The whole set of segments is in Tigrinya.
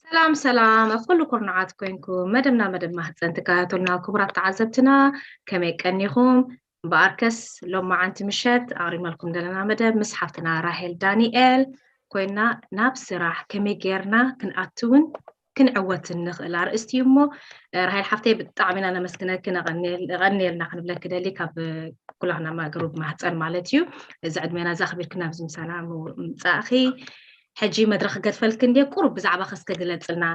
ሰላም ሰላም፣ ኣብ ኩሉ ኩርናዓት ኮይንኩም መደብና መደብ ማህፀን ትከታተሉና ክቡራት ተዓዘብትና፣ ከመይ ቀኒኹም? እምበኣርከስ ሎማዓንቲ ምሸት ኣቕሪበልኩም ዘለና መደብ ምስ ሓፍትና ራሄል ዳንኤል ኮይና ናብ ስራሕ ከመይ ጌርና ክንኣትውን ክንዕወትን ንኽእል ኣርእስቲ እዩ እሞ፣ ራሄል ሓፍተይ ብጣዕሚ ኢና ነመስግነኪ፣ ነቐንየልና ክንብለኪ ደሊ ካብ ኩላህና ግሩብ ማህፀን ማለት እዩ። እዚ ዕድሜና እዚ ኣኽቢርኪ ናብዚ ምሳና ምምፃእኺ። ሕጂ መድረኽ ገድፈልኪ እንድየ፣ ቁሩብ ብዛዕባ ከስከ ግለፅልና፣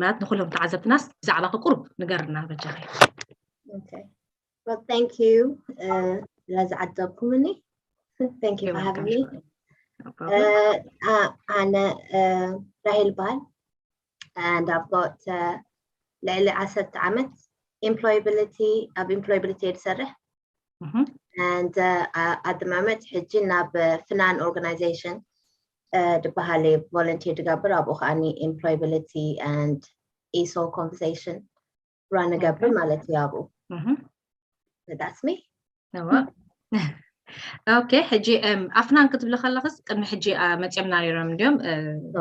ማለት ንኩሎም ተዓዘብትናስ ብዛዕባ ቁሩብ ንገርና በጃኺ። Okay. Well, thank you uh, ስለዝዓዘብኩምኒ. Thank you for having me. Uh, ኣነ uh, ራሄል በሃል and I've got uh, ልዕሊ ዓሰርተ ዓመት employability ኣብ employability እየ ዝሰርሕ and uh, at the moment ሕጂ ናብ ፍናን organization ዝበሃል volunteer ዝገብር ኣብኡ ከዓኒ employability and ESOL conversation run እገብር ማለት እዩ ኣብኡ። That's me. ኦኬ፣ ሕጂ ኣብ ፍናን ክትብሊ ከለኽስ ቅድሚ ሕጂ መፂኦምና ነይሮም እንዲዮም።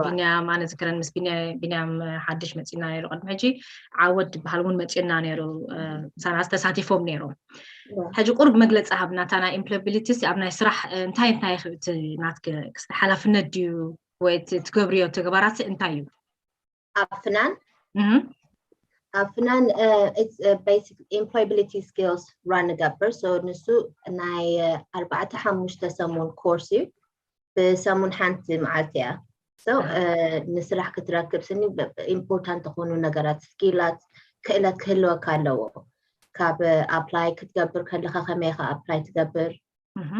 ቢንያም ኣነ ዝክረን ምስ ቢንያም ሓድሽ መፂና ነይሩ። ቅድሚ ሕጂ ዓወት ዝበሃል እውን መፂና ነይሩ፣ ምሳና ተሳቲፎም ነይሮም። ሕጂ ቁሩብ መግለፂ ሃብና፣ እታ ናይ employability ኣብ ናይ ስራሕ እንታይ እንታይ ናት ሓላፍነት ድዩ ወይ ትገብርዮ ተግባራት እንታይ እዩ? ኣብ ፍናን ኣብ ፍናን basic employability skills run እገብር። So ንሱ ናይ ኣርባዕተ ሓሙሽተ ሰሙን ኮርስ እዩ። ብሰሙን ሓንቲ መዓልቲ እያ። So ንስራሕ ክትረክብ ስኒ important ዝኾኑ ነገራት፣ ስኪላት፣ ክእለት ክህልወካ ኣለዎ። ካብ apply ክትገብር ከለካ ከመይ ኢካ apply ትገብር፣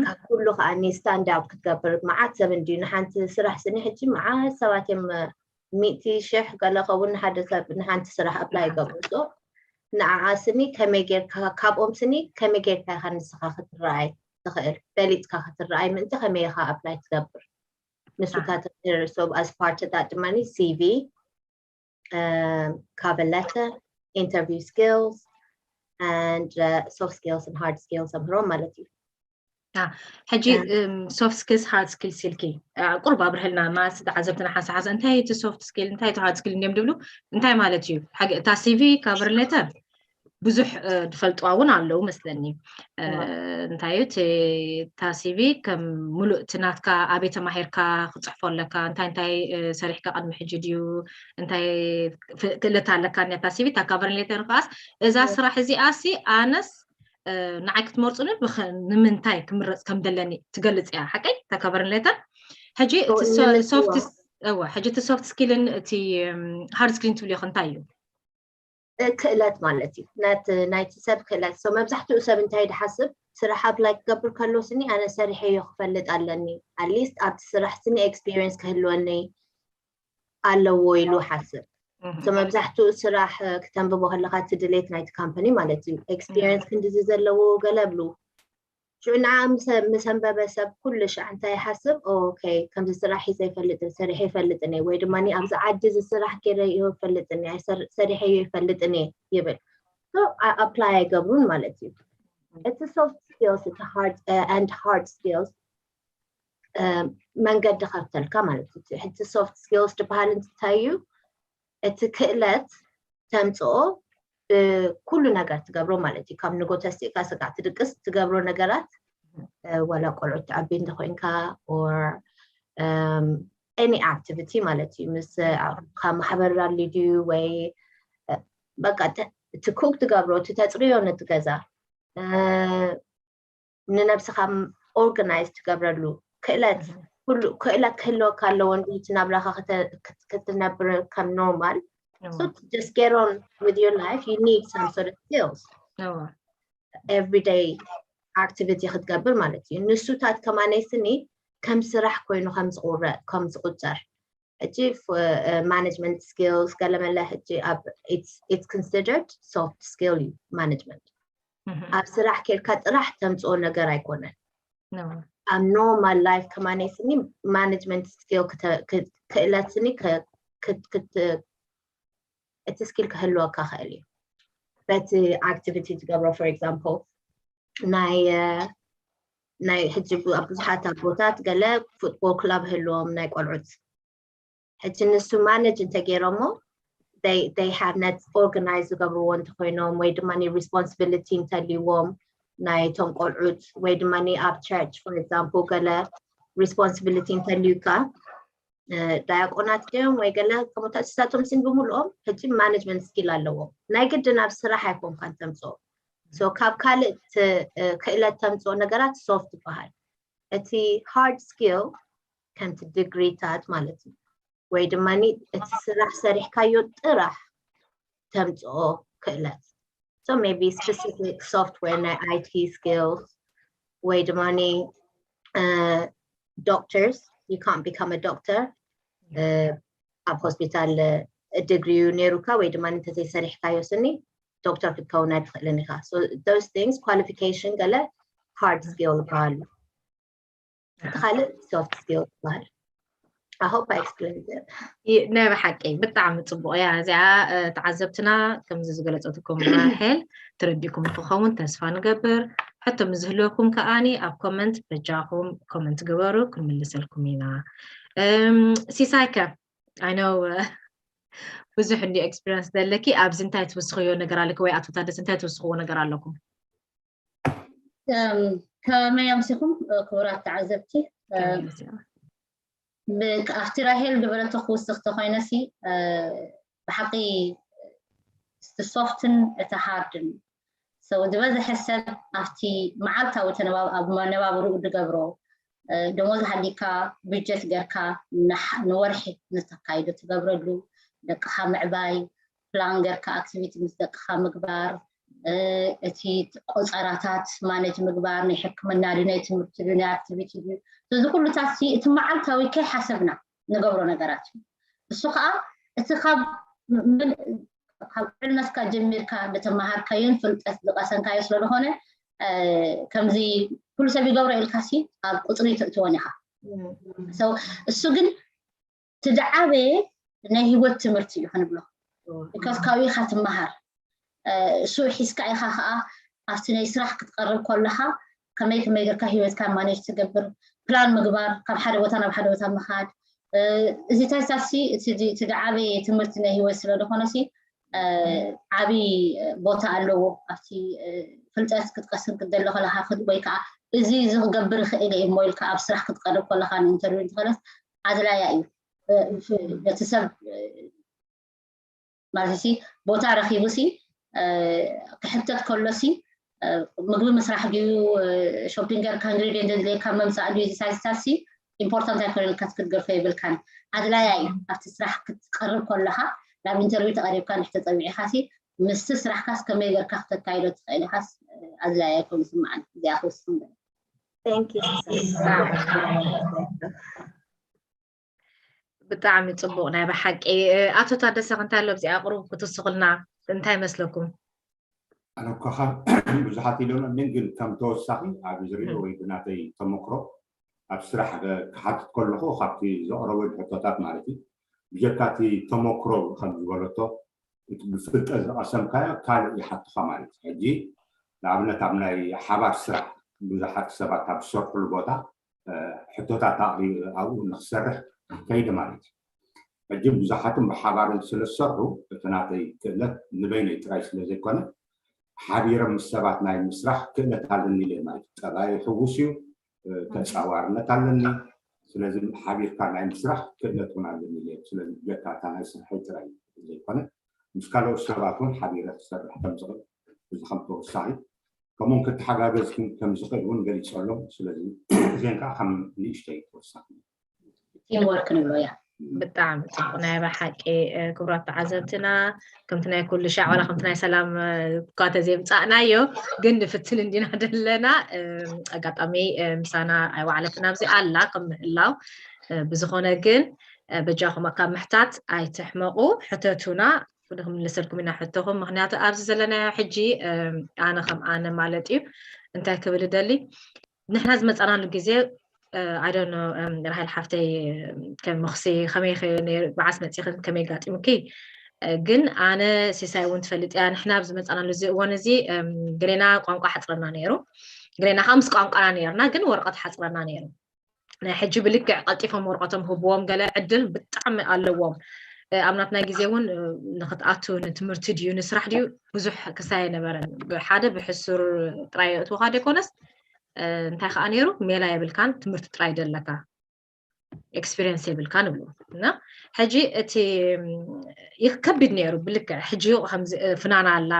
ካብ ኩሉ ከዓኒ stand out ክትገብር። መዓት ሰብ እንድዩ ንሓንቲ ስራሕ ስኒ ሕጂ መዓት ሰባት እዮም ሚእቲ ሽሕ ገለ ከውን ንሓደ ሰብ ንሓንቲ ስራሕ apply ይገብሩ። So ንዓዓ ስኒ ከመይ ጌርካ ካብኦም ስኒ ከመይ ጌርካ ኢካ ንስካ ክትረኣይ ትክእል፣ በሊፅካ ክትረኣይ ምእንቲ ከመይ ኢካ apply ትገብር ንሱ ካተጎሪ። So as part of that ድማ CV cover letter, interview skills and soft skills and hard skills ኣምህሮም ማለት እዩ። ሕጂ soft skills hard skills ኢልኪ ቁሩብ ኣብርህልና፣ ማለት ተዓዘብትና ሓንሳ ሓንሳ እንታይ እቲ soft skill እንታይ እቲ hard skill እንዲዮም ድብሉ እንታይ ማለት እዩ? እታ CV cover letter ብዙሕ ዝፈልጥዋ እውን ኣለዉ መስለኒ። እንታይ እዩ እቲ እታ CV ከም ሙሉእ እቲ ናትካ ኣበይ ተማሂርካ ክፅሕፎ ኣለካ፣ እንታይ እንታይ ሰሪሕካ ቅድሚ ሕጂ ድዩ፣ እንታይ ክእለት ኣለካ እታ CV። እታ cover letter ከዓስ እዛ ስራሕ እዚኣ ሲ ኣነስ ንዓይ ክትመርፁኒ ንምንታይ ክምረፅ ከም ዘለኒ ትገልፅ እያ። ሓቀይ እታ cover letter። ሕጂ እቲ soft እወ ሕጂ እቲ soft skill ን እቲ hard skill ን ትብልዮ እንታይ እዩ? ክእለት ማለት እዩ። ናይቲ ሰብ ክእለት። So መብዛሕትኡ ሰብ እንታይ ድሓስብ፣ ስራሕ apply ክገብር ከሎ ስኒ ኣነ ሰሪሐዮ ክፈልጥ ኣለኒ፣ at least ኣብቲ ስራሕ ስኒ experience ክህልወኒ ኣለዎ ኢሉ ሓስብ። So መብዛሕትኡ ስራሕ ክተንብቦ ከለካ እቲ ድሌት ናይቲ company ማለት እዩ፣ experience ክንድዚ ዘለዎ ገለ ብሉ። ሽዑ ንዓ ምስ ኣንበበ ሰብ ኩሉ ሻዕ እንታይ ይሓስብ? ኦኬ፣ ከምዚ ስራሕ ሒዘ ይፈልጥን ሰሪሐ ይፈልጥን እየ፣ ወይ ድማ ኣብዚ ዓዲ እዚ ስራሕ ገይረዮ ይፈልጥን እየ፣ ሰሪሐዮ ይፈልጥን እየ ይብል። ኣፕላይ ኣይገብሩን ማለት እዩ። እቲ soft skills፣ እቲ hard and hard skills መንገዲ ከፍተልካ ማለት እዩ። ሕጂ soft skills ዝበሃል እንታይ እዩ? እቲ ክእለት ተምፅኦ ብኩሉ ነገር ትገብሮ ማለት እዩ። ካብ ንጎ ተስኢካ ስጋዕ ትድቅስ ትገብሮ ነገራት፣ ዋላ ቆልዑት ትዓቢ እንተኮይንካ፣ or any activity ማለት እዩ። ምስ ካብ ማሕበር ራሊ ድዩ ወይ በቃ እቲ cook ትገብሮ፣ እቲ ተፅርዮ ነቲ ገዛ፣ ንነብስካ organize ትገብረሉ ክእለት፣ ኩሉ ክእለት ክህልወካ ኣለዎ። እንዲ እቲ ናብራካ ክትነብር ከም normal። So to just get on with your life, you need some sort of skills. Everyday activity ክትገብር ማለት እዩ። ንሱታት ከማነይ ስኒ ከም ስራሕ ኮይኑ ከም ዝቁረ-፣ ከም ዝቁጸር። ሕጂ management skills ገለመለ ሕጂ ኣብ it's considered soft skill እዩ management። ኣብ ስራሕ ኬድካ ጥራሕ ተምፅኦ ነገር ኣይኮነን። ኣብ normal life ከማነይ ስኒ management skill ክእለት ስኒ እቲ skill ክህልወካ ክእል እዩ። በቲ activity ትገብሮ፣ for example ናይ ናይ ሕጂ ኣብ ብዙሓት ኣቦታት ገለ ፉትቦል ክላብ ህልዎም ናይ ቆልዑት ሕጂ ንሱ ማነጅ እንተገይሮሞ they have net organize ዝገብርዎ እንተኮይኖም ወይ ድማ responsibility እንተልይዎም ናይቶም ቆልዑት ወይ ድማ ኣብ church for example ገለ responsibility እንተልዩካ ዳያቆናት ድዮም ወይ ገለ ከምኡታት እሳቶም ስን ብምልኦም ሕጂ ማነጅመንት ስኪል ኣለዎም ናይ ግድን ኣብ ስራሕ ኣይኮንካን ተምፅኦ so ካብ ካልእ ክእለት ተምፅኦ ነገራት soft ይበሃል እቲ hard skill ከምቲ ዲግሪታት ማለት እዩ ወይ ድማ እቲ ስራሕ ሰሪሕካዮ ጥራሕ ተምፅኦ ክእለት so maybe specific software ናይ IT skills ወይ ድማ doctors you can't become a doctor ኣብ ሆስፒታል ዲግሪ ዩ ነይሩካ ወይ ድማ እንተዘይሰሪሕካዮ ስኒ ዶክተር ክትከውን ኣይትኽእልን ኢኻ those things qualification ገለ hard skill ይበሃሉ እቲ ካልእ soft skill ይበሃል I hope I explained it ናይ ብሓቂ ብጣዕሚ ፅቡቅ እያ እዚኣ ተዓዘብትና ከምዚ ዝገለፀትኩም ራሄል ተረዲኩም ክኸውን ተስፋ ንገብር ሕቶ ምዝህልወኩም ከዓኒ ኣብ ኮመንት በጃኹም ኮመንት ግበሩ ክንምልሰልኩም ኢና ሲሳይከ I know ብዙሕ እንዲ experience ዘለኪ ኣብዚ እንታይ ትውስኽዮ ነገር ኣለኪ ወይ ኣቶ ታደስ እንታይ ትውስኽዎ ነገር ኣለኩም ከመይ ኣምሲኹም ክቡራት ተዓዘብቲ ኣብቲ ራሄል ዝበለቶ ክውስኽ ተኮይነሲ ብሓቂ ሶፍትን እቲ ሃርድን ዝበዝሐ ሰብ ኣብቲ መዓልታዊ ተነባብ ኣብ መነባብርኡ ዝገብሮ ደሞዝ ሃሊካ ብጀት ገርካ ንወርሒ ንተካይዶ ትገብረሉ ደቅኻ ምዕባይ ፕላን ገርካ ኣክቲቪቲ ምስ ደቅኻ ምግባር እቲ ቆፀራታት ማነጅ ምግባር ናይ ሕክምና ድዩ ናይ ትምህርቲ ድዩ ናይ ኣክቲቪቲ ድዩ እዚ ኩሉታት እቲ መዓልታዊ ከይሓሰብና ንገብሮ ነገራት እዩ እሱ ከዓ እቲ ካብ ካብ ዕልነትካ ጀሚርካ ዝተመሃርካዮን ፍልጠት ዝቀሰምካዮ ስለዝኮነ ከምዚ ኩሉ ሰብ ይገብሮ ኢልካ ሲ ኣብ ቁፅሪ ትእትወን ኢካ እሱ ግን ትድዓበየ ናይ ሂወት ትምህርቲ እዩ ክንብሎ because ካብኡ ኢካ ትመሃር እሱ ሒዝካ ኢካ ከዓ ኣብቲ ናይ ስራሕ ክትቀርብ ከለካ ከመይ ከመይ ገርካ ሂወትካ ማነጅ ትገብር ፕላን ምግባር ካብ ሓደ ቦታ ናብ ሓደ ቦታ ምካድ እዚታትታሲ እቲ ዝዓበየ ትምህርቲ ናይ ሂወት ስለዝኮነ ሲ ዓብይ ቦታ ኣለዎ ኣብቲ ፍልጠት ክትቀስም ክትደሊ ከለካ ወይ ከዓ እዚ ዝገብር ይኽእል እየ እሞ ኢልካ ኣብ ስራሕ ክትቀርብ ከለካ ንኢንተርቪው እንትኸለስ ኣድላያ እዩ ነቲ ሰብ ማለት ሲ ቦታ ረኪቡ ሲ ክሕተት ከሎ ሲ ምግቢ ምስራሕ ድዩ ሾፒንግ ጌርካ ኢንግሪዲየንት ዘድልየካ ምምፃእ ድዩ ዝሳዝታት ሲ ኢምፖርታንት ኣይኮነልካ ክትገድፎ የብልካን ኣድላያ እዩ ኣብቲ ስራሕ ክትቀርብ ከለካ ናብ ኢንተርቪው ተቀሪብካ ንድሕተ ፀዊዕካ ሲ ምስቲ ስራሕካስ ከመይ ጌርካ ክተካይዶ ትኽእል ኢካስ ኣድላያ ኣይኮኑ ስምዓኒ እዚኣ ክውስን Thank you. ብጣዕሚ ፅቡቅ ናይ ብሓቂ ኣቶ ታደሰ ክንታይ ኣሎ ኣብዚኣ ቅሩብ ክትስኩልና እንታይ መስለኩም ኣነኳኻ ብዙሓት ኢሎም ግን ከም ተወሳኺ ኣብ ዝሪኦ ወይ ብናተይ ተመክሮ ኣብ ስራሕ ክሓትት ከለኹ ካብቲ ዘቕረበ ሕቶታት ማለት እዩ ብጀካ እቲ ተመክሮ ከም ዝበለቶ እቲ ብፍልጠት ዝቐሰምካዮ ካልእ ይሓትኻ ማለት እዩ ሕጂ ንኣብነት ኣብ ናይ ሓባር ስራሕ ብዙሓት ሰባት ኣብ ዝሰርሕሉ ቦታ ሕቶታት ኣቕሪቡ ኣብኡ ንክሰርሕ ከይደ ማለት እዩ ሕጂ ብዙሓትን ብሓባርን ስለ ዝሰርሑ እቲ ናተይ ክእለት ንበይነይ ጥራይ ስለ ዘይኮነ ሓቢረ ምስ ሰባት ናይ ምስራሕ ክእለት ኣለኒ ኢለ ማለት እዩ ጠባይ ሕውስ እዩ ተፃዋርነት ኣለኒ ስለዚ ሓቢርካ ናይ ምስራሕ ክእለት እውን ኣለኒ ኢለ ስለዚ ብጀካ እታ ናይ ስርሐይ ጥራይ ዘይኮነ ምስ ካልኦት ሰባት እውን ሓቢረ ክሰርሕ ከም ዝኽእል እዚ ከም ተወሳኺ ከምኡን ክተሓጋገዝ ከም ዝኽእል እውን ገሊፀሎም ስለዚ እዚን ከዓ ከም ንእሽተይ ተወሳኺ ቲምወርክ ንብሎ እያ ብጣዕሚ ፅቡቅ ናይ ብሓቂ ክቡራት ተዓዘብትና ከምቲ ናይ ኩሉ ሻዕ ዋላ ከምቲ ናይ ሰላም እኳ ተዘይምፃእናዮ ግን ንፍትን እንዲና ዘለና ኣጋጣሚ ምሳና ኣይዋዕለትን ኣብዚ ኣላ ከም ምህላው ብዝኾነ ግን በጃኹም ካብ ምሕታት ኣይትሕመቑ ሕተቱና ክንምልሰልኩም ኢና ሕቶኹም ምክንያቱ ኣብዚ ዘለናዮ ሕጂ ኣነ ከም ኣነ ማለት እዩ እንታይ ክብል ደሊ ንሕና ዝመፃናሉ ግዜ ኣይዶኖ ራሄል ሓፍተይ ከም ምክሲ ከመይ መዓስ መፂኽን ከመይ ጋጢሙኪ ግን ኣነ ሲሳይ እውን ትፈልጥ እያ ንሕና ኣብ ዝመፃናሉ እዚ እዋን እዚ ገሌና ቋንቋ ሓፅረና ነይሩ ገለና ከዓ ምስ ቋንቋና ነርና ግን ወረቐት ሓፅረና ነይሩ። ናይ ሕጂ ብልክዕ ቀልጢፎም ወረቐቶም ህብዎም ገለ ዕድል ብጣዕሚ ኣለዎም። ኣብ ናትና ግዜ እውን ንክትኣቱ ንትምህርቲ ድዩ ንስራሕ ድዩ ብዙሕ ክሳይ ኣይነበረን። ብሓደ ብሕሱር ጥራይ የእትወካ ዘይኮነስ እንታይ ከዓ ነይሩ ሜላ የብልካን ትምህርቲ ጥራይ ደለካ experience የብልካ ንብሉ እና ሕጂ እቲ ይከቢድ ነይሩ ብልክዕ ሕጂ ፍናን ኣላ።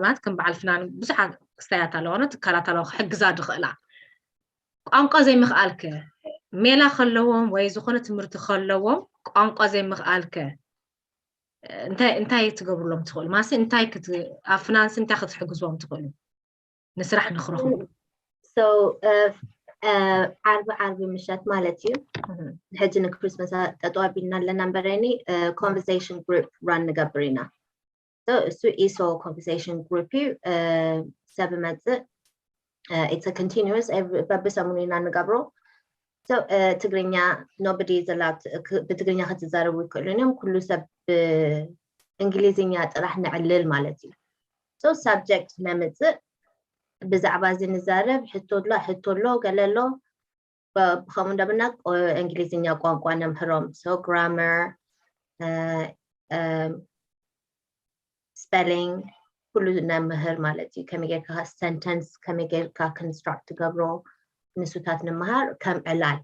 ማለት ከም በዓል ፍናን ብዙሓት ክስታያት ኣለዋና ትካላት ኣለዋ ክሕግዛ ዝኽእላ ቋንቋ ዘይምኽኣልከ ሜላ ከለዎም ወይ ዝኾነ ትምህርቲ ከለዎም ቋንቋ ዘይምኽኣልከ እንታይ ትገብርሎም ትኽእሉ ማለት እንታይ ኣብ ፍናንስ እንታይ ክትሕግዝዎም ትኽእሉ ንስራሕ ንክረኽቡ ዓርቢ ዓርቢ ምሸት ማለት እዩ። ሕጂ ንክሪስመስ ጠጠው ኣቢልና ኣለና እምበረኒ conversation group run ንገብር ኢና። እሱ ኢሶ conversation group እዩ። ሰብ መፅእ it's continuous በብሰሙኑ ኢና ንገብሮ። ትግርኛ nobody ብትግርኛ ክትዛረቡ ይክእሉን እዮም። ኩሉ ሰብ ብእንግሊዝኛ ጥራሕ ንዕልል ማለት እዩ። So subject ነምፅእ ብዛዕባ እዚ ንዛረብ ሕቶ ኣሎ ሕቶ ኣሎ ገለ ኣሎ ብከምኡ እንዳበልና እንግሊዝኛ ቋንቋ ነምህሮም so grammar spelling ኩሉ ነምህር ማለት እዩ። ከመይ ጌርካ sentence ከመይ ጌርካ construct ትገብሮ ንሱታት ንምሃር ከም ዕላል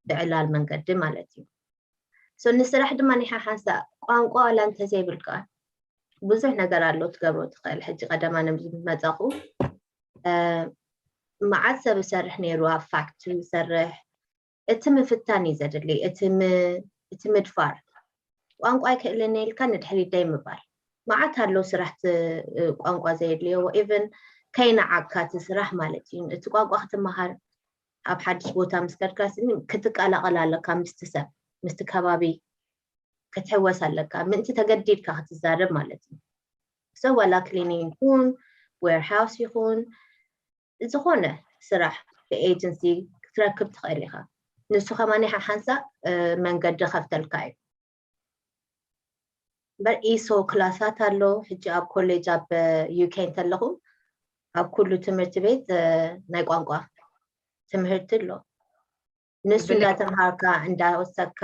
ብዕላል መንገዲ ማለት እዩ። So ንስራሕ ድማ ናይ ሓሓንሳ ቋንቋ ዋላ እንተዘይብልካ ብዙሕ ነገር ኣሎ ትገብሮ ትኽእል። ሕጂ ቀደማ ነዚ መፀኹ መዓት ሰብ ይሰርሕ ነይሩ ኣብ factory ይሰርሕ። እቲ ምፍታን እዩ ዘድሊ እቲ ምድፋር ቋንቋ ኣይክእልን ኢልካ ንድሕሪት ደይ ምባል። መዓት ኣሎ ስራሕቲ ቋንቋ ዘየድልዮ even ከይነዓካ እቲ ስራሕ ማለት እዩ። እቲ ቋንቋ ክትመሃር ኣብ ሓድሽ ቦታ ምስ ከድካ ስኒ ክትቀላቐል ኣለካ ምስቲ ሰብ ምስቲ ከባቢ ክትሕወስ ኣለካ ምእንቲ ተገዲድካ ክትዛረብ ማለት እዩ። So ዋላ cleaning ይኹን warehouse ይኹን ዝኾነ ስራሕ ብኤጀንሲ ክትረክብ ትኽእል ኢኻ። ንሱ ከማኒ ሓሓንሳእ መንገዲ ከፍተልካ እዩ። እምበር ኢሶ ክላሳት ኣሎ። ሕጂ ኣብ ኮሌጅ ኣብ UK እንተለኹ ኣብ ኩሉ ትምህርቲ ቤት ናይ ቋንቋ ትምህርቲ ኣሎ። ንሱ እንዳተምሃርካ እንዳወሰድካ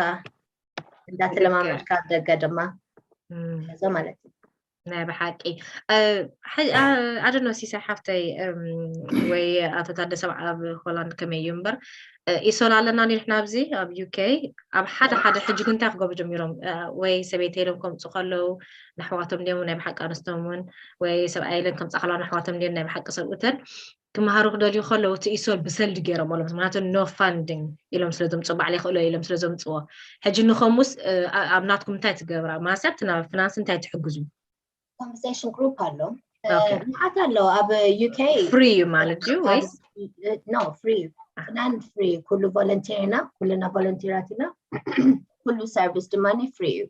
እንዳተለማመድካ ደገ ድማ ሕዞ ማለት እዩ። ናይ ብሓቂ ኣደኖ ሲሳይ ሓፍተይ ወይ ኣቶ ታደሰ ኣብ ሆላንድ ከመይ እዩ እምበር ኢሶል ኣለና ንሕና ኣብዚ ኣብ UK ኣብ ሓደ ሓደ ሕጂ ግን እንታይ ክገብሩ ጀሚሮም ወይ ሰበይቲ ኢሎም ከምፁ ከለዉ ንኣሕዋቶም ድዮም ናይ ብሓቂ ኣንስቶም እውን ወይ ሰብኣይ ኢለን ከምፃ ከለዋ ንኣሕዋቶም ድዮም ናይ ብሓቂ ሰብኡተን ክመሃሩ ክደልዩ ከለዉ እቲ ኢሶል ብሰልዲ ገይሮም ኣሎም ምክንያቱ no funding ኢሎም ስለ ዘምፅኡ ባዕል ይኽእሎ ኢሎም ስለ ዘምፅዎ ሕጂ ንኸሙስ ኣብ ናትኩም እንታይ ትገብራ ማለት ኣብቲ ናብ ፍናንስ እንታይ ትሕግዙ conversation group ኣሎ መዓት ኣሎ ኣብ UK free እዩ ማለት እዩ ወይስ no free እዩ ፍናን free ኩሉ volunteer ኢና ኩልና volunteer ኣትና ኩሉ service ድማ free እዩ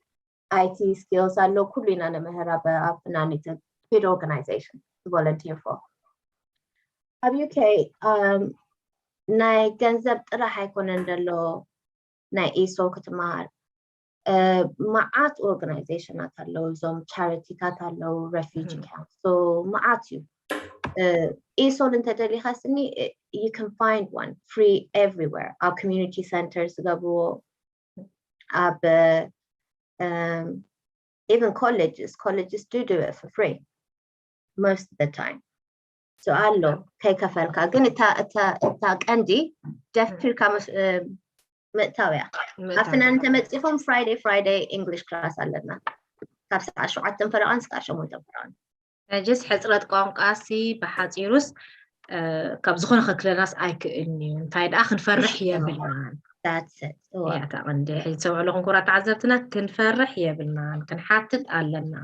IT skills ኣሎ ኩሉ ኢና ነምህር ኣብ ፍናን it's a good organization volunteer for ኣብ UK ናይ ገንዘብ ጥራሕ ኣይኮነን ዘሎ ናይ ኢሶ ክትመሃር መዓት organization ኣት ኣለዉ እዞም charity ታት ኣለዉ refugee camp so መዓት እዩ ኢሶል እንተደሊኻ ስኒ you can find one free everywhere ኣብ community centers ገብርዎ ኣብ even colleges colleges do do it for free most of the time so ኣሎ ከይከፈልካ ግን እታ ቀንዲ ደፊርካ ምእታው እያ ኣብ ፍናን እንተመፂኹም Friday Friday English class ኣለና ካብ ሰዓት ሸውዓተን ፈረቓን ስካብ ሸሞንተን ፈረቓን ሕጅስ ሕፅረት ቋንቋ ሲ ብሓፂሩስ ካብ ዝኾነ ከክለናስ ኣይክእልን እዩ እንታይ ደኣ ክንፈርሕ የብልናን እያ እታ ቀንዲ ሕጂ ሰምዑ ኣለኹም ክቡራት ተዓዘብትና ክንፈርሕ የብልናን ክንሓትት ኣለና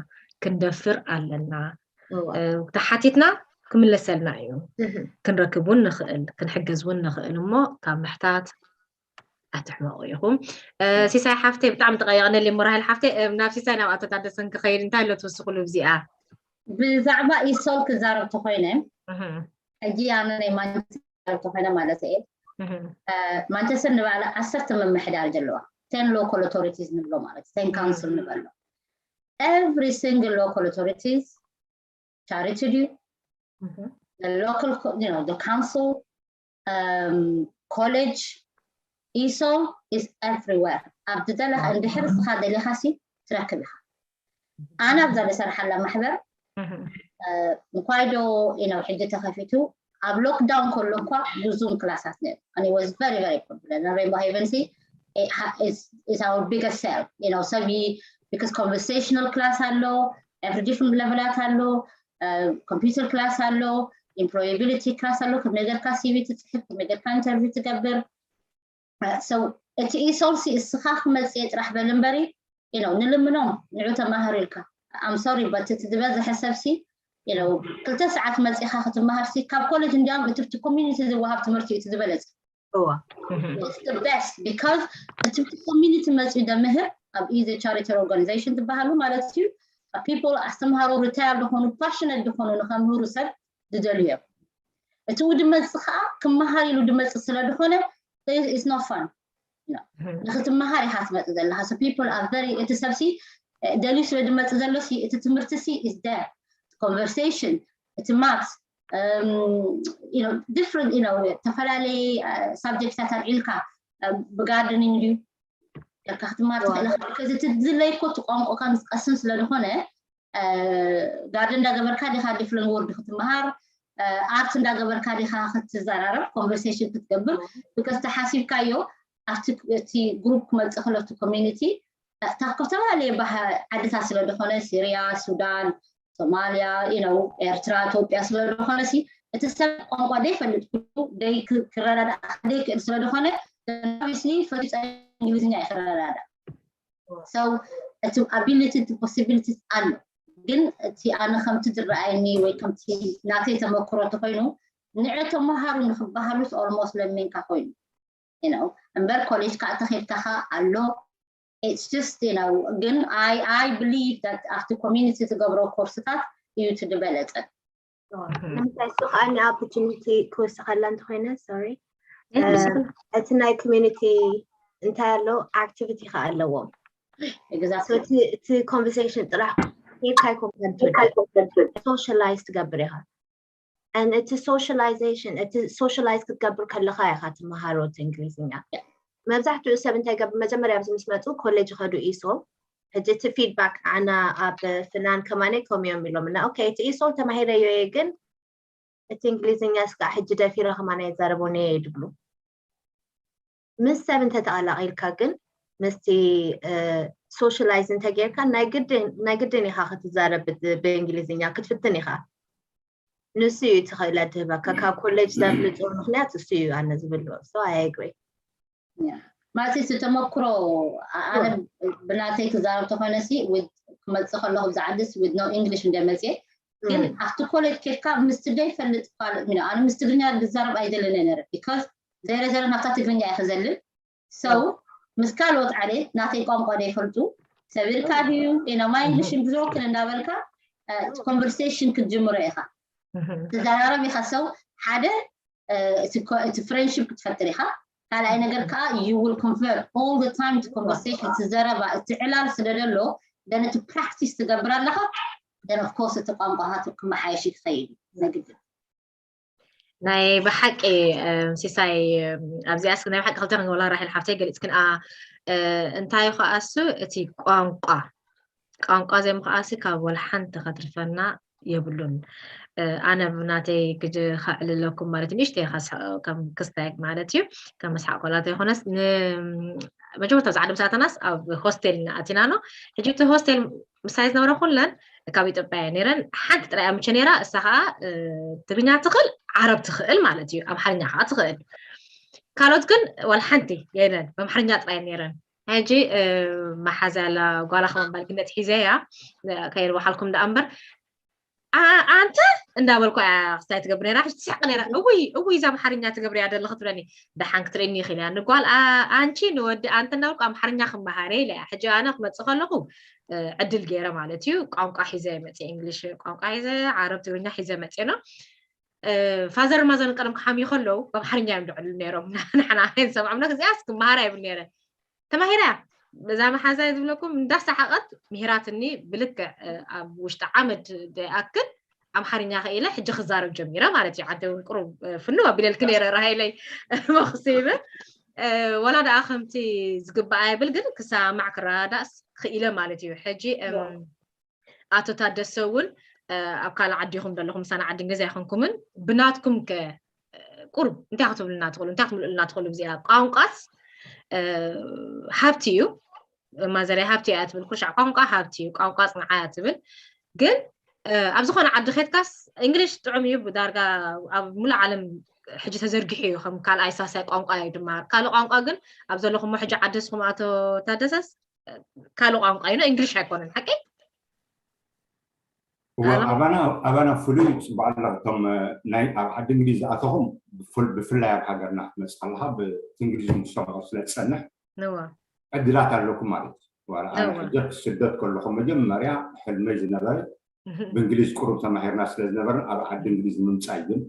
ክንደፍር ኣለና ተሓቲትና ክምለሰልና እዩ ክንረክብ እውን ንኽእል ክንሕገዝ እውን ንኽእል እሞ ካብ ምሕታት ኣትሕመቑ ኢኹም ሲሳይ ሓፍተይ ብጣዕሚ ተቐየቕነል እሞ ራሄል ሓፍተይ ናብ ሲሳይ ናብ ኣቶ ታደሰን ክኸይድ እንታይ ኣሎ ትውስኽሉ እዚኣ ብዛዕባ ኢሶል ክዛረብ ተኮይነ ሕጂ ኣነ ናይ ማንቸስተር ክዛረብ ተኮይነ ማለት እየ ማንቸስተር ንባዕላ ዓሰርተ ምምሕዳር ዘለዋ ten local authorities ንብሎ ማለት ten council ንበሎ every single local authorities charity ድዩ the local co- you know the council, um, college, ESOL is everywhere. ኣብ ዝደለኻ እንድሕር እስኻ ደሊኻ ሲ ትረክብ ኢኻ። ኣነ ኣብዛ ዝሰርሓላ ማሕበር እንኳይ ዶ ነው ሕጂ ተኸፊቱ ኣብ ሎክዳውን ከሎ እኳ ብዙም ክላሳት ነይሩ። And it was very very popular. Rainbow Haven ሲ is our biggest sell. You know ሰብ because conversational class ኣሎ, every different level ት ኣሎ፣ computer class ኣሎ፣ employability class ኣሎ። ከም ነገርካ CV ትፅሕፍ፣ ከም ነገርካ interview ትገብር። So እቲ ESOL ሲ እስኻ ክመፅእ ጥራሕ በል እምበሪ you know ንልምኖም ንዑ ተማሃሩ ኢልካ። I'm sorry but እቲ ዝበዝሐ ሰብ ሲ you know ክልተ ሰዓት መፂኻ ክትመሃር ሲ ካብ ኮሌጅ እንዲያውም እቲ community ዝወሃብ ትምህርቲ እዩ እቲ ዝበለፀ። እዋ It's the best because እቲ community መፂኡ ደምህር ኣብ ኢዚ ቻሪተር ኦርጋናይዜሽን ዝበሃሉ ማለት እዩ። People ኣስተምሃሮ retire ዝኾኑ passionate ዝኾኑ ንኸምህሩ ሰብ ዝደልዩ እዮም። እቲ ድመፅእ ከዓ ክመሃር ኢሉ ድመፅእ ስለ ዝኾነ it's not fun። ንክትመሃር ኢኻ ትመፅእ ዘለኻ። So people are very እቲ ሰብሲ ደልዩ ስለ ድመፅእ ዘሎ ሲ እቲ ትምህርቲ ሲ is there conversation እቲ maths different you know ዝተፈላለየ subject ታት ኣልዒልካ ብጋርደኒንግ ድዩ ጌርካ ክትመሃር ትኽእል ኢኻ። Because እቲ ዝለይ እኮ እቲ ቋንቋ ከም ዝቀስም ስለ ዝኾነ ጋርደን እንዳገበርካ ዲኻ different word ክትመሃር art እንዳገበርካ ዲኻ ክትዘራረብ conversation ክትገብር because ተሓሲብካዮ ኣብቲ እቲ group ክመፅእ ከሎ እቲ community ካብ ዝተፈላለየ ዓድታት ስለ ዝኾነ ሲርያ፣ ሱዳን፣ ሶማልያ፣ you know ኤርትራ፣ ኢትዮጵያ ስለ ዝኾነ ሲ እቲ ሰብ ቋንቋ ደይፈልጥ ደይ ክረዳዳእ ደይክእል ስለ ዝኾነ obviously ፈሊጡ እንግሊዝኛ እዩ ክረዳዳእ። So እቲ ability እቲ possibility ኣሎ፣ ግን እቲ ኣነ ከምቲ ዝረኣየኒ ወይ ከምቲ ናተይ ተመክሮ ተኮይኑ ንዕ ተመሃሩ ንክበሃሉስ almost ለሚንካ ኮይኑ you know እምበር ኮሌጅ ከዓ ተኸድካኻ ኣሎ። It's just you know ግን I I believe that ኣብቲ community ትገብሮ ኮርስታት እዩ እቲ ዝበለፀ። ንምንታይ እሱ ከዓ ን opportunity ክወስኸላ እንተኮይነ sorry እቲ ናይ community እንታይ ኣሎ activity ከዓ ኣለዎም። Exactly. እቲ conversation ጥራሕ ሄድካ ይኮንካ socialize ትገብር ኢኻ። And እቲ socialization እቲ socialize ክትገብር ከለካ ኢኻ ትመሃሮ እቲ እንግሊዝኛ። መብዛሕትኡ ሰብ እንታይ ገብር መጀመርያ ኣብዚ ምስ መፁ ኮሌጅ ከዱ ESOL ሕጂ እቲ feedback ኣና ኣብ ፍናን ከማነ ከምዮም ኢሎም እና okay እቲ ESOL ተማሂረዮ እየ ግን እቲ እንግሊዝኛ ስካ ሕጂ ደፊረ ከማነ የዛረቦ ነየ ይድብሉ። ምስ ሰብ እንተተቐላቒልካ ግን ምስቲ socialize እንተጌርካ ናይ ግድን ኢኻ ክትዛረብ ብእንግሊዝኛ ክትፍትን ኢኻ። ንሱ እዩ እቲ ክእለት ዝህበካ ካብ ኮሌጅ ዘብልፁ ምክንያት እሱ እዩ ኣነ ዝብልዎ። So I agree. ማለት ዝተመክሮ ኣነ ብናተይ ክዛረብ ተኮይነ ሲ ክመፅእ ከለኩ ብዛ ዓድስ with no English እንደመፅየ ግን ኣብቲ ኮሌጅ ኬድካ ምስቲ ዘይፈልጥ ካልእ ኣነ ምስ ትግርኛ ዝዛረብ ኣይደለነ ነረ because ዘይረ ዘረ ናብታ ትግርኛ እየ ክዘልል ሰው ምስ ካልኦት ዓሌት ናተይ ቋንቋ ዘይፈልጡ ሰቢርካ ድዩ ኢኖማይ ንሽም ብዝወክል እንዳበልካ conversation ክትጅምሮ ኢኻ ትዘራረብ ኢኻ ሰው ሓደ እቲ friendship ክትፈጥር ኢኻ ካልኣይ ነገር ከዓ you will convert all the time to conversation እቲ ዘረባ እቲ ዕላል ስለ ዘሎ then እቲ practice ትገብር ኣለኻ then of course እቲ ቋንቋኻ ክመሓየሽ ክኸይድ ነግድን ናይ ብሓቂ ሲሳይ ኣብዚኣ እስኪ ናይ ብሓቂ ክልተ ክንገብላ ራሒል ሓፍተይ ገሊፅክን እንታይ ከኣሱ እቲ ቋንቋ ቋንቋ ዘም ከኣሲ ካብ ወላ ሓንቲ ከትርፈና የብሉን ኣነ ብናተይ ክዕልለኩም ማለት ንእሽተይ ከም ክስታይ ማለት እዩ ከም መስሓቅ ቆላተ ይኮነስ መጀመርታ ዝዓለም ሰዓተናስ ኣብ ሆስቴል ኣቲና ነው ሕጂ እቲ ሆስቴል ምሳይ ዝነበረ ኩለን ካብ ኢትዮጵያ እየ ነይረን ሓንቲ ጥራይ ኣምቸ ነይራ እሳ ከዓ ትግርኛ ትኽእል ዓረብ ትኽእል ማለት እዩ ኣምሓርኛ ከዓ ትኽእል ካልኦት ግን ዋል ሓንቲ የለን ብኣምሓርኛ ጥራይ ነይረን ሕጂ መሓዛ ያላ ጓላ ከመንባል ግነት ሒዘ እያ ከየልዋሓልኩም ደኣ እምበር ኣንተ እንዳበልኩ ክስታይ ትገብር ነራ ሕጂ ትስሕቅ ነራ እውይ እውይ እዛ ኣምሓርኛ ትገብር እያ ደለክ ትብለኒ ደሓን ክትርእኒ ይኽእል እያ ንጓል ኣንቺ ንወዲ ኣንተ እንዳበልኩ ኣምሓርኛ ክመሃረ ኢለ እያ ሕጂ ኣነ ክመፅእ ከለኩ ዕድል ገይረ ማለት እዩ ቋንቋ ሒዘ መፅእ እንግሊሽ ቋንቋ ሒዘ ዓረብ ትግርኛ ሒዘ መፅእ ነው ፋዘር ማዘር ቀደም ክሓምዩ ከለዉ ብኣምሓርኛ እዮም ዝዕሉ ነይሮም ንሕና ኣይንሰምዖም ነግዚኣስ ክመሃራ ይብል ነይረ ተማሂራ እያ በዛ መሓዛይ ዝብለኩም እንዳሰሓቐት ምሂራትኒ ብልክዕ ኣብ ውሽጢ ዓመት ደኣክል ኣምሓርኛ ክኢለ ሕጂ ክዛረብ ጀሚረ ማለት እዩ። ዓንተ እውን ቁሩብ ፍንው ኣቢለልክ ነይረ ራሃይለይ መኽሲብ። ወላ ደኣ ከምቲ ዝግባእ ይብል ግን ክሰማዕ ክረዳዳእስ ክኢለ ማለት እዩ። ሕጂ ኣቶ ታደሰ እውን ኣብ ካልእ ዓዲ ኢኹም ዘለኹም፣ ምሳና ዓዲ እንግሊዝ ኣይኮንኩምን። ብናትኩም ከ ቁሩብ እንታይ ክትብሉና ትኽእሉ፣ እንታይ ክትምልኡልና ትኽእሉ? ብዚኣ ቋንቋስ ሃብቲ እዩ። ማዘርያ ሃብቲ እያ ትብል፣ ኩሻዕ ቋንቋ ሃብቲ እዩ፣ ቋንቋ ጽንዓ እያ ትብል። ግን ኣብ ዝኾነ ዓዲ ኬድካስ እንግሊሽ ጥዑም እዩ፣ ብዳርጋ ኣብ ሙሉእ ዓለም ሕጂ ተዘርጊሑ እዩ፣ ከም ካልኣይ ሳሳይ ቋንቋ እዩ ድማ። ካልእ ቋንቋ ግን ኣብ ዘለኹሞ ሕጂ ዓዲ ንስኹም ኣቶ ታደሰስ ካልእ ቋንቋ እዩ፣ እንግሊሽ ኣይኮነን ሓቂ? እዋ ኣባና ኣባና ፍሉይ እዩ። ጽቡቕ ኣላ። እቶም ናይ ኣብ ዓዲ እንግሊዝ ዝኣተኹም ብፍል- ብፍላይ ኣብ ሃገርና ክትመጽእ ከለኻ ብእንግሊዝ ምስ ሰምዖ ስለ ትጸንሕ እዋ ዕድላት ኣለኩም ማለት እዩ። ዋላ ኣነ እዋ። ሕጂ ስደት ከለኹ መጀመርያ ሕልመይ ዝነበረ ብእንግሊዝ ቁሩብ ተማሂርና ስለ ዝነበርን ኣብ ዓዲ እንግሊዝ ንምምጻእ ግን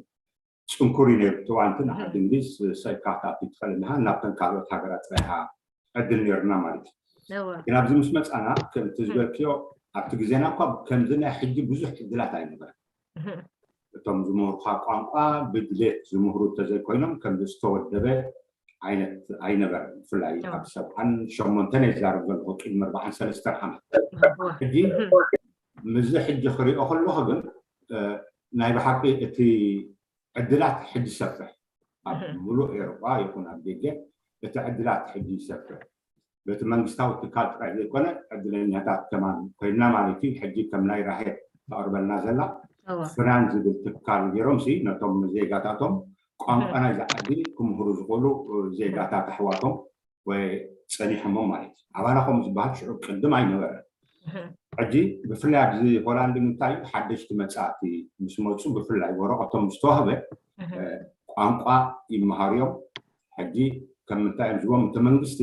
ጽንኩር እዩ ነይሩ። እቲ እዋንቲ ንዓዲ እንግሊዝ ሰብካ ክትኣቱ ትኽእል እንዲኻ፣ ናብተን ካልኦት ሃገራት ጥራይ ኢኻ ዕድል ነይሩና ማለት እዩ። እዋ ግን ኣብዚ ምስ መጻና ከምቲ ዝበልክዮ ኣብቲ ግዜና እኳ ከምዚ ናይ ሕጂ ብዙሕ ዕድላት ኣይነበረን። እቶም ዝምህሩኻ ቋንቋ ብድሌት ዝምህሩ እንተዘይኮይኖም ከምዚ ዝተወደበ ዓይነት ኣይነበረን። ብፍላይ እዋ ኣብ ሰብዓን ሸሞንተን እየ ዝዛረብ ዘለኹ፣ ቅድሚ ኣርባዓን ሰለስተን ዓመት። እዋ ሕጂ ምስዚ ሕጂ ክሪኦ ከለኹ ግን እ፣ ናይ ብሓቂ እቲ ዕድላት ሕጂ ይሰፍሕ። ኣብ ሙሉእ ኤውሮጳ ይኹን ኣብ ደገ እቲ ዕድላት ሕጂ ይሰፍሕ። በቲ መንግስታዊ ትካል ጥራይ ዘይኮነ ዕድለኛታት ከማን ኮይንና ማለት እዩ። ሕጂ ከም ናይ ራሄል ተቕርበልና ዘላ እዋ ፍናን ዝብል ትካል ገይሮም ሲ ነቶም ዜጋታቶም ቋንቋ ናይዚ ዓዲ ክምህሩ ዝኽእሉ ዜጋታት ኣሕዋቶም ወይ ጸኒሖሞም ማለት እዩ። ኣባና ከምኡ ዝበሃል ሽዑ ቅድም ኣይነበረን። ሕጂ ብፍላይ ኣብዚ ሆላንድ እንታይ እዩ ሓደሽቲ መጻእቲ ምስ መጹ ብፍላይ ወረቐቶም ዝተዋህበ ቋንቋ ይመሃሩ እዮም። ሕጂ ከም ምንታይ እዮም ዝብሎም እቲ መንግስቲ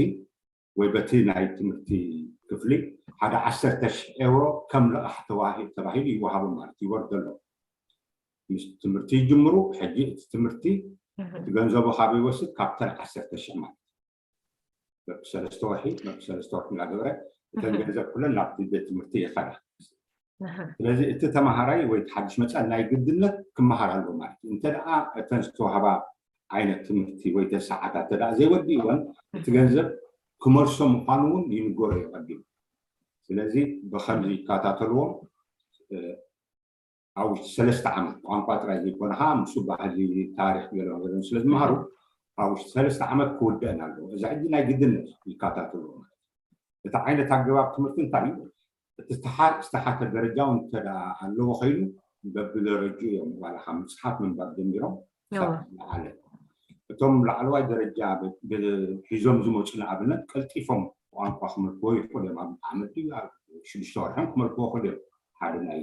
ወይ በቲ ናይ ትምህርቲ ክፍሊ ሓደ ዓሰርተ ሽሕ ኤውሮ ከም ልቓሕ ተባሂ- ተባሂሉ ይወሃቦም ማለት እዩ፣ ይወርደሎም። ምስ ትምህርቲ ይጅምሩ። ሕጂ እቲ ትምህርቲ እቲ ገንዘቡ ካብ ይወስድ ካብተን ዓሰርተ ሽሕ ማለት በብሰለስተ ወርሒ በብሰለስተ ወርሒ እናገበረ እተን ገንዘብ ኩለን ናብቲ ቤት ትምህርቲ ይኸዳ። ስለዚ እቲ ተምሃራይ ወይ እቲ ሓድሽ መፃኢ ናይ ግድነት ክመሃር ኣለዎ ማለት እዩ። እንተ ደኣ እተን ዝተዋህባ ዓይነት ትምህርቲ ወይ ተን ሰዓታት እንተ ደኣ ዘይወዲእወን እቲ ገንዘብ ክመልሶ ምዃኑ እውን ይንገሮ እዩ ቀዲሙ። ስለዚ ብኸምዚ ይከታተልዎም። ኣብ ውሽጢ ሰለስተ ዓመት ቋንቋ ጥራይ ዘይኮነ ከዓ ምስኡ ባህሊ፣ ታሪክ ገለ ገለ ስለ ዝመሃሩ ኣብ ውሽጢ ሰለስተ ዓመት ክውደአን ኣለዎ። እዚ ሕጂ ናይ ግድነት ይከታተልዎ ማለት እዩ። እቲ ዓይነት ኣገባብ ትምህርቲ እንታይ እዩ? እቲ ዝተሓ- ዝተሓተ ደረጃ እውን እንተ ደኣ ኣለዎ ኮይኑ በብደረጅኡ እዮም ዋላ ካብ ምፅሓፍ ምንባብ ጀሚሮም ክሳብ ዝለዓለ። እቶም ላዕለዋይ ደረጃ ብ- ብ- ሒዞም ዝመፁ ንኣብነት ቀልጢፎም ቋንቋ ክመልክዎ ይኽእሉ እዮም። ኣብ ዓመት ድዩ ኣብ ሽዱሽተ ወርሖም ክመልክዎ ይኽእሉ እዮም። ሓደ ናይ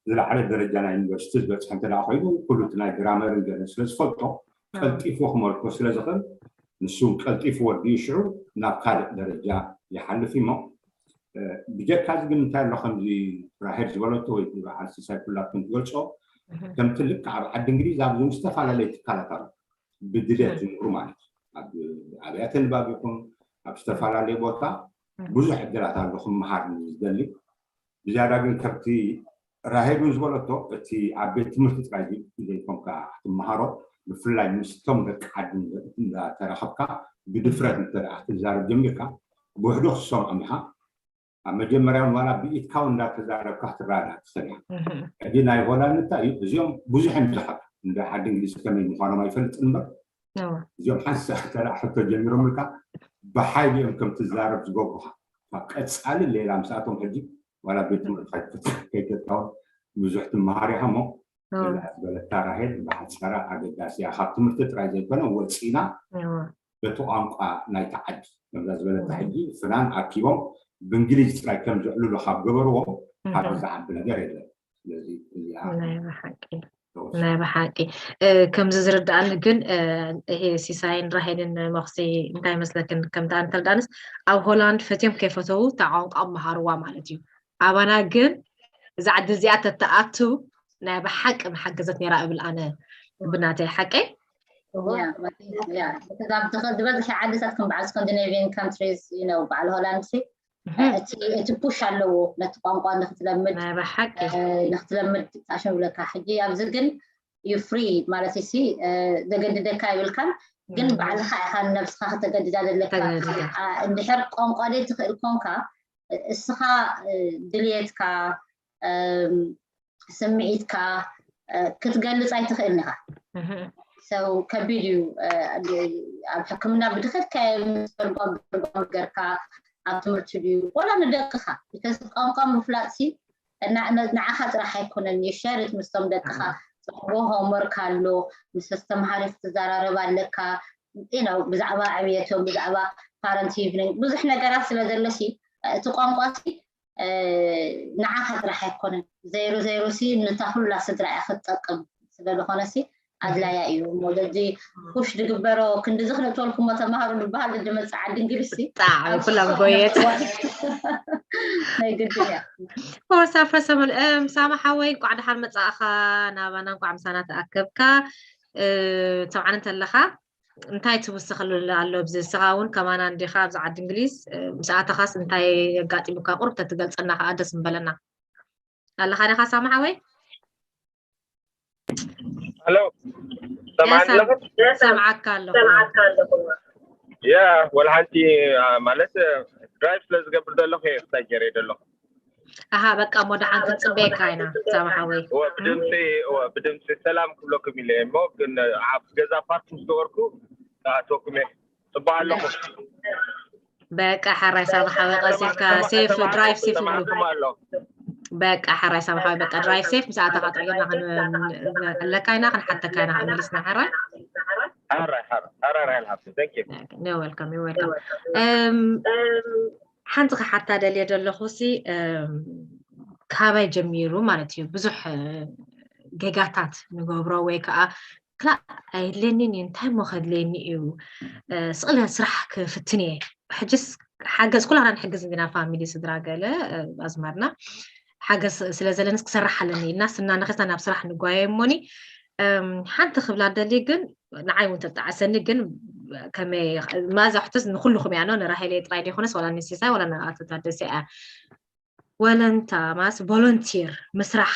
ዝለዓለ ደረጃ ናይ ዩኒቨርሲቲ ዝበፅሐ እንተ ደኣ ኮይኑ ኩሉ እቲ ናይ ግራመርን ገለን ስለ ዝፈልጦ ቀልጢፎ ክመልኮ ስለ ዝኽእል ንሱ ቀልጢፉ ወዲኡ ሽዑ ናብ ካልእ ደረጃ ይሓልፍ እሞ ብጀካ እዚ ግን እንታይ ኣሎ ከምዚ ራሄል ዝበለቶ ወይ በዓል ሲሳይ ኩላትኩም ትገልጾ ከምቲ ልክዕ ኣብ ዓዲ እንግሊዝ ኣብዚ ዝተፈላለዩ ትካላት ኣሎ ብድልየት ዝምህሩ ማለት እዩ። ኣብ ኣብያተ ንባብ ይኹን ኣብ ዝተፈላለዩ ቦታ ብዙሕ ዕድላት ኣሎ ክመሃር ዝደሊ። ብዝያዳ ግን ከምቲ ራሄል እውን ዝበለቶ እቲ ኣብ ቤት ትምህርቲ ጥራይ ዘይኮንካ ክትመሃሮ ብፍላይ ምስቶም ደቂ ዓዲ እንዳተራኸብካ ብድፍረት እንተ ደኣ ክትዛረብ ጀሚርካ ብውሕዱ ክትሰምዖም ኢኻ። ኣብ መጀመርያ እውን ዋላ ብኢድካ እውን እንዳተዛረብካ ክትረዳዳእ ትኽእል ኢኻ። ሕጂ ናይ ሆላንድ እንታይ እዩ እዚኦም ብዙሕ እዮም ዝሓቱ እንደ ዓዲ እንግሊዝ ከመይ ምዃኖም ኣይፈልጥን እምበር እዚኦም ሓንሳእ እንተ ደኣ ሕቶ ጀሚሮምልካ ብሓይሊ እዮም ከም ትዛረብ ዝገብሩኻ። ቀጻሊ ሌላ ምስኣቶም ሕጂ ዋላ ቤት ትምህርቲ ከይከድካ እውን ብዙሕ ትመሃር ኢኻ እሞ ዝበለታ ራሄል ብሓፀራ ኣገዳሲ እያ። ካብ ትምህርቲ ጥራይ ዘይኮነ ወፂና በቲ ቋንቋ ናይቲ ዓዲ ከምዛ ዝበለታ ሕጂ ፍናን ኣኪቦም ብእንግሊዝ ጥራይ ከም ዝዕልሉ ካብ ገበርዎም ካብ ዝዓቢ ነገር የለን። ስለዚ እዚኣ ናይ ብሓቂ ከምዚ ዝርዳኣኒ ግን ይሄ ሲሳይን ራሄልን መኽሲ እንታይ መስለክን ከምታ እንተርዳንስ ኣብ ሆላንድ ፈትዮም ከይፈተው እታ ቋንቋ መሃርዋ ማለት እዩ። ኣባና ግን እዛ ዓዲ እዚኣ ተተኣቱ ናይ ብሓቂ ምሓገዘት ነይራ እብል ኣነ ብናተይ ሓቀይ። ዝበዝሐ ዓድታት ከም በዓል ስካንዲኔቪያን ካንትሪዝ ነው በዓል ሆላንድ ሲ እቲ እቲ ፑሽ ኣለዎ ነቲ ቋንቋ ንክትለምድ። ናይ ብሓቂ። ንክትለምድ ጣሽን ብለካ ሕጂ ኣብዚ ግን ዩ ፍሪ ማለት ሲ ዘገድደካ ይብልካን ግን ባዕልካ ኢካ ነብስካ ከተገድዳ ዘለካ። እንድሕር ቋንቋ ደይ ትኽእል ኮንካ እስኻ ድልየትካ ስምዒትካ ክትገልፅ ኣይትኽእልን ኢኻ። ሰው ከቢድ እዩ። ኣብ ሕክምና ብድኸድካዮ ምስ ተርጓም ብተርጓም ገርካ ኣብ ትምህርቲ ድዩ ዋላ ንደቅኻ because ቋንቋ ምፍላጥ ሲ ንዓኻ ጥራሕ ኣይኮነን። You share it ምስቶም ደቅኻ። ፅሕቦ ሆምወርክ ኣሎ፣ ምስ ኣስተምሃሪ ክትዘራረብ ኣለካ። ብዛዕባ ዕብየቶም ብዛዕባ parent evening ብዙሕ ነገራት ስለ ዘሎ ሲ እቲ ቋንቋ ሲ ንዓኻ ጥራሕ ኣይኮነን። ዜሮ ዜሮ ሲ ንታ ኩላ ስድራ እያ ክትጠቅም ስለ ዝኾነ ሲ ኣድላያ እዩ እሞ በዚ ፑሽ ዝግበሮ ክንድዚ ክነእትወልኩሞ ተማሃሩ ዝበሃል ድመፅእ ዓዲ እንግሊዝ ሲ ብጣዕሚ ኩሎም ጎየት ናይ ግድን እያ። ፎርሳ ፈሰሙል እም ሳማ ሓወይ እንኳዕ ደሓን መፃእኻ ናባና እንኳዕ ምሳና ተኣከብካ። ሰምዓኒ እንተለኻ እንታይ ትውስኸሉ ኣሎ ኣብዚ ንስኻ እውን ከማና እንዲኻ ኣብዚ ዓዲ እንግሊዝ ምስ ኣተኻስ እንታይ የጋጢሙካ ቁሩብ ተትገልፀና ከዓ ደስ ምበለና። ኣለኻ ዲኻ ሳማ ሓወይ? ሄሎ ሰማዕኒ ኣለኹ? ሰምዓካ ኣለኹ። ያ ወላ ሓንቲ ማለት ድራይቭ ስለ ዝገብር ዘለኹ እየ ክሳይ ጀርየ ዘለኹ። ኣሃ በቃ እሞ ደሓን ክንፅበየካ ኢና ሳማ ሓወይ። እወ ብድምፂ እወ ብድምፂ ሰላም ክብለኩም ኢለ እየ እሞ ግን ኣብ ገዛ ፓርክ ምስ ገበርኩ ክኣትወኩም እየ። ፅቡቅ ኣለኹ። በቃ ሕራይ ሳማ ሓወይ ቀሲልካ ሴፍ ድራይቭ ሴፍ ንብሉ። ሰማዕኩም ኣሎ። በቃ ሕራይ ሳማ ሓወይ በቃ ድራይቭ ሴፍ ምስ ኣተኻ ጥዕና ክንብለካ ኢና ክንሓተካ ኢና ክንመልስና ሕራይ። ሕራይ ሕራይ ሕራይ ራይል ሃብቲ thank you። No welcome you welcome። ሓንቲ ክሓታ ደልየ ዘለኹ ሲ ካባይ ጀሚሩ ማለት እዩ ብዙሕ ጌጋታት ንገብሮ ወይ ከዓ ክላእ ኣየድልየኒን እዩ እንታይ እሞ ከድልየኒ እዩ ስቕለ ስራሕ ክፍትን እየ። ሕጅስ ሓገዝ ኩላና ንሕግዝ እንዲና ፋሚሊ ስድራ ገለ ኣዝማድና ሓገዝ ስለ ዘለንስ ክሰርሕ ኣለኒ ኢልና ስና ነኺስና ናብ ስራሕ ንጓየ እሞኒ ሓንቲ ክብላ ደሊ ግን ንዓይ እውን ተጣዕሰኒ ግን ከመይ ማዛ ሕቶስ ንኩልኩም ያኖ ንራሄል ጥራይ ዲኮነስ ዋላ ንሲሳይ ዋላ ንኣቶ ታደሰ እያ ወለንታ ማስ ቮለንቲር ምስራሕ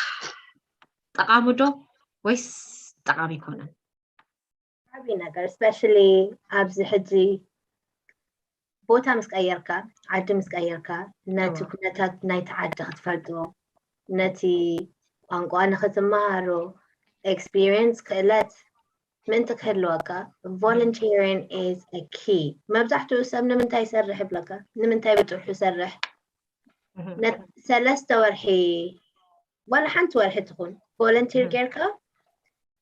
ጠቃሚ ዶ ወይስ ጠቃሚ ይኮነን? ዓብዪ ነገር especially ኣብዚ ሕጂ ቦታ ምስ ቀየርካ ዓዲ ምስ ቀየርካ ነቲ ኩነታት ናይቲ ዓዲ ክትፈልጦ ነቲ ቋንቋ ንክትመሃሮ experience ክእለት ምእንቲ ክህልወካ volunteering is a key። መብዛሕትኡ ሰብ ንምንታይ ይሰርሕ ይብለካ? ንምንታይ ብጥርሑ ይሰርሕ? ሰለስተ ወርሒ ዋላ ሓንቲ ወርሒ ትኹን volunteer ጌርካ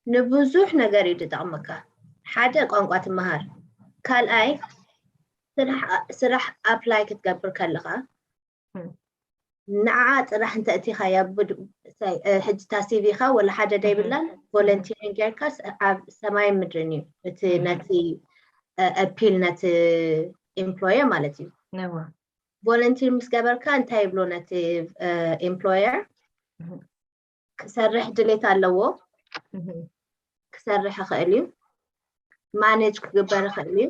ንብዙሕ ነገር እዩ ዝጠቕመካ። ሓደ ቋንቋ ትመሃር፣ ካልኣይ ስራሕ apply ክትገብር ከለኻ ንዓ ጥራሕ እንተ እቲኻያ ሕጂ ታ ሲቪኻ ወላ ሓደ ደይብላን volunteering ጌርካ ኣብ ሰማይ ምድርን እዩ እቲ ነቲ appeal ነቲ employer ማለት እዩ። volunteer ምስ ገበርካ እንታይ ይብሎ ነቲ employer ክሰርሕ ድሌት ኣለዎ፣ ክሰርሕ ይኽእል እዩ፣ manage ክግበር ይኽእል እዩ፣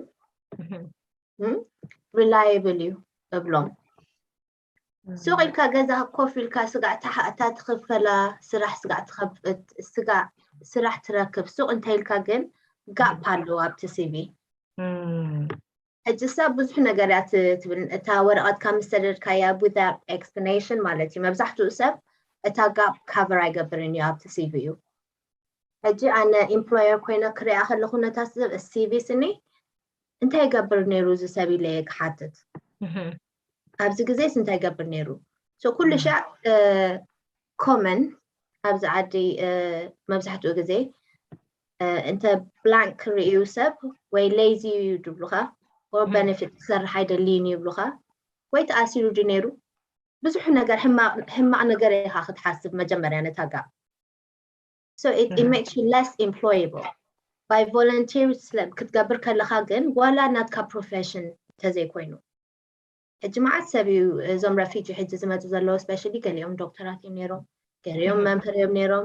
reliable እዩ እብሎም። ሱቕ ኢልካ ገዛ ኮፍ ኢልካ ስጋዕ ተሓእታ ትኽፈላ ስራሕ ስጋዕ ትኸፍት ስጋዕ ስራሕ ትረክብ ሱቕ እንተ ኢልካ ግን ጋፕ ኣለዎ ኣብቲ ሲቪ። ሕጂ እሳ ብዙሕ ነገር እያ ትብል እታ ወረቐትካ ምስ ሰደድካያ without explanation ማለት እዩ። መብዛሕትኡ ሰብ እታ ጋፕ ካቨር ኣይገብርን እዩ ኣብቲ ሲቪ እዩ። ሕጂ ኣነ employer ኮይነ ክሪኣ ከለኹ ነታ ሲቪ ስኒ እንታይ ይገብር ነይሩ እዚ ሰብ ኢለ እየ ክሓትት። ኣብዚ ግዜስ እንታይ ይገብር ነይሩ? ኩሉ ሻዕ common ኣብዚ ዓዲ መብዛሕትኡ ግዜ እንተ blank ክርእዩ ሰብ ወይ lazy እዩ ድብሉኻ or benefit ክሰርሕ ኣይደልይን ይብሉኻ ወይ ተኣሲሩ ድዩ ነይሩ ብዙሕ ነገር ሕማቕ ነገር ኢኻ ክትሓስብ መጀመርያ ነታ ጋብ so it, it makes you less employable by volunteer ክትገብር ከለኻ ግን ዋላ ናትካ profession ተዘይኮይኑ ሕጂ መዓት ሰብ እዩ እዞም ረፊጂ ሕጂ ዝመፁ ዘለዉ especially ገሊኦም ዶክተራት እዮም ነይሮም ገሊኦም መምህር እዮም ነይሮም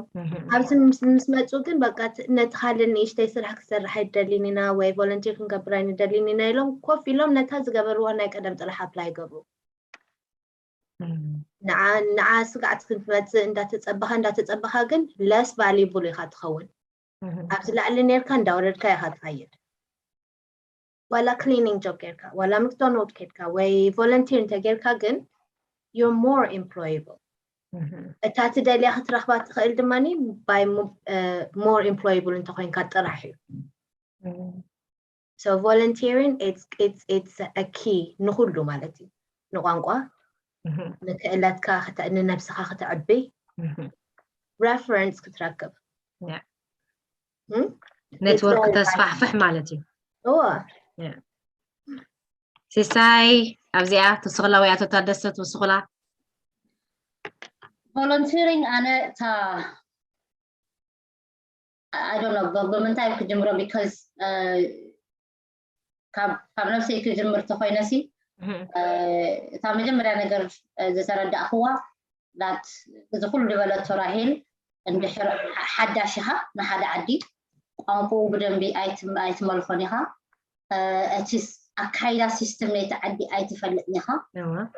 ኣብዚ ምስ መፁ ግን በቃ ነቲ ካልእ ንእሽተይ ስራሕ ክሰርሕ ኣይደልን ኢና ወይ volunteer ክንገብር ኣይንደልን ኢና ኢሎም ኮፍ ኢሎም ነታ ዝገበርዋ ናይ ቀደም ጥራሕ apply ይገብሩ ንዓ ስጋዕት ክትመፅእ እንዳተፀበኻ እንዳተፀበኻ ግን less valuable ኢኻ ትኸውን። ኣብዚ ላዕሊ ነርካ እንዳወረድካ ኢኻ ትኸይድ። ዋላ cleaning job ጌርካ ዋላ McDonald ኬድካ ወይ volunteer እንተጌርካ ግን you're more employable። እታ ትደልያ ክትረኽባ ትኽእል ድማ by more employable እንተኮይንካ ጥራሕ እዩ። So volunteering it's it's it's a key ንኩሉ ማለት እዩ። ንቋንቋ ንክእለትካ ንነብስኻ ክተዕብይ reference ክትረክብ network ክተስፋሕፍሕ ማለት እዩ። እዎ ሲሳይ ኣብዚኣ ትስኽላ ወይ ኣቶ ታደሰ ትውስኹላ? Volunteering ኣነ እታ I don't know ብምንታይ ክጅምሮ because ካብ ነብሰይ ክጅምር ተኮይነሲ እታ መጀመርያ ነገር ዝተረዳእክዋ that እዚ ኩሉ ዝበለቶ ራሄል እንድሕር ሓዳሽ ኢኻ ንሓደ ዓዲ ቋንቋኡ ብደንቢ ኣይትመልኮን ኢኻ። እቲ ኣካይዳ system ናይቲ ዓዲ ኣይትፈልጥን ኢኻ።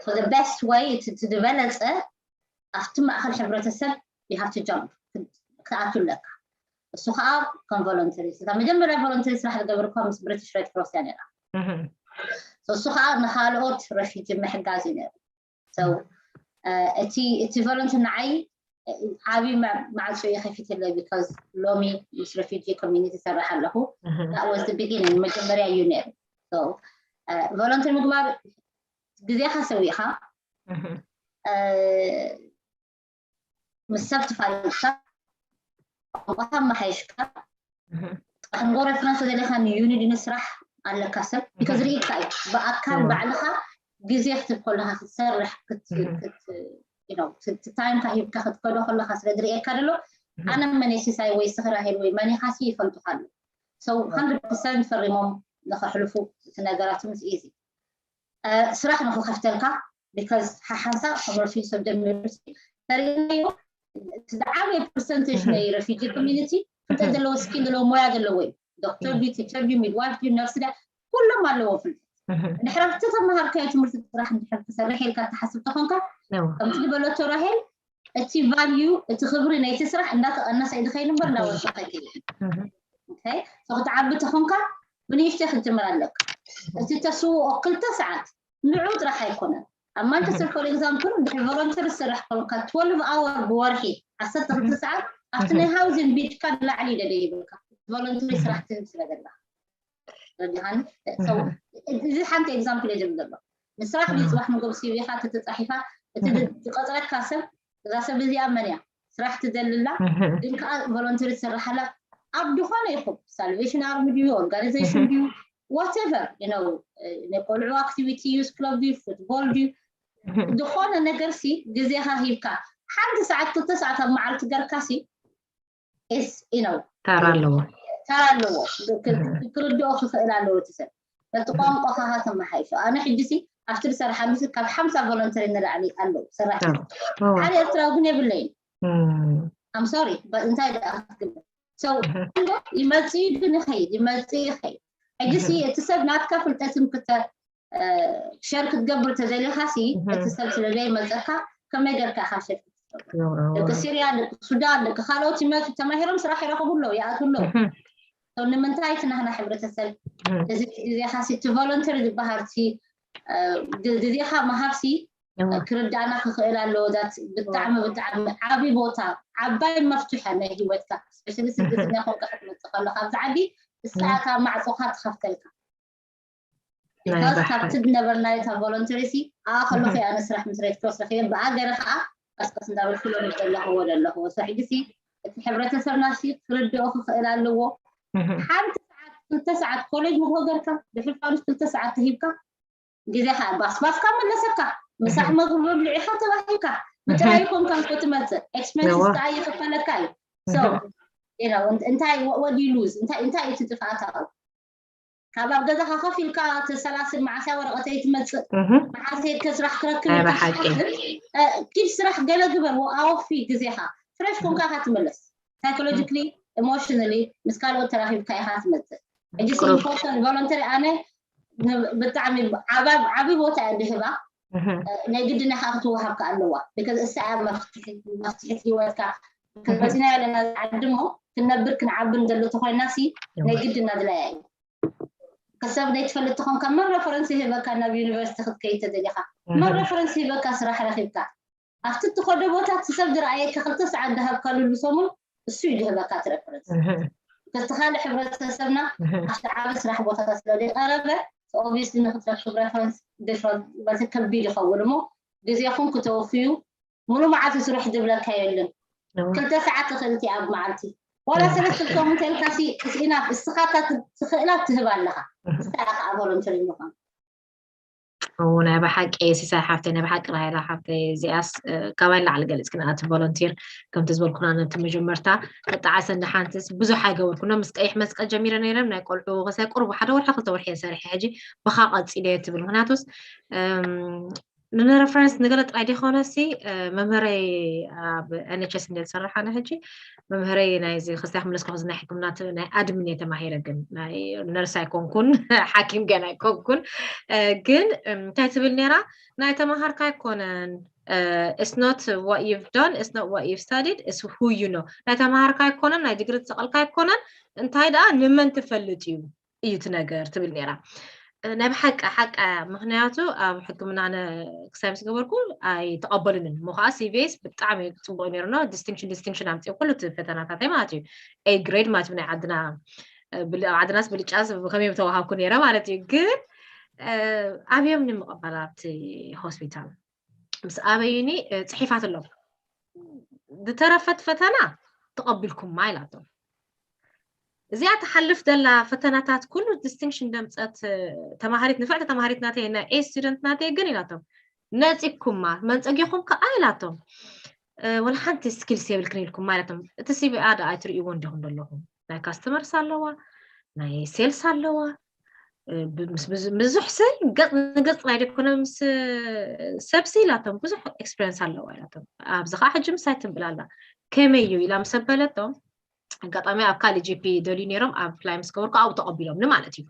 So the best way እቲ ዝበለፀ ኣብቲ ማእኸል ሕብረተሰብ you have to jump ክትኣቱ ኣለካ። እሱ ከዓ ከም voluntary እታ መጀመርያ voluntary ስራሕ ዝገበርኳ ምስ British Red Cross እያ ነይራ። እሱ ከዓ ንካልኦት refugee ምሕጋዝ እዩ ነይሩ። So እቲ እቲ volunteer ንዓይ ዓብዪ ማዕፆ እዩ ከፊትለይ because ሎሚ ምስ refugee community ይሰርሕ ኣለኹ። That was the beginning መጀመርያ እዩ ነይሩ። So volunteer ምግባር ግዜኻ ሰዊእኻ ምስ ሰብ ተፋሊጥካ ቋንቋኻ ኣመሓይሽካ ጥራሕ ንጎ reference ተደሊኻ ንዩኒድ ንስራሕ ኣለካ ሰብ because ርኢካ እዩ ብኣካል ባዕልኻ ግዜ ክትብ ከለካ ክትሰርሕ ታይምካ ሂብካ ክትከዶ ከለካ ስለ ዝርእየካ ደሎ ኣነ መን ሲሳይ ወይ ስኽራሄል ወይ መኒኻሲ ይፈልጡካ ኣሎ so hundred percent ፈሪሞም ንክሕልፉ እቲ ነገራት ምስ easy ስራሕ ንክከፍተልካ because ሓሓንሳብ ካብ refugee ሰብ ጀሚሩ ተርእናዮ ዝዓበየ percentage ናይ refugee community ፍልጠት ዘለዎ skill ዘለዎ ሞያ ዘለዎ እዩ doctor ድዩ teacher ድዩ midwife ድዩ nurse ድያ ኩሎም ኣለዎ ፍልጠት ድሕሪ ተተመሃርካዮ ትምህርቲ ጥራሕ እንድሕር ክሰርሕ ኢልካ ትሓስብ ተኾንካ ከምቲ ዝበለቶ ራሄል እቲ value እቲ ክብሪ ናይቲ ስራሕ እንዳተቐነሰ እዩ ዝኸይድ እምበር እንዳወሰኸ ይኸይድ ክትዓቢ ተኾንካ ብንእሽተይ ክትጅምር ኣለካ እቲ ተስውኦ ክልተ ሰዓት ንዑ ጥራሕ ኣይኮነን ኣብ Manchester for example እንድሕር volunteer ዝሰርሕ ከለካ twelve hour ብወርሒ ዓሰርተ ክልተ ሰዓት ኣብቲ ናይ housing ቤትካ ንላዕሊ ኢለ ይብልካ volunteer ስራሕ ትህብ ስለ ዘለካ ረዲኻኒ እዚ ሓንቲ example እየ ዝብል ዘሎ ንስራሕ ድዩ ፅባሕ ንጎብ ሲቪኻ ተተፃሒፋ እቲ ዝቐፅረካ ሰብ እዛ ሰብ እዚኣ መን እያ ስራሕ ትደልላ ግን ከዓ volunteer ትሰርሓላ ኣብ ዝኾነ ይኹን Salvation Army ድዩ organization ድዩ whatever you know ናይ ቆልዑ activity youth club ድዩ football ድዩ ዝኾነ ነገር ሲ ግዜኻ ሂብካ ሓንቲ ሰዓት ክልተ ሰዓት ኣብ መዓልቲ ገርካ ሲ is you know ተራ ኣለዎ ተራ ኣለዎ ክርድኦ ክኽእል ኣለዎ እቲ ሰብ በቲ ቋንቋኻ ተመሓይሾ ኣነ ሕጂ ሲ ኣብቲ ዝሰርሓሉ ሲ ካብ ሓምሳ volunteer ንላዕሊ ኣለዉ ሰራሕቲ ሓደ ኤርትራዊ ግን የብለይን I'm sorry እንታይ ደኣ ክትግበር so ይመፅእ ግን ይኸይድ ይመፅእ ይኸይድ ሕጂ ሲ እቲ ሰብ ናትካ ፍልጠትን ክተ share ክትገብር ተዘይለካ ሲ እቲ ሰብ ስለ ዘይመፀካ ከመይ ገርካ ኢኻ share ክትገብር ደቂ ሲርያ ደቂ ሱዳን ደቂ ካልኦት ይመፁ ተማሂሮም ስራሕ ይረኽቡ ኣለዉ ይኣትዉ ኣለዉ ንምንታይ እቲ ናህና ሕብረተሰብ እዚ ግዜኻ ሲ እቲ volunteer ዝበሃል ሲ ግዜኻ ምሃብ ሲ ክርዳእና ክኽእል ኣለዎ ዛት ብጣዕሚ ብጣዕሚ ዓብዪ ቦታ ዓባይ መፍትሐ ናይ ህይወትካ especially ስደተኛ ኮንካ ክትመፅእ ከለካ ኣብዚ ዓዲ እሳታ ማዕፆኻ ትኸፍተልካ because ካብቲ ዝነበርናዮ እታ volunteer ሲ ኣብኣ ከለኹ ኣነ ስራሕ ምስ Red Cross ረኺበ ብኣገረ ከዓ ቀስቀስ እንዳበልኩ ሎሚ ዘለኽዎ ዘለኽዎ so ሕጂ ሲ እቲ ሕብረተሰብና ሲ ክርድኦ ክኽእል ኣለዎ ሓንቲ ሰዓት ክልተ ሰዓት ኮሌጅ ንግሆ ገርካ ድሕሪ ፋሉስ ክልተ ሰዓት ተሂብካ ግዜኻ ባስባስካ መለሰካ ምሳሕ መግቢ መብልዒኻ ተባሂልካ ብጥራይ ይኮንካ እኮ ትመፅእ expenses ከዓ ይኽፈለካ እዩ so you know እንታይ what do you lose እንታይ እንታይ እቲ ጥፍኣት ኣብኡ ካብ ኣብ ገዛኻ ከፍ ኢልካ ተሰላስል መዓስያ ወረቐተይ ትመፅእ መዓስ ሄድከ ስራሕ ክረክብ ኢልካ ትሓስብ ኪድ ስራሕ ገለ ግበር ኣወፊ ግዜኻ fresh ኮንካ ኢኻ ትምለስ psychologically emotionally ምስ ካልኦት ተራኺብካ ኢኻ ትመፅእ ሕጂ important volunteer ኣነ ብጣዕሚ ዓቢ ቦታ እየ ድህባ ናይ ግድና ከዓ ክትወሃብካ ኣለዋ። ብከዚ እሳ እያ መፍትሒ ህይወትካ። ክንበፅና ያለና ዓዲ ሞ ክንነብር ክንዓብን ዘሎ ተኮይና ሲ ናይ ግድና ድላያ እዩ። ከሰብ ናይ ትፈልጥ ትኾንካ መን ረፈረንስ ይህበካ ናብ ዩኒቨርሲቲ ክትከይድ ተደሊኻ፣ መን ረፈረንስ ይህበካ ስራሕ ረኺብካ ኣብቲ ትኸዶ ቦታ እቲ ሰብ ዝረኣየካ ክልተ ሰዓት ዝሃብካሉ ሰሙን እሱ እዩ ዝህበካ እቲ ረፈረንስ። ከቲ ካልእ ሕብረተሰብና ኣብቲ ዓበ ስራሕ ቦታታት ስለ ዘይቀረበ ኦብቪስሊ ንክትረክብ ረፈረንስ ዲፍረንት ከቢድ ይኸውን እሞ ግዜኹም ክተወፍዩ ሙሉ መዓልቲ ስራሕ ዝብለካ የለን። ክልተ ሰዓት ትኽእል እቲኣ ኣብ መዓልቲ ዋላ ሰለስተ ሰሙን ተልካሲ ኢናፍ እስኻታ ትኽእላ ትህብ ኣለኻ። እስኻ ኢኻ ቮለንተሪ ምዃን። ናይ ብሓቂ ሲሳይ ሓፍተይ ናይ ብሓቂ ራሄላ ሓፍተይ እዚኣስ ካባይ ላዕሊ ገሊፅ ክነኣት ቮለንቲር ከምቲ ዝበልኩና ነቲ መጀመርታ ተጣዓሰኒ ሓንትስ ብዙሕ ኣይገበርኩ ኖ ምስ ቀይሕ መስቀል ጀሚረ ነይረ ናይ ቆልዑ ከሳይ ቁርቡ ሓደ ወርሒ ክልተ ወርሒ እየ ሰሪሐ ሕጂ ብኻ ቀፂለ እየ ትብል ምክንያቱስ ንረፈረንስ ንገለ ጥራይ ዲኮነሲ መምህረይ ኣብ ኤንኤችኤስ እንደ ዝሰራሕ ኣነ ሕጂ መምህረይ ናይዚ ክስታይ ክምለስ ከዚ ናይ ሕክምና ናይ ኣድሚን እየ ተማሂረ ግን ናይ ነርስ ኣይኮንኩን ሓኪም ገና ኣይኮንኩን ግን እንታይ ትብል ነራ ናይ ተማሃርካ ኣይኮነን it's not what you've done it's not what you've studied it's who you know ናይ ተማሃርካ ኣይኮነን ናይ ዲግሪ ትሰቐልካ ኣይኮነን እንታይ ደኣ ንመን ትፈልጥ እዩ እዩ እቲ ነገር ትብል ነራ ናይ ብሓቂ ሓቃ ምክንያቱ ኣብ ሕክምና ክሳይ ምስ ገበርኩ ኣይተቐበሉንን እሞ ከዓ ሲቪኤስ ብጣዕሚ ፅቡቅ ነሩ ኖ ዲስቲንክሽን ዲስቲንክሽን ኣምፅኡ ኩሉ እቲ ፈተናታተይ ማለት እዩ ኤ ግሬድ ማለት ናይ ዓድና ኣብ ዓድናስ ብልጫ ከመይ ተዋሃብኩ ነረ ማለት እዩ ግን ኣብዮም ንምቕባል ኣብቲ ሆስፒታል ምስ ኣበዩኒ ፅሒፋት ኣሎ ዝተረፈት ፈተና ተቐቢልኩማ ኢላቶም እዚኣ ትሓልፍ ዘላ ፈተናታት ኩሉ ዲስቲንክሽን ደምፀት ተማሃሪት ንፍዕቲ ተማሃሪት ናተይ ናይ ኤ ስቱደንት ናተይ ግን ኢላቶም ነፂኩማ መንፀጊኹም ከዓ ኢላቶም ወላ ሓንቲ ስኪልስ የብልክን ኢልኩም ማለቶም እቲ ሲቪኣ ዳ ኣይትርእይዎ እንዲኹም ዘለኹም ናይ ካስተመርስ ኣለዋ ናይ ሴልስ ኣለዋ ብዙሕ ሲ ገፅ ንገፅ ናይ ደኮነ ምስ ሰብሲ ኢላቶም ብዙሕ ኤክስፔሪንስ ኣለዋ ኢላቶም ኣብዚ ከዓ ሕጂ ምሳይ ትንብል ኣላ ከመይ እዩ ኢላ ምስ ኣበለቶም ኣጋጣሚ ኣብ ካልእ ጂፒ ደልዩ ነይሮም ኣብ ኣፕላይ ምስ ገበርኩ ኣብኡ ተቐቢሎምኒ ማለት እዩ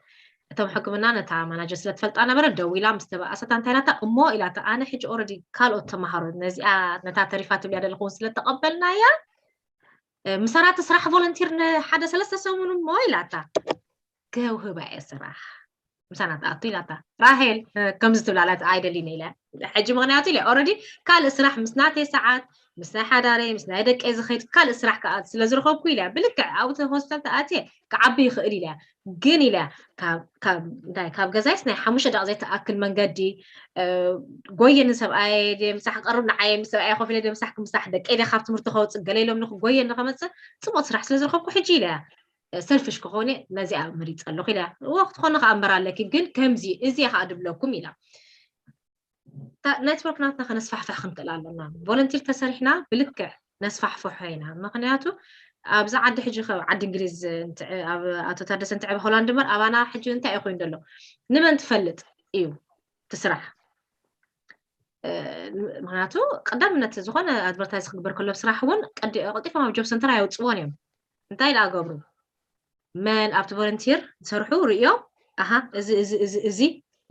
እቶም ሕክምና ነታ ማናጀር ስለ ትፈልጣ ነበረ ደዊላ ምስ ተበኣሰታ እንታይ ኢላታ እሞ ኢላታ ኣነ ሕጂ ኦረዲ ካልኦት ተምሃሮ ነዚኣ ነታ ተሪፋ ትብልያ ዘለኹ እውን ስለ ተቐበልናያ ምሳና እቲ ስራሕ ቮለንቲር ንሓደ ሰለስተ ሰሙን እሞ ኢላታ ገውህባ እየ ስራሕ ምሳና ትኣቱ ኢላታ ራሄል ከምዚ ትብላላት ኣይደሊን ኢለ ሕጂ ምክንያቱ ኢለ ኦረዲ ካልእ ስራሕ ምስ ናተይ ሰዓት ምስ ናይ ሓዳረይ ምስ ናይ ደቀይ ዝኸይድ ካልእ ስራሕ ከዓ ስለ ዝረኸብኩ ኢለ ብልክዕ ኣብቲ ሆስፒታል ተኣትየ ክዓቢ ይኽእል ኢለ ግን ኢለ እንታይ ካብ ገዛይስ ናይ ሓሙሽተ ደቂ ዘይተኣክል መንገዲ ጎየ ንሰብኣየ ምሳሕ ክቀርብ ንዓየ ምስ ሰብኣየ ኮፍ ኢለ ምሳሕ ክምሳሕ ደቀይ ደ ካብ ትምህርቲ ከወፅእ ገለ ኢሎም ንክጎየ ንከመፅእ ፅቡቅ ስራሕ ስለ ዝረኸብኩ ሕጂ ኢለ ሰልፍሽ ክኾነ ነዚኣ መሪፀ ኣለኹ ኢላ እዎ ክትኾነ ከዓ እምበር ኣለኪ ግን ከምዚ እዚ ከዓ ድብለኩም ኢላ ኔትወርክ ናትና ከነስፋሕፋሕ ክንክእል ኣለና ቮለንቲር ተሰሪሕና ብልክዕ ነስፋሕፍሖ ኢና ምክንያቱ ኣብዚ ዓዲ ሕጂ ዓዲ እንግሊዝ ኣቶ ታደሰ እንትዕብ ሆላንድ እምበር ኣባና ሕጂ እንታይ እዩ ኮይኑ ዘሎ ንመን ትፈልጥ እዩ ትስራሕ ምክንያቱ ቀዳምነት ዝኾነ ኣድቨርታይዝ ክግበር ከሎ ስራሕ እውን ቀልጢፎም ኣብ ጆብ ሰንተር ኣየውፅዎን እዮም እንታይ ኢላ ገብሩ መን ኣብቲ ቮለንቲር ዝሰርሑ ርእዮም ኣሃ እዚ እዚ እዚ እዚ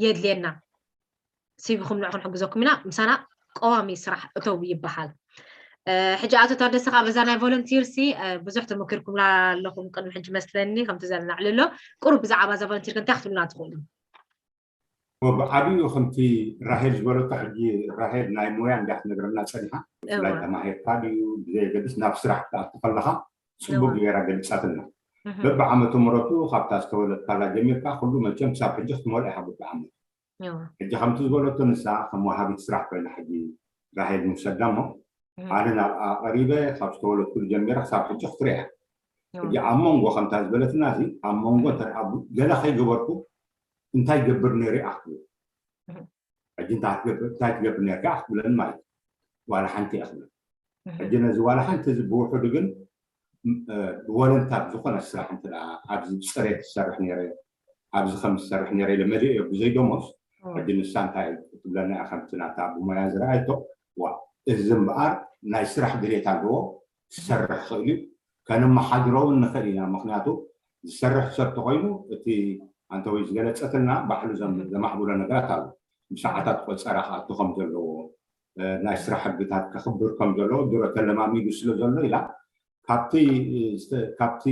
የድልየና ሲቪኹም ንዕ ክንሕግዘኩም ኢና ምሳና ቀዋሚ ስራሕ እተው ይበሃል ሕጂ ኣቶ ታደሰ ካብ እዛ ናይ ቮለንቲር ሲ ብዙሕ ተመኪርኩምላ ኣለኹም ቅድሚ ሕጂ መስለኒ ከምቲ ዘናዕልሎ ቁሩብ ብዛዕባ እዛ ቮለንቲር እንታይ ክትብሉና ትኽእሉ ብዓብዩ ከምቲ ራሄል ዝበለቶ ሕጂ ራሄል ናይ ሞያ እንዳ ክትነግረና ፀኒሓ ብፍላይ ተማሂርካ ድዩ ብዘየገድስ ናብ ስራሕ ክትኣቱ ከለካ ፅቡቅ ገይራ ገሊፃትና በብዓመቱ ምረቱ ካብታ ዝተወለድካላ ጀሚርካ ኩሉ መቸም ክሳብ ሕጂ ክትመልኦ ኢካ በብዓመቱ ሕጂ ከምቲ ዝበለቶ ንሳ ከም ወሃቢት ስራሕ ኮይና ሕጂ ራሄል ንውሰዳ እሞ ኣነ ናብኣ ቀሪበ ካብ ዝተወለድኩሉ ጀሚረ ክሳብ ሕጂ ክትሪያ ሕጂ ኣብ መንጎ ከምታ ዝበለትና እዚ ኣብ መንጎ እንተ ገለ ከይገበርኩ እንታይ ገብር ነይሩ ኣክብል ሕጂ እንታይ ትገብር ነርካ ክትብለኒ ማለት ዋላ ሓንቲ እየ ክብል ሕጂ ነዚ ዋላ ሓንቲ እዚ ብውሕዱ ግን ብወለንታር ዝኾነ ስራሕ እንተ ኣብዚ ብፅሬት ዝሰርሕ ነረ ኣብዚ ከም ዝሰርሕ ነረ ኢለ መሊኦ ብዘይ ደሞዝ ሕጂ ንሳ እንታይ ትብለና እያ ከምቲ ናታ ብሞያ ዝረኣየቶ ዋ እዚ እምበኣር ናይ ስራሕ ድሌት ኣለዎ ክሰርሕ ክእል እዩ ከነመሓድሮ እውን ንኽእል ኢና ምክንያቱ ዝሰርሕ ሰብ ተኮይኑ እቲ ኣንተ ወይ ዝገለፀትልና ባዕሉ ዘማሕብሮ ነገራት ኣሎ ብሰዓታት ቆፀራ ክኣቱ ከም ዘለዎ፣ ናይ ስራሕ ሕግታት ከኽብር ከም ዘለዎ ድሮ ተለማሚዱ ስለ ዘሎ ኢላ ካብቲ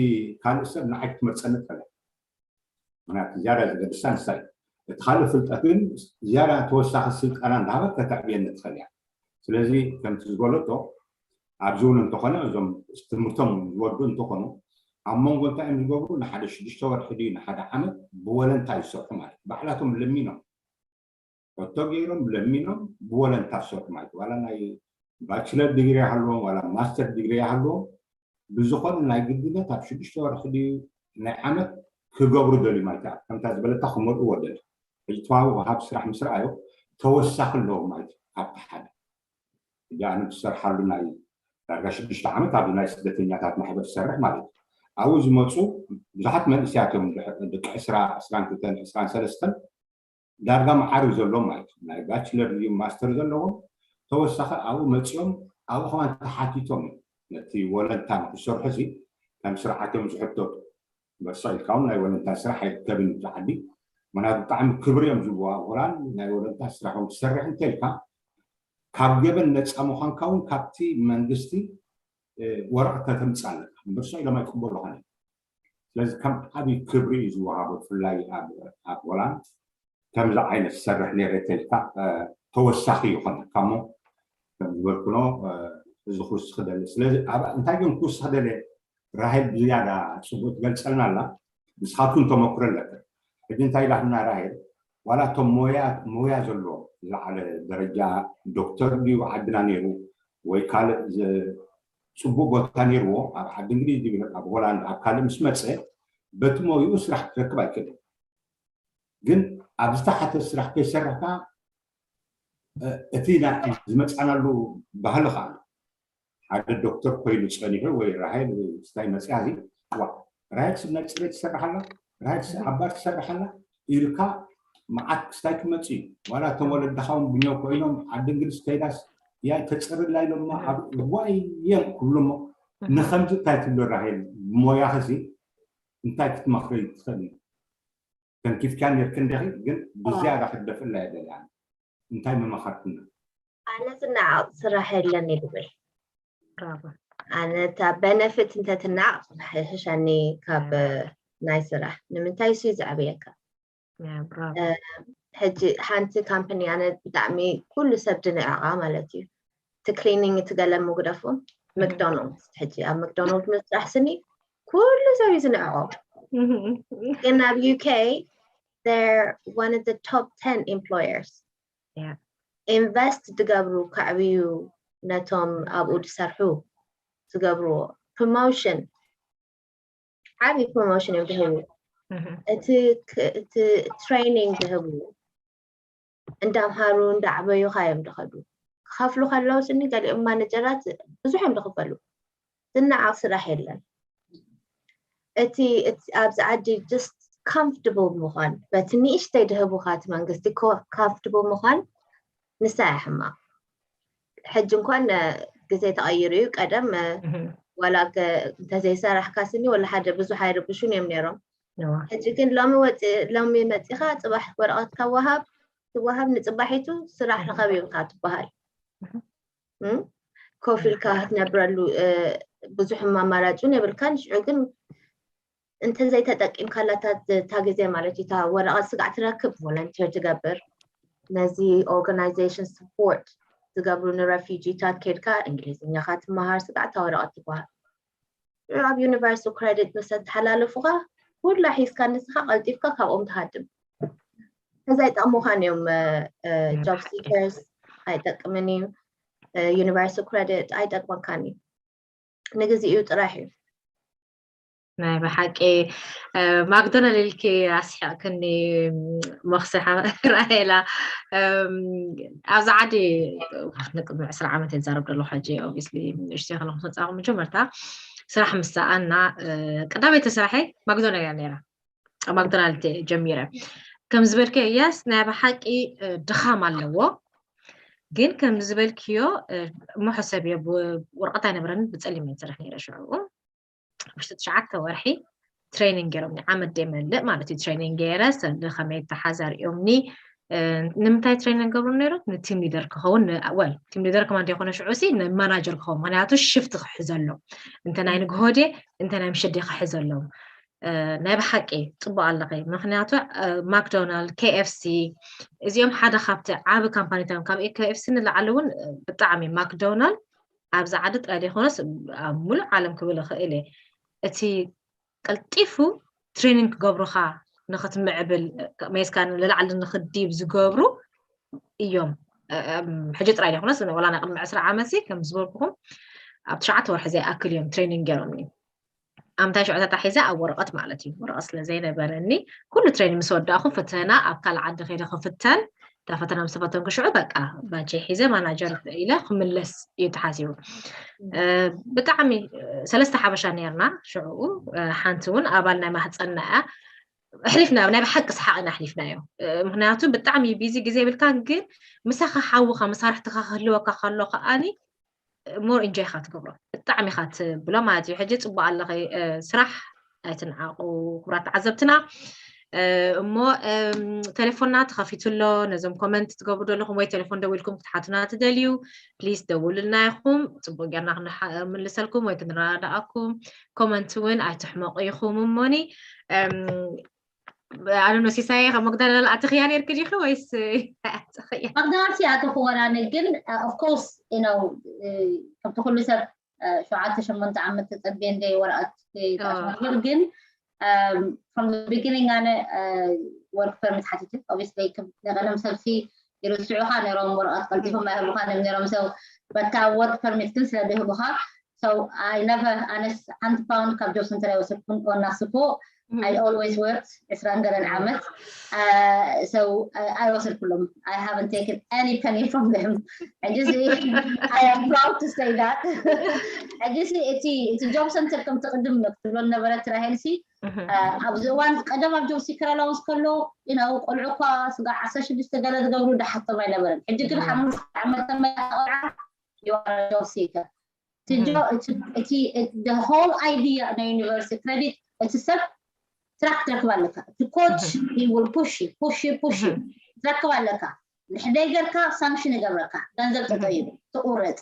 ካልእ ሰብ ንዓይ ክትመርፀኒ ትኽእል። ምክንያቱ ዝያዳ ዘገድሳ ንሳ እዩ። እቲ ካልእ ፍልጠት ግን ዝያዳ ተወሳኺ ስልጠና እንዳሃበት ከተዕብየኒ ትኽእል እያ። ስለዚ ከምቲ ዝበለቶ ኣብዚ እውን እንተኾነ እዞም ትምህርቶም ዝወዱ እንተኾኑ ኣብ መንጎ እንታይ እዮም ዝገብሩ? ንሓደ ሽዱሽተ ወርሒ ድዩ ንሓደ ዓመት ብወለንታ ይሰርሑ ማለት ባዕላቶም ለሚኖም ሕቶ ገይሮም ለሚኖም ብወለንታ ዝሰርሑ ማለት ዋላ ናይ ባችለር ዲግሪ ይሃልዎም ዋላ ማስተር ዲግሪ ይሃልዎም ብዝኾነ ናይ ግድነት ኣብ ሽዱሽተ ወርሒ ድዩ ናይ ዓመት ክገብሩ ደልዩ ማለት እዩ። ከምታ ዝበለታ ክመልእዎ ደልዩ ሕጂ ተዋሂቡ ሃብ ስራሕ ምስ ረኣዮ ተወሳኺ ኣለዎ ማለት እዩ። ካብቲ ሓደ ሕጂ ኣነ ትሰርሓሉ ናይ ዳርጋ ሽዱሽተ ዓመት ኣብ ናይ ስደተኛታት ማሕበር ትሰርሕ ማለት እዩ። ኣብኡ ዝመፁ ብዙሓት መንእሰያት እዮም ደቂ ዕስራ ዕስራን ክልተን ዕስራን ሰለስተን ዳርጋ መዓር እዩ ዘለዎም ማለት እዩ። ናይ ባችለር ድዩ ማስተር ዘለዎም ተወሳኺ ኣብኡ መፂኦም ኣብኡ ከማን ተሓቲቶም እዮም ነቲ ወለንታ ንክሰርሑ ሲ ከም ስርዓት እዮም ዝሕተቱ። በሳ ኢልካ እውን ናይ ወለንታ ስራሕ ኣይርከብን እዩ ዓዲ ምክንያቱ ብጣዕሚ ክብሪ እዮም ዝብዎ ኣብ ሆላንድ ናይ ወለንታ ስራሕ እውን ትሰርሕ እንተልካ ካብ ገበን ነፃ ምዃንካ እውን ካብቲ መንግስቲ ወረቐት ከተምፅእ ኣለካ እምበር ሶ ኢሎም ኣይቅበሉኻን እዮም። ስለዚ ከም ዓብዪ ክብሪ እዩ ዝወሃቦ ብፍላይ ኣብ ሆላንድ ከምዚ ዓይነት ዝሰርሕ ነይረ ተልካ ተወሳኺ ይኾነካ እሞ ከም ዝበልኩኖ እዚ ክውስኽ ደለ ስለዚ እንታይ ግን ክውስኽ ደለ ራሄል ብዝያዳ ፅቡቅ ትገልፀልና ኣላ። ንስኻትኩም ተመክሮ ኣለካ። ሕጂ እንታይ ኢላትና ራሄል ዋላ እቶም ሞያ ሞያ ዘለዎ ዝለዓለ ደረጃ ዶክተር ድዩ ዓድና ነይሩ ወይ ካልእ ጽቡቅ ቦታ ነይርዎ ኣብ ዓዲ እንግሊዝ ድዩ ኣብ ሆላንድ ኣብ ካልእ ምስ መፀ በቲ ሞይኡ ስራሕ ክረክብ ኣይክእልን። ግን ኣብ ዝተሓተ ስራሕ ከይሰርሕካ እቲ ዝመፃናሉ ባህሊ ከዓ ሓደ ዶክተር ኮይኑ ፀኒሑ ወይ ራሄል ስታይ መፅያ እዚ ዋ ራሄል ስብ ናይ ፅሬት ትሰርሕ ኣላ ራሄል ኣብ ባር ትሰርሕ ኣላ ኢልካ መዓት ክስታይ ክመፅ እዩ ዋላ እቶም ወለድኻ እውን ብኛው ኮይኖም ዓዲ እንግሊዝ ከይዳስ ያይ ተፅርላ ኢሎማ ኣብ ዋይ የም ክብሉ እሞ ንከምዚ እንታይ ትብሎ ራሄል ብሞያኺ እዚ እንታይ ክትመኽሪ ትኽእል እዩ ተንኪፍካ ነርክ እንዲኺ ግን ብዝያዳ ክትደፍእላ የደልያን እንታይ ምመኸርክና? ኣነ ዝነዓቕ ስራሕ የለን ይብል። ኣነ እታ በነፊት እንተትነዓቕ ሕሸኒ ካብ ናይ ስራሕ ንምንታይ እሱ እዩ ዘዕብየካ። ሕጂ ሓንቲ ካምፕኒ ኣነ ብጣዕሚ ኩሉ ሰብ ዝንዕቓ ማለት እዩ። እቲ ክሊኒንግ እቲ ገለ ምጉደፉ መክዶናልድስ ሕጂ ኣብ መክዶናልድ ምስራሕ ስኒ ኩሉ ሰብ እዩ ዝንዕቖ። ግን ኣብ ዩ ኬ they're one of the top ten employers. ኢንቨስት ዝገብሩ ከዕብዩ ነቶም ኣብኡ ዝሰርሑ ዝገብርዎ ፕሮሞሽን ዓብዪ ፕሮሞሽን እዮም ዝህቡ። እቲ ትሬኒንግ ዝህቡ እንዳምሃሩ እንዳዕበዩኻ እዮም ዝኸዱ። ክኸፍሉ ከለዉ ስኒ ገሊኦም ማነጀራት ብዙሕ እዮም ዝኽፈሉ። ዝነዓቕ ስራሕ የለን። እቲ ኣብዚ ዓዲ just comfortable ምዃን በቲ ንእሽተይ ድህቡኻ እቲ መንግስቲ comfortable ምዃን ንሳ እያ ሕማቕ። ሕጂ እንኳን ግዜ ተቐይሩ እዩ። ቀደም ዋላ እንተዘይሰራሕካ ስኒ ወላ ሓደ ብዙሕ ኣይርብሹን እዮም ነይሮም። ሕጂ ግን ሎሚ ወፂ ሎሚ መፂኻ ፅባሕ ወረቐትካ ወሃብ ትወሃብ ንፅባሒቱ ስራሕ ርኸብ ኢልካ ትበሃል። ኮፍ ኢልካ ክትነብረሉ ብዙሕ ኣማራጭ እውን የብልካን። ሽዑ ግን እንተዘይተጠቂምካላ እታ ግዜ ማለት እዩ እታ ወረቐት ስጋዕ ትረክብ ቮለንቲር ትገብር ነዚ ኦርጋናይዜሽን ስፖርት ዝገብሩ ንረፊጂታት ከድካ እንግሊዝኛኻ ትመሃር ስጋዕ እታ ወረቐት ትበሃል። ኣብ ዩኒቨርሳል ክረዲት ምስ ኣተሓላለፉኻ ኩላ ሒዝካ ንስኻ ቀልጢፍካ ካብኦም ትሃድም። እዛ ኣይጠቕሙኻን እዮም ጆብ ሲከርስ ኣይጠቅምን እዩ። ዩኒቨርሳል ክረዲት ኣይጠቅመካን እዩ። ንግዜኡ ጥራሕ እዩ። ናይ ብሓቂ ማክዶናል ኢልኪ ኣስሒቕክኒ። መኽስሓ ራሄላ ኣብዚ ዓዲ ንቅድሚ ዕስራ ዓመት የዛረብ ደሎ ሕጂ ኦብስሊ ንእሽተይ ከለኹ መፃኹ መጀመርታ ስራሕ ምስ ሰኣና ቀዳመይቲ ስራሐይ ማክዶናል እያ ነይራ። ማክዶናልድ ጀሚረ ከም ዝበልክዮ yes ናይ ብሓቂ ድኻም ኣለዎ። ግን ከም ዝበልክዮ እሞ ሕሰብዮ ወረቐት ኣይነበረን ብፀሊም እየ ዝሰርሕ ነይረ ሽዑ ውሽጢ ትሽዓተ ወርሒ ትሬኒንግ ገይሮምኒ ዓመት ደይመልእ ማለት እዩ ትሬኒንግ ገይረ ሰልዲ ከመይ ተሓዛሪኦምኒ ንምንታይ ትሬን ንገብሩ ነይሩ? ንቲም ሊደር ክኸውን። ወል ቲም ሊደር ከማ እንተይኮነ ሽዑ ሲ ንማናጀር ክኸውን፣ ምክንያቱ ሽፍት ክሕዘሎም፣ እንተ ናይ ንግሆ ድየ እንተ ናይ ምሸት ድየ ክሕዘሎም። ናይ ብሓቂ ፅቡቅ ኣለኸ። ምክንያቱ ማክዶናልድ፣ ኬኤፍሲ፣ እዚኦም ሓደ ካብቲ ዓብ ካምፓኒታት፣ ካብ ኬኤፍሲ ንላዕሊ እውን ብጣዕሚ ማክዶናልድ ኣብዚ ዓዲ ጥራይ ዘይኮነስ ኣብ ሙሉእ ዓለም ክብል እኽእል እየ። እቲ ቀልጢፉ ትሬኒንግ ክገብሩኻ ንኽትምዕብል፣ መይስካ ንላዕሊ ንኽዲብ ዝገብሩ እዮም። ሕጂ ጥራይ ዘይኮነስ ወላ ናይ ቅድሚ ዕስራ ዓመት ሲ ከም ዝበልኩኹም ኣብ ትሽዓተ ወርሒ ዘይኣክል እዮም ትሬኒንግ ገይሮምኒ። ኣምታይ ሽዑ ተታሒዘ ኣብ ወረቐት ማለት እዩ። ወረቐት ስለ ዘይነበረኒ ኩሉ ትሬኒንግ ምስ ወዳእኹ ፈተና ኣብ ካልእ ዓዲ ከይደ ክፍተን። እታ ፈተና ምስ ተፈተንኩ ሽዑ በቃ ባጀይ ሒዘ ማናጀር ኢለ ክምለስ እዩ ተሓሲቡ። ብጣዕሚ ሰለስተ ሓበሻ ነርና ሽዑ። ሓንቲ እውን ኣባል ናይ ማህፀንና እያ። ኣሕሊፍናዮ፣ ናይ ብሓቂ ሰሓቕ ኢና ኣሕሊፍናዮ። ምክንያቱ ብጣዕሚ ቢዚ ግዜ የብልካን፣ ግን ምሳኻ ሓውኻ መሳርሕትኻ ክህልወካ ከሎ ከኣኒ ሞር ኢንጆይ ኢኻ ትገብሮ፣ ብጣዕሚ ኢኻ ትብሎ ማለት እዩ። ሕጂ ፅቡቅ ኣለኸ ስራሕ ኣይትንዓቑ ክቡራት ተዓዘብትና። እሞ ቴሌፎንና ተኸፊቱ ኣሎ። ነዞም ኮመንት ትገብሩ ዘለኹም ወይ ቴሌፎን ደዊልኩም ክትሓቱና ትደልዩ፣ ፕሊስ ደውሉልና ኢኹም። ፅቡቅ ጌርና ክንምልሰልኩም ወይ ክንረዳዳኣኩም። ኮመንት እውን ኣይትሕመቑ ኢኹም። እሞኒ ኣነ ኖ ሲሳየ ካብ መግዳላል ኣትኽያ ነርክ ዲኺ ወይስ ኣትኽያ? መግዳላል ሲ ኣትኽወራኒ ግን ኦፍኮርስ ነው ከምቲ ኩሉ ሰብ ሸውዓተ ሸሞንተ ዓመት ተጸብየ እንደ ወረቐት ተሽማግር ግን from the beginning ኣነ ወርክ ፐርሚት ሓቲቱ። ኦብቪስሊ ናይ ቀደም ሰብሲ ይርስዑኻ ነይሮም፣ ወረቐት ቀልጢፎም ኣይህቡኻን እዮም ነይሮም። ሰው በታ ወርክ ፐርሚት ግን ስለ ዘይህቡኻ ሰው ኣይ ነቨር ኣነስ ሓንቲ ፓውንድ ካብ ጆብ ሰንተር ኣይወሰድኩን። ኦና ስኮ I always worked ዕስራን ገለን ዓመት ሰው ኣይወሰድኩሎም። I haven't taken any penny from them. ሕጂ I am proud to say that. ሕጂ እቲ ጆብ ሰንተር ከምቲ ቅድም ክትብሎ ነበረት ራሄል ሲ ኣብዚ እዋን ቀደም ኣብ ጆብ ሲከር ኣላውንስ ከሎ ነው ቆልዑ እኳ ስጋ ዓሰርተ ሽዱሽተ ገለ ዝገብሩ ዳሓቶም ኣይነበረን። ሕጂ ግን ሓሙሽተ ዓመት ተመያ ቆልዓ you are a job seeker. እቲ the whole idea ናይ ዩኒቨርሲቲ ክሬዲት እቲ ሰብ ትራክ ትረክብ ኣለካ። እቲ ኮች will push push push ትረክብ ኣለካ። ንሕደይ ገርካ ሳንክሽን ይገብረካ፣ ገንዘብ ተጠይቡ ትቁረፅ።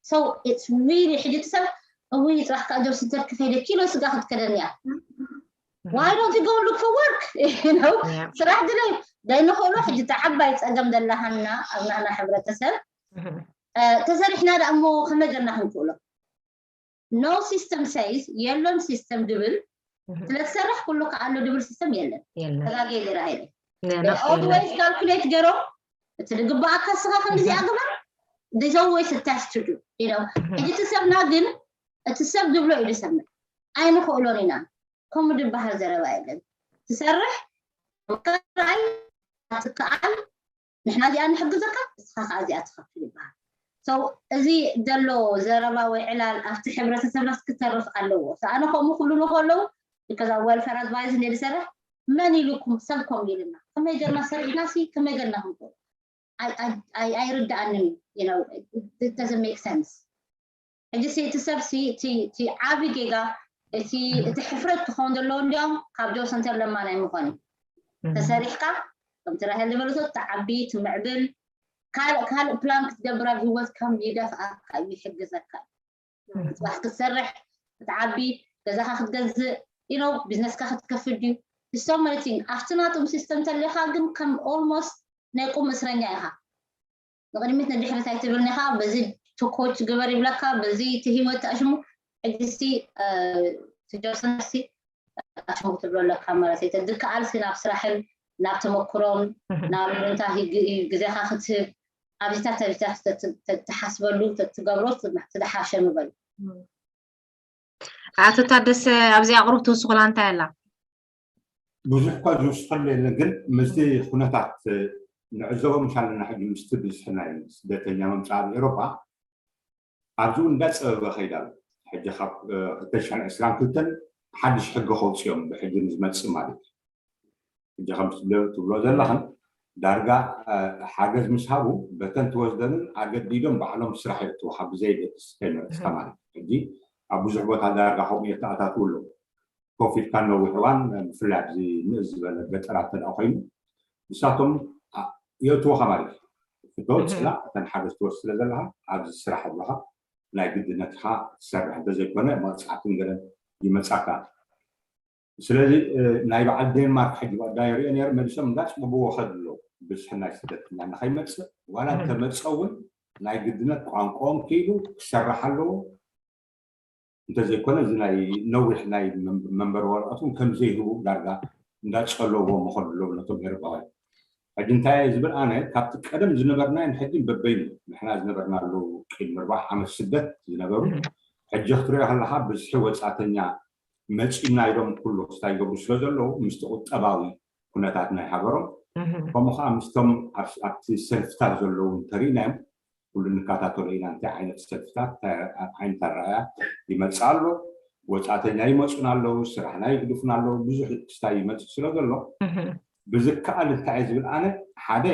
So it's really ሕጂ እቲ ሰብ እውይ ፅባሕ ከዓ ጆብ ሰንተር ክኸይደ ኪሎ ስጋ ክትከደኒ እያ። Why don't you go look for work? You know? ስራሕ ድለ ዘይንኽእሎ ሕጂ እቲ ዓባይ ፀገም ዘለሃና ኣብ ናህና ሕብረተሰብ ተሰሪሕና ደኣ እሞ ከመይ ገርና ክንክእሎ? No system says የለን ሲስተም ድብል ስለትሰርሕ ኩሉ ከኣሎ ድብል ሲስተም የለን። ተጋጌ ገራ ሄደ always calculate ገሮም እቲ ዝግባኣካ ስኻ ከምዚ ኣግባር there's always a test to do. ሕጂ እቲ ሰብና ግን እቲ ሰብ ዝብሎ እዩ ዝሰምዕ። ኣይንኽእሎን ኢና። ከምኡ ዝበሃል ዘረባ የለን። ትሰርሕ ምክራይ ትከኣል ንሕና እዚኣ ንሕግዘካ እስኻ ከዓ እዚኣ ትኸፍል ይበሃል። So እዚ ዘሎ ዘረባ ወይ ዕላል ኣብቲ ሕብረተሰብና ክትተርፍ ኣለዎ። ኣነ ከምኡ ክብሉ ከለዉ ከዛ welfare advice እንደ ዝሰርሕ መን ኢሉኩም ሰብ ኮም ኢልና ከመይ ገርና ሰሪሕና ሲ ከመይ ገርና ክንኮ ኣይርዳኣንን። It doesn't make sense. ሕጂ እቲ ሰብ እቲ ዓብ ጌጋ እቲ እቲ ሕፍረት ክኸውን ዘለዎ እንዲያውም ካብ ጆብ ሰንተር ለማናይ ምኾን ተሰሪሕካ ከምቲ ራሄል ዝበለቶ ትዓቢ ትምዕብል ካልእ ካልእ ፕላን ክትገብር ኣብ ህይወት ከም ይደፍኣካ እዩ ይሕግዘካ። ፅባሕ ክትሰርሕ ክትዓቢ ገዛኻ ክትገዝእ you know ቢዝነስካ ክትከፍት ድዩ so many things ኣብቲ ናቶም ሲስተም ተሊኻ ግን ከም almost ናይ ቁም እስረኛ ኢኻ። ንቕድሚት ንድሕሪት ኣይትብልን ኢኻ። በዚ ኮች ግበር ይብለካ፣ በዚ እቲ ህይወት ተኣሽሙ። ሕጂ እስቲ ትጀርሰን እስቲ ኣሽሙ ክትብሎ ኣለካ ማለት እዩ። ተድከኣል እስኪ ናብ ስራሕን ናብ ተመክሮን ናብ ምንታይ ግዜኻ ክትህብ ኣብዚታት ኣብዚታት ትሓስበሉ ትገብሮ ትደሓሸ ምበል። ኣቶ ታደሰ ኣብዚ ኣቕሩብ ትውስኹላ እንታይ ኣላ? ብዙሕ እኳ ዝውስኸሉ የለን ግን ምስቲ ኩነታት ንዕዘቦ ምሽ ኣለና ሕጂ ምስቲ ብዝሒ ናይ ስደተኛ መምፅእ ኣብ ኤሮፓ ኣብዚ እውን እንዳፀበበ ከይድ ኣሎ። ሕጂ ካብ ክልተ ሽሕን ዕስራን ክልተን ሓድሽ ሕጊ ከውፅኦም ብሕጂ ንዝመፅእ ማለት እዩ። ሕጂ ከም ትብሎ ዘለኽን ዳርጋ ሓገዝ ምስ ሃቡ በተን ትወስደንን ኣገዲዶም ባዕሎም ስራሕ የእትውኻ ብዘየገድስ ከይመረፅካ ማለት እዩ። ሕጂ ኣብ ብዙሕ ቦታ ዳርጋ ከምኡ የተኣታትው ኣለዉ። ኮፍ ኢልካ ነዊሕ እዋን ብፍላይ ኣብዚ ንእስ ዝበለ ገጠራት እንተ ኮይኑ ንሳቶም የእትወኻ ማለት እዩ። ፍቶ ፅላ እተን ሓገዝ ትወስድ ስለ ዘለኻ ኣብዚ ስራሕ ኣለኻ ናይ ግድነትኻ ትሰርሕ እንተዘይኮነ መቕፃዕትን ገለን ይመፃካ። ስለዚ ናይ በዓል ዴንማርክ ሕጂ ባዳ ይሪኦ ነይረ መሊሶም እንዳፅብብዎ ከድ ኣለዉ። ብዝሒ ናይ ስደተኛ ንኸይመፅእ ዋላ እንተመፀ እውን ናይ ግድነት ቋንቋኦም ክኢሉ ክሰርሕ ኣለዎ። እንተዘይኮነ እዚ ናይ ነዊሕ ናይ መንበሪ ወረቐት እውን ከምዘይህቡ ዳርጋ እንዳፀለዎ መኸዱ ኣለዉ ነቶም ኤሮጳውያን። ሕጂ እንታይ እየ ዝብል ኣነ ካብቲ ቀደም ዝነበርናዮ ንሕጂ በበይኑ ንሕና ዝነበርናሉ ቅድሚ ኣርባዓ ዓመት ስደት ዝነበሩ ሕጂ ክትሪኦ ከለካ ብዝሒ ወፃእተኛ መፂና ኢሎም ኩሉ ክስታይ ይገብሩ ስለ ዘለዉ ምስቲ ቁጠባዊ ኩነታት ናይ ሃገሮም ከምኡ ከዓ ምስቶም ኣብቲ ሰልፍታት ዘለዉ እንተሪእናዮም ኩሉ ንከታተሎ ኢና እንታይ ዓይነት ሰልፍታት እንታይ ዓይነት ኣረኣያ ይመፅእ ኣሎ ወፃእተኛ ይመፁና ኣለዉ ስራሕና ይግድፉና ኣለዉ ብዙሕ ክስታይ ይመፅእ ስለ ዘሎ ብዝከኣል እንታይ እየ ዝብል ኣነ ሓደ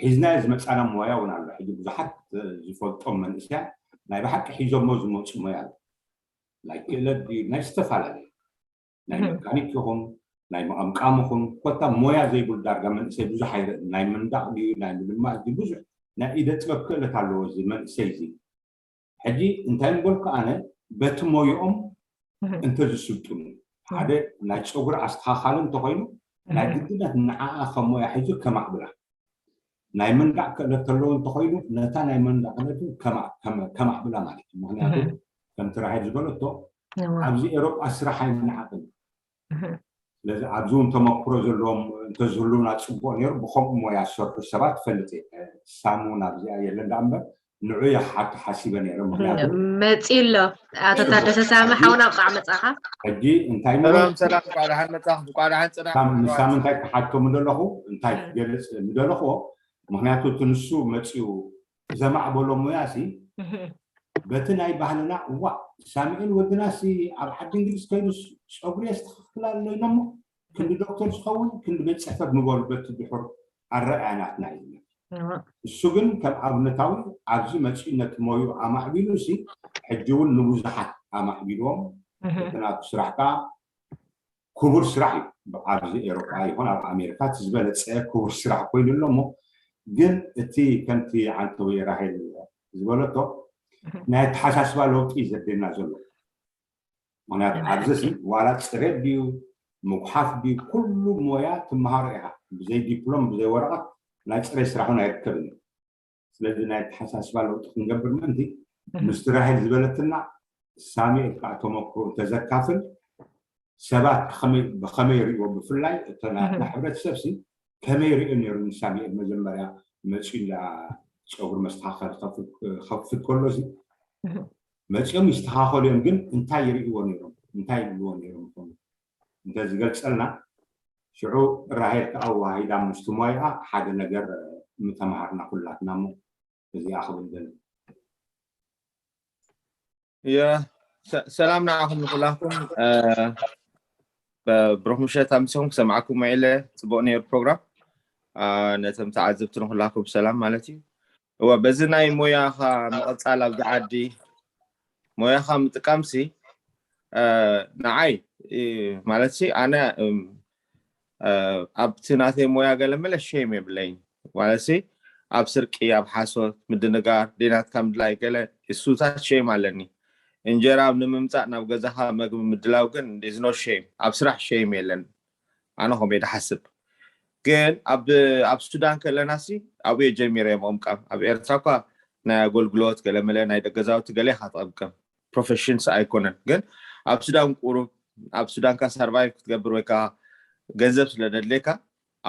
ሒዝናዮ ዝመፃና ሞያ እውን ኣሎ ሕጂ ብዙሓት ዝፈልጦም መንእስያ ናይ ብሓቂ ሒዞሞ ዝመፁ ሞያ ኣሎ ናይ ክእለት ድዩ ናይ ዝተፈላለዩ ናይ መካኒክ ይኹን ናይ ምቕምቃም ይኹን ኮታ ሞያ ዘይብሉ ዳርጋ መንእሰይ ብዙሕ ኣይርእን ናይ ምንዳቕ ድዩ ናይ ምልማፅ ድዩ ብዙሕ ናይ ኢደ ጥበብ ክእለት ኣለዎ እዚ መንእሰይ እዚ ሕጂ እንታይ ምበልኩ ኣነ በቲ ሞይኦም እንተዝስልጥኑ ሓደ ናይ ፀጉሪ ኣስተኻኻሊ እንተኮይኑ ናይ ግድነት ንዓኣ ከም ሞያ ሒዙ ከማዕብላ ናይ መንዳዕ ክእለት ተለዎ እንተኮይኑ ነታ ናይ መንዳዕ ክእለቱ ከማዕብላ ማለት እዩ ምክንያቱ ከምቲ ራሄል ዝበለቶ ኣብዚ ኤሮጳ ስራሕ ኣይምንዓቕን ስለዚ ኣብዚ እውን ተመክሮ ዘለዎም እንተዝህልውና ፅቡቅ ነይሩ ብከምኡ ሞያ ዝሰርሑ ሰባት ፈልጥ እየ ሳም እውን ኣብዚኣ የለን ዳ እምበር ንዑ እየ ክሓቱ ሓሲበ ነይረ ምክንያቱ መፂ ኣሎ ኣቶ ታደሰ ሳሚ ሓውና ብጣዕ መፃኻ ሕጂ እንታይ ምበል ሰላም ሰላም እንኳዕ ደሓን መፃኹም እንኳዕ ደሓን ፅና ሳም ንሳም እንታይ ክሓቶ ምደለኹ እንታይ ክገልፅ ምደለኹዎ ምክንያቱ እቲ ንሱ መፂኡ ዘማዕበሎ ሙያ ሲ በቲ ናይ ባህልና እዋ ሳምኤል ወድና ሲ ኣብ ዓዲ እንግሊዝ ከይዱ ፀጉሪ የስተካክል ኣሎ ኢሎሞ ክንዲ ዶክተር ዝኸውን ክንዲ ቤት ፅሕፈት ምበሉ በቲ ድሑር ኣረኣያ ናትና እዩ ዝብል እሱ ግን ከም ኣብነታዊ ኣብዚ መፂኡ ነቲ ሞይኡ ኣማዕቢሉ ሲ ሕጂ እውን ንብዙሓት ኣማዕቢልዎም እቲ ናቱ ስራሕ ከዓ ክቡር ስራሕ እዩ ኣብዚ ኤሮጳ ይኹን ኣብ ኣሜሪካ እቲ ዝበለፀ ክቡር ስራሕ ኮይኑ ኣሎ እሞ ግን እቲ ከምቲ ዓንተዊ ራሄል ዝበለቶ ናይ ኣተሓሳስባ ለውጢ እዩ ዘድልና ዘሎ ምክንያቱ ኣብዚ ዋላ ፅሬት ድዩ ምጉሓፍ ድዩ ኩሉ ሞያ ትመሃሮ ኢኻ ብዘይ ዲፕሎም ብዘይ ወረቐት ናይ ፅሬት ስራሕ እውን ኣይርከብን እዩ ስለዚ ናይ ኣተሓሳስባ ለውጢ ክንገብር ምእንቲ ምስቲ ራሄል ዝበለትና ሳሚኤል ከዓ ተመክሮ እንተዘካፍል ሰባት ብከመይ ይሪእዎ ብፍላይ እተናትና ሕብረተሰብ ሲ ከመይ ይሪኦ ነይሩ ንሳሚኤል መጀመርያ መፂኡ እንዳ ፀጉሪ መስተካከል ከፍት ከሎ ሲ መፂኦም ይስተካከሉ እዮም ግን እንታይ ይርእይዎ ነይሮም እንታይ ይብልዎ ነይሮም ይኾኑ እንተዝገልፀልና ሽዑ ራሄል ከዓ ዋሂዳ ምስቲ ሞያ ሓደ ነገር ምተምሃርና ኩላትና እሞ እዚኣ ክብል ደሊ ሰላም ንዓኹም ንኩላኩም ብሩክ ምሸት ኣምሲኹም ክሰምዓኩም ውዒለ ፅቡቅ ነይሩ ፕሮግራም ነቶም ተዓዘብቲ ንኩላኩም ሰላም ማለት እዩ እወ በዚ ናይ ሞያኻ ምቕፃል ኣብዚ ዓዲ ሞያኻ ምጥቃምሲ ንዓይ ማለት ኣነ ኣብቲ ናተይ ሞያ ገለ መለ ሸም የብለይን ማለት ኣብ ስርቂ ኣብ ሓሶት ምድንጋር ደይናትካ ምድላይ ገለ እሱታት ሸም ኣለኒ እንጀራ ንምምፃእ ናብ ገዛኻ መግቢ ምድላው ግን ኖ ሸም ኣብ ስራሕ ሸም የለን ኣነ ኸም የ ድሓስብ ግን ኣብ ሱዳን ከለና ሲ ኣብየ ጀሚረ ምቕምቃም ኣብ ኤርትራ እኳ ናይ ኣገልግሎት ገለመለ ናይ ደገዛውቲ ገለ ኢኻ ትቐምቀም ፕሮፌሽንስ ኣይኮነን ግን ኣብ ሱዳን ቁሩብ ኣብ ሱዳንካ ሰርቫይቭ ክትገብር ወይካ ገንዘብ ስለ ደድሌካ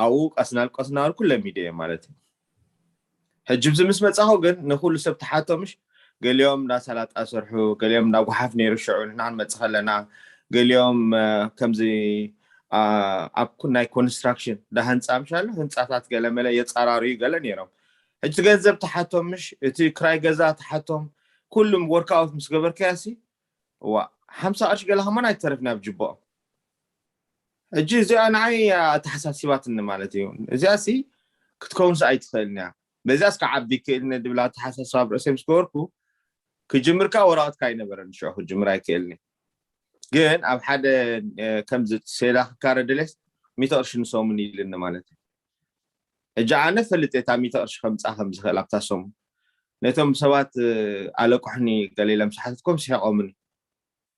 ኣብኡ ቀስናል ቀስናል ኩለ ሚደ እየ ማለት እዩ ሕጂ ብዚ ምስ መፃኹ ግን ንኩሉ ሰብ ተሓቶ ምሽ ገሊኦም እንዳ ሰላጣ ሰርሑ ገሊኦም እንዳ ጓሓፍ ነይሩ ሽዑ ንሕና ክንመፅእ ከለና ገሊኦም ከምዚ ኣብ ናይ ኮንስትራክሽን ዳ ህንፃ ምሻለ ህንፃታት ገለመለ የፃራርዩ ገለ ነይሮም ሕጂ ገንዘብ ተሓቶም ምሽ እቲ ክራይ ገዛ ተሓቶም ኩሉም ወርክኣውት ምስ ገበርካያ ሲ እዋ ሓምሳ ቅርሺ ገለ ከማን ኣይተረፍን ኣብ ጅቦኦም ሕጂ እዚኣ ንዓይ ኣተሓሳሲባትኒ ማለት እዩ እዚኣ ሲ ክትከውንስ ኣይትኽእልን እያ በዚኣ እስካ ዓቢ ክእልኒ ድብል ኣተሓሳስባ ኣብ ርእሰይ ምስ ገበርኩ ክጅምርካ ወረቐትካ ኣይነበረን ሽዑ ክጅምር ኣይክእልኒ ግን ኣብ ሓደ ከምዚ ሴላ ክካረ ደሌስ ሚተ ቅርሺ ንሰሙን ኢልኒ ማለት እዩ ሕጂ ኣነ ፈልጥ እየ ታሚተ ቅርሺ ከምፅኣ ከም ዝኽእል ኣብታ ሰሙን። ነቶም ሰባት ኣለቁሕኒ ገለ ኢሎም ዝሓተትኩም ስሒቆምኒ።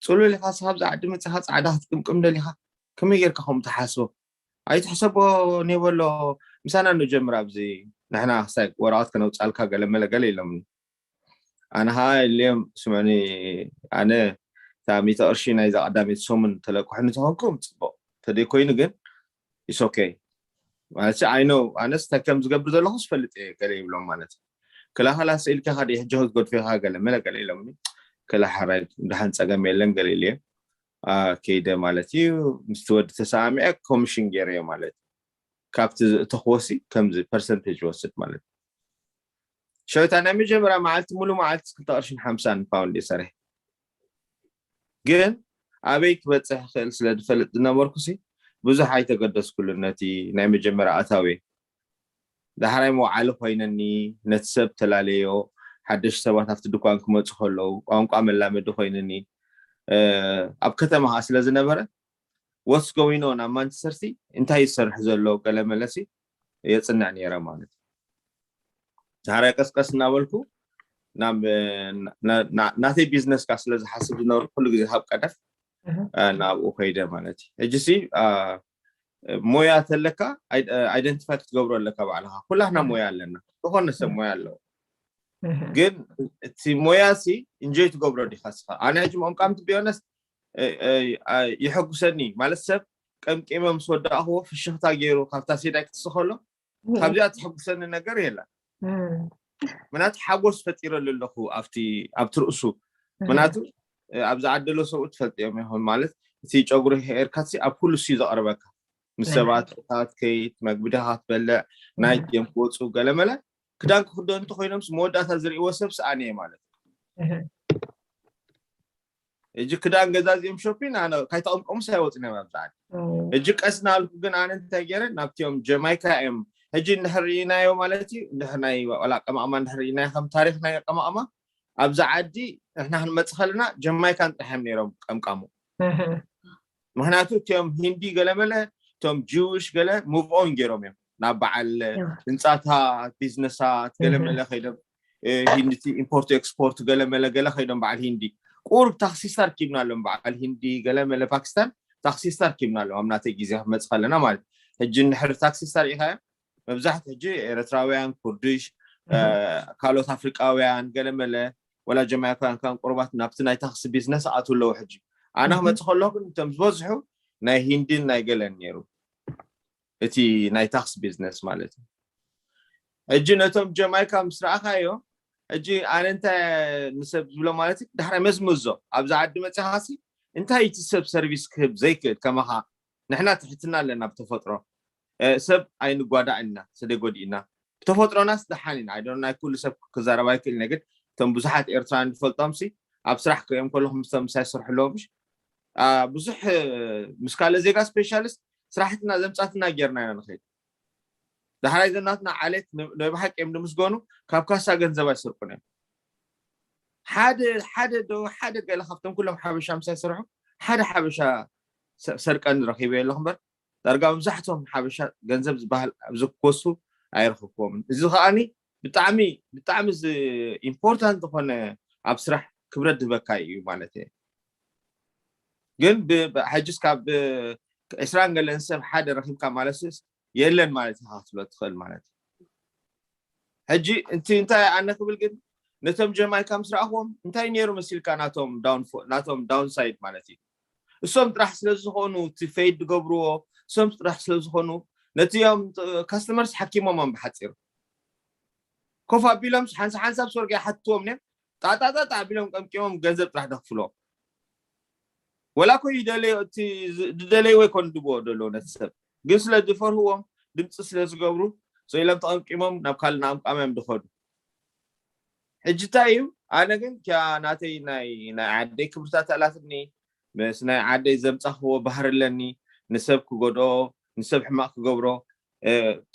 ፅሉል ኢኻ ስኻ ኣብዚ ዓዲ መፅኻ ፃዕዳ ክትቅምቅም ደሊኻ ከመይ ጌርካ ከምኡ ትሓስቦ? ኣይትሕሰቦ ኔበሎ ምሳና ንጀምር ኣብዚ ንሕና ክሳይ ወረቐት ከነውፃልካ ገለ መለ ገለ ኢሎምኒ። ኣነ ኸዓ ኢለዮም ስምዕኒ ኣነ እታ ሚእቲ ቅርሺ ናይዛ ቀዳመይቲ ሰሙን ተለቅሑኒ ተኾንኩም ፅቡቕ ተደይ ኮይኑ ግን it's okay ማለት I know ኣነስ እንታይ ከም ዝገብር ዘለኹ ዝፈልጥ እየ ገለ ይብሎም ማለት እዩ። ክላኸላ ስኢልካ ኸደ ሕጂ ክትገድፎ ኢኻ ገለ መለ ገለ ኢሎምኒ። ክላ ሓራይ ደሓን ፀገም የለን ገለ ኢለ ከይደ ማለት እዩ። ምስቲ ወዲ ተሰማሚዐ ኮሚሽን ገይረዮ ማለት እዩ። ካብቲ ዝእተኽዎ ሲ ከምዚ ፐርሰንቴጅ ይወስድ ማለት እዩ። ሸዊታ ናይ መጀመርያ መዓልቲ ሙሉ መዓልቲ ክልተ ቅርሽን ሓምሳን ፓውንድ እየ ሰሪሐ። ግን ኣበይ ክበፅሕ ክእል ስለ ዝፈልጥ ዝነበርኩ ሲ ብዙሕ ኣይተገደስኩሉን ነቲ ናይ መጀመርያ ኣታዊ። ዳሕራይ መውዓሊ ኮይነኒ ነቲ ሰብ ተላለዮ ሓደሽ ሰባት ኣብቲ ድኳን ክመፁ ከለዉ ቋንቋ መላመዲ ኮይነኒ ኣብ ከተማ ከዓ ስለ ዝነበረ what's going on ኣብ ማንቸስተር ሲ እንታይ ይሰርሕ ዘሎ ገለ መለሲ የፅንዕ ነይረ ማለት እዩ። ዳሕራይ ቀስቀስ እናበልኩ ናብ ናተይ ቢዝነስ ካ ስለ ዝሓስብ ዝነበርኩ ኩሉ ግዜ ካብ ቀደፍ ናብኡ ከይደ ማለት እዩ። ሕጂ ሲ ሞያ ተለካ ኣይደንቲፋይ ክትገብሮ ኣለካ ባዕልካ። ኩላትና ሞያ ኣለና፣ ዝኾነ ሰብ ሞያ ኣለዎ። ግን እቲ ሞያ ሲ እንጆይ ትገብሮ ዲካ ስኻ? ኣነ ሕጂ ምቕምቃም ትቢዮነስ ይሐጉሰኒ ማለት ሰብ ቀምቂመ ምስ ወዳእኽዎ ፍሽኽታ ገይሩ ካብታ ሴዳይ ክትስኸሎ ካብዚኣ ትሐጉሰኒ ነገር የለን። ምናት ሓጎስ ፈጢረሉ ኣለኹ ኣብቲ ኣብቲ ርእሱ ምናቱ ኣብዚ ዓደሎ ሰብኡ ትፈልጥዮም ይኹን ማለት እቲ ጨጉሪ ሄርካት ኣብ ኩሉ ሲ ዘቕርበካ ምስ ሰባት ታት ከይት መግቢ ዲኻ ትበልዕ ናይት እዮም ክወፁ ገለመለ ክዳን ክክደኑ እንተኮይኖምስ መወዳእታ ዝርእይዎ ሰብ ስኣነ እየ ማለት እዩ። እጂ ክዳን ገዛዚኦም ሾፒን ኣነ ካይተቐምቀሙስ ኣይወፅን እዮም ኣብዛ ዓዲ። እጂ ቀስ እናበልኩ ግን ኣነ እንታይ ገይረ ናብቲኦም ጀማይካ እዮም ሕጂ እንድሕር ርኢናዮ ማለት እዩ እንድሕር ናይ ዋላ ኣቀማቕማ እንድሕር ርኢናዮ ከም ታሪክ ናይ ኣቀማቕማ ኣብዛ ዓዲ ንሕና ክንመፅእ ከለና ጀማይካን ጥራሕ እዮም ነይሮም ቀምቃሙ። ምክንያቱ እቲኦም ሂንዲ ገለመለ እቶም ጅውሽ ገለ ሙቭ ኦን ገይሮም እዮም ናብ በዓል ህንፃታት ቢዝነሳት ገለመለ ከይዶም ሂንዲ ኢምፖርት ኤክስፖርት ገለመለ ገለ ከይዶም በዓል ሂንዲ ቁሩብ ታክሲ ስታር ኪብና ኣሎም በዓል ሂንዲ ገለመለ ፓኪስታን ታክሲ ስታር ኪብና ኣሎም ኣብ ናተይ ግዜ ክመፅእ ከለና ማለት ሕጂ እንድሕር ታክሲ ስታር ኢኻዮ መብዛሕትኡ ሕጂ ኤርትራውያን ኩርድሽ ካልኦት ኣፍሪቃውያን ገለመለ ወላ ጀማይካውያን ከም ቁሩባት ናብቲ ናይ ታክሲ ቢዝነስ ኣትው ኣለዉ ሕጂ ኣነ ክመፅእ ከለኹ ግን እቶም ዝበዝሑ ናይ ሂንድን ናይ ገለን ነይሩ እቲ ናይ ታክስ ቢዝነስ ማለት እዩ። ሕጂ ነቶም ጀማይካ ምስ ረኣኻዮ ሕጂ ኣነ እንታይ ንሰብ ዝብሎ ማለት እዩ ዳሕራይ መዝምዞ ኣብዚ ዓዲ መፅኻሲ እንታይ እቲ ሰብ ሰርቪስ ክህብ ዘይክእል ከማኻ ንሕና ትሕትና ኣለና ብተፈጥሮ ሰብ ኣይንጓዳእ ኢና ስደይ ጎዲእና ብተፈጥሮናስ ደሓን ኢና ኣይዶ ናይ ኩሉ ሰብ ክዛረባ ይክእል ኢና ግን እቶም ብዙሓት ኤርትራውያን ዝፈልጦም ሲ ኣብ ስራሕ ክሪኦም ከለኹ ምስቶም ምሳይ ዝሰርሑ ኣለዉ ምሽ ብዙሕ ምስ ካልእ ዜጋ ስፔሻሊስት ስራሕትና ዘምፃትና ጌርና ኢና ንኸይድ ዳሕራይ ዘናትና ዓሌት ናይ ብሓቂ እዮም ንምስገኑ ካብ ካሳ ገንዘብ ኣይሰርቁን እዮም ሓደ ሓደ ዶ ሓደ ገለ ካብቶም ኩሎም ሓበሻ ምሳይ ዝሰርሑ ሓደ ሓበሻ ሰርቀኒ ረኺበ ኣለኹ እምበር ዳርጋ መብዛሕትኦም ሓበሻ ገንዘብ ዝበሃል ኣብዚ ክወስዱ ኣይረኽብክዎምን እዚ ከዓኒ ብጣዕሚ ብጣዕሚ እዚ ኢምፖርታንት ዝኾነ ኣብ ስራሕ ክብረት ዝህበካ እዩ ማለት እየ ግን ሕጅስ ካብ ዕስራን ገለን ሰብ ሓደ ረኪብካ ማለት የለን ማለት ኢካ ክትብሎ ትኽእል ማለት እዩ ሕጂ እቲ እንታይ ኣነ ክብል ግን ነቶም ጀማይካ ምስ ረኣኽዎም እንታይ ነይሩ መሲልካ ናቶም ናቶም ዳውንሳይድ ማለት እዩ እሶም ጥራሕ ስለ ዝኾኑ እቲ ፌድ ዝገብርዎ እሶም ጥራሕ ስለ ዝኾኑ ነቲ ዮም ካስተመርስ ሓኪሞሞም ብሓፂሩ ኮፍ ኣቢሎም ሓንሳ ሓንሳብ ሶርጊ ሓትዎም ኔም ጣጣጣጣ ኣቢሎም ቀምቂሞም ገንዘብ ጥራሕ ደኽፍሎ ወላ ኮ ይደለዮ እቲ ዝደለይዎ ይኮን ድብዎ ደለዎ ነቲ ሰብ ግን ስለ ዝፈርህዎም ድምፂ ስለ ዝገብሩ ሰኢሎም ተቐምቂሞም ናብ ካልእ ንኣምቃም እዮም ድኸዱ ሕጂ እንታይ እዩ ኣነ ግን ኪያ ናተይ ናይ ናይ ዓደይ ክብርታት ኣላትኒ ምስ ናይ ዓደይ ዘምፃኽዎ ባህር ኣለኒ ንሰብ ክጎድኦ ንሰብ ሕማቅ ክገብሮ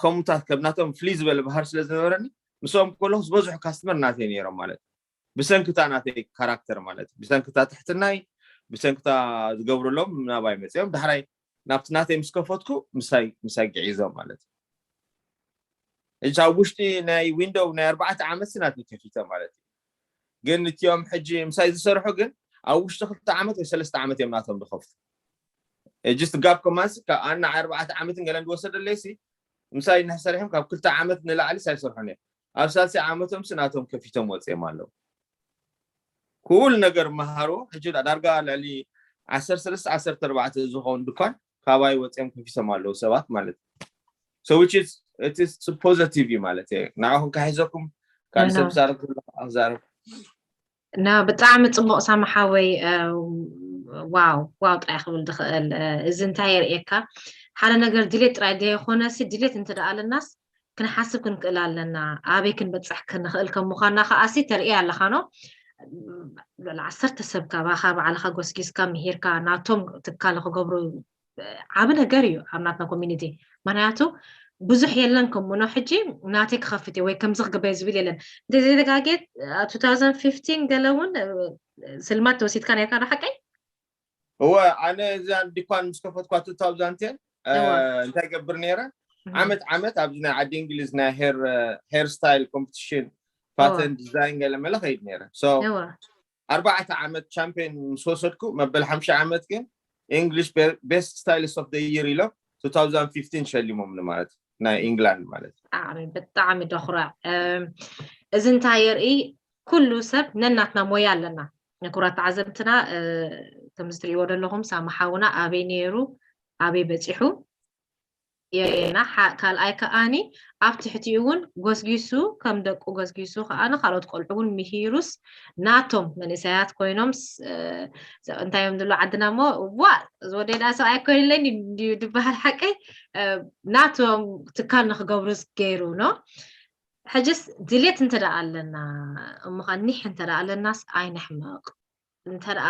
ከምኡታት ከም ናቶም ፍልይ ዝበለ ባህር ስለ ዝነበረኒ ምስኦም ከለኩ ዝበዝሑ ካስተመር ናተይ ነይሮም ማለት ብሰንክታ ናተይ ካራክተር ማለት ብሰንክታ ትሕትናይ ብሰንክታ ዝገብረሎም ናባይ መፅኦም ዳሕራይ ናብቲ ናተይ ምስ ከፈትኩ ምሳይ ምሳይ ግዒዞም ማለት ሕጂ ኣብ ውሽጢ ናይ ዊንዶው ናይ ኣርባዕተ ዓመት ስናት ከፊተ ማለት እዩ። ግን እቲኦም ሕጂ ምሳይ ዝሰርሑ ግን ኣብ ውሽጢ ክልተ ዓመት ወይ ሰለስተ ዓመት እዮም ናቶም ዝኸፍቱ። ጅስት ጋፕ ኮማንስ ካብ ኣና ኣርባዕተ ዓመትን ገለን ዝወሰደለይ ሲ ምሳይ እናሰርሖም ካብ ክልተ ዓመት ንላዕሊ ሳይሰርሑ እዮም። ኣብ ሳልሳይ ዓመቶም ስናቶም ከፊቶም ወፅኦም ኣለዉ። ኩሉ ነገር መሃሮ ሕጂ ዳርጋ ልዕሊ ዓሰርተ ሰለስተ ዓሰርተ ኣርባዕተ ዝኸውን ድኳን ካባይ ወፅኦም ከፊቶም ኣለዉ ሰባት ማለት እዩ። So which is it is positive እዩ ማለት እዩ። ንዓኹም ካሒዘኩም ካልእ ሰብ ክዛረብ ክዛረብ ና ብጣዕሚ ፅቡቕ ሳማ ሓወይ። ዋው ዋው ጥራይ ክብል ዝኽእል እዚ እንታይ የርእየካ? ሓደ ነገር ድሌት ጥራይ ዘይኮነሲ ድሌት እንተ ደኣ ኣለናስ ክንሓስብ ክንክእል ኣለና። ኣበይ ክንበፅሕ ክንኽእል ከም ምዃንና ከዓሲ ተርእየ ኣለኻ ኖ። ልዕሊ ዓሰርተ ሰብ ካባኻ ባዕልኻ ጎስጊስካ ምሂርካ ናቶም ትካል ክገብሩ ዓቢ ነገር እዩ ኣብ ናትና ኮሚኒቲ። ምክንያቱ ብዙሕ የለን ከምኖ ሕጂ ናተይ ክኸፍት እየ ወይ ከምዚ ክገብር ዝብል የለን። እንተዘይተጋጌት two thousand fifteen ገለ እውን ስልማት ተወሲድካ ነርካ ዶ ሓቀይ? እወ ኣነ እዛ ድኳን ምስ ከፈትኳ two thousand ten እንታይ ገብር ነይረ? ዓመት ዓመት ኣብዚ ናይ ዓዲ እንግሊዝ ናይ ሄር ስታይል ኮምፒቲሽን ፋተን ዲዛይን ገለ መለ ከይድ ነይረ። ኣርባዕተ ዓመት ቻምፒዮን ምስ ወሰድኩ መበል ሓምሻ ዓመት ግን English best stylist of the year ኢሎም two thousand fifteen ሸሊሞም ማለት ናይ ኢንግላንድ ማለት ብጣዕሚ ብጣዕሚ ደኹራ። እዚ እንታይ የርኢ? ኩሉ ሰብ ነናትና ሞያ ኣለና። ክቡራት ተዓዘብትና ከምዚ ትሪእዎ ዘለኹም ሳማ ሓውና ኣበይ ነይሩ ኣበይ በፂሑ የርእየና። ካልኣይ ከዓኒ ኣብ ትሕቲኡ እውን ጎስጊሱ ከም ደቁ ጎስጊሱ ከዓኒ ካልኦት ቆልዑ እውን ምሂሩስ ናቶም መንእሰያት ኮይኖም እንታይ እዮም ዝብሉ ዓድና እሞ ዋ ዝወደዳ ሰብኣይ ኮይኑለኒ ድዩ ድበሃል ሓቀይ ናቶም ትካል ንክገብሩ ገይሩ ኖ። ሕጅስ ድሌት እንተ ደኣ ኣለና እሞ ኸኣ ኒሕ እንተ ደኣ ኣለናስ ኣይንሕመቕ። እንተ ደኣ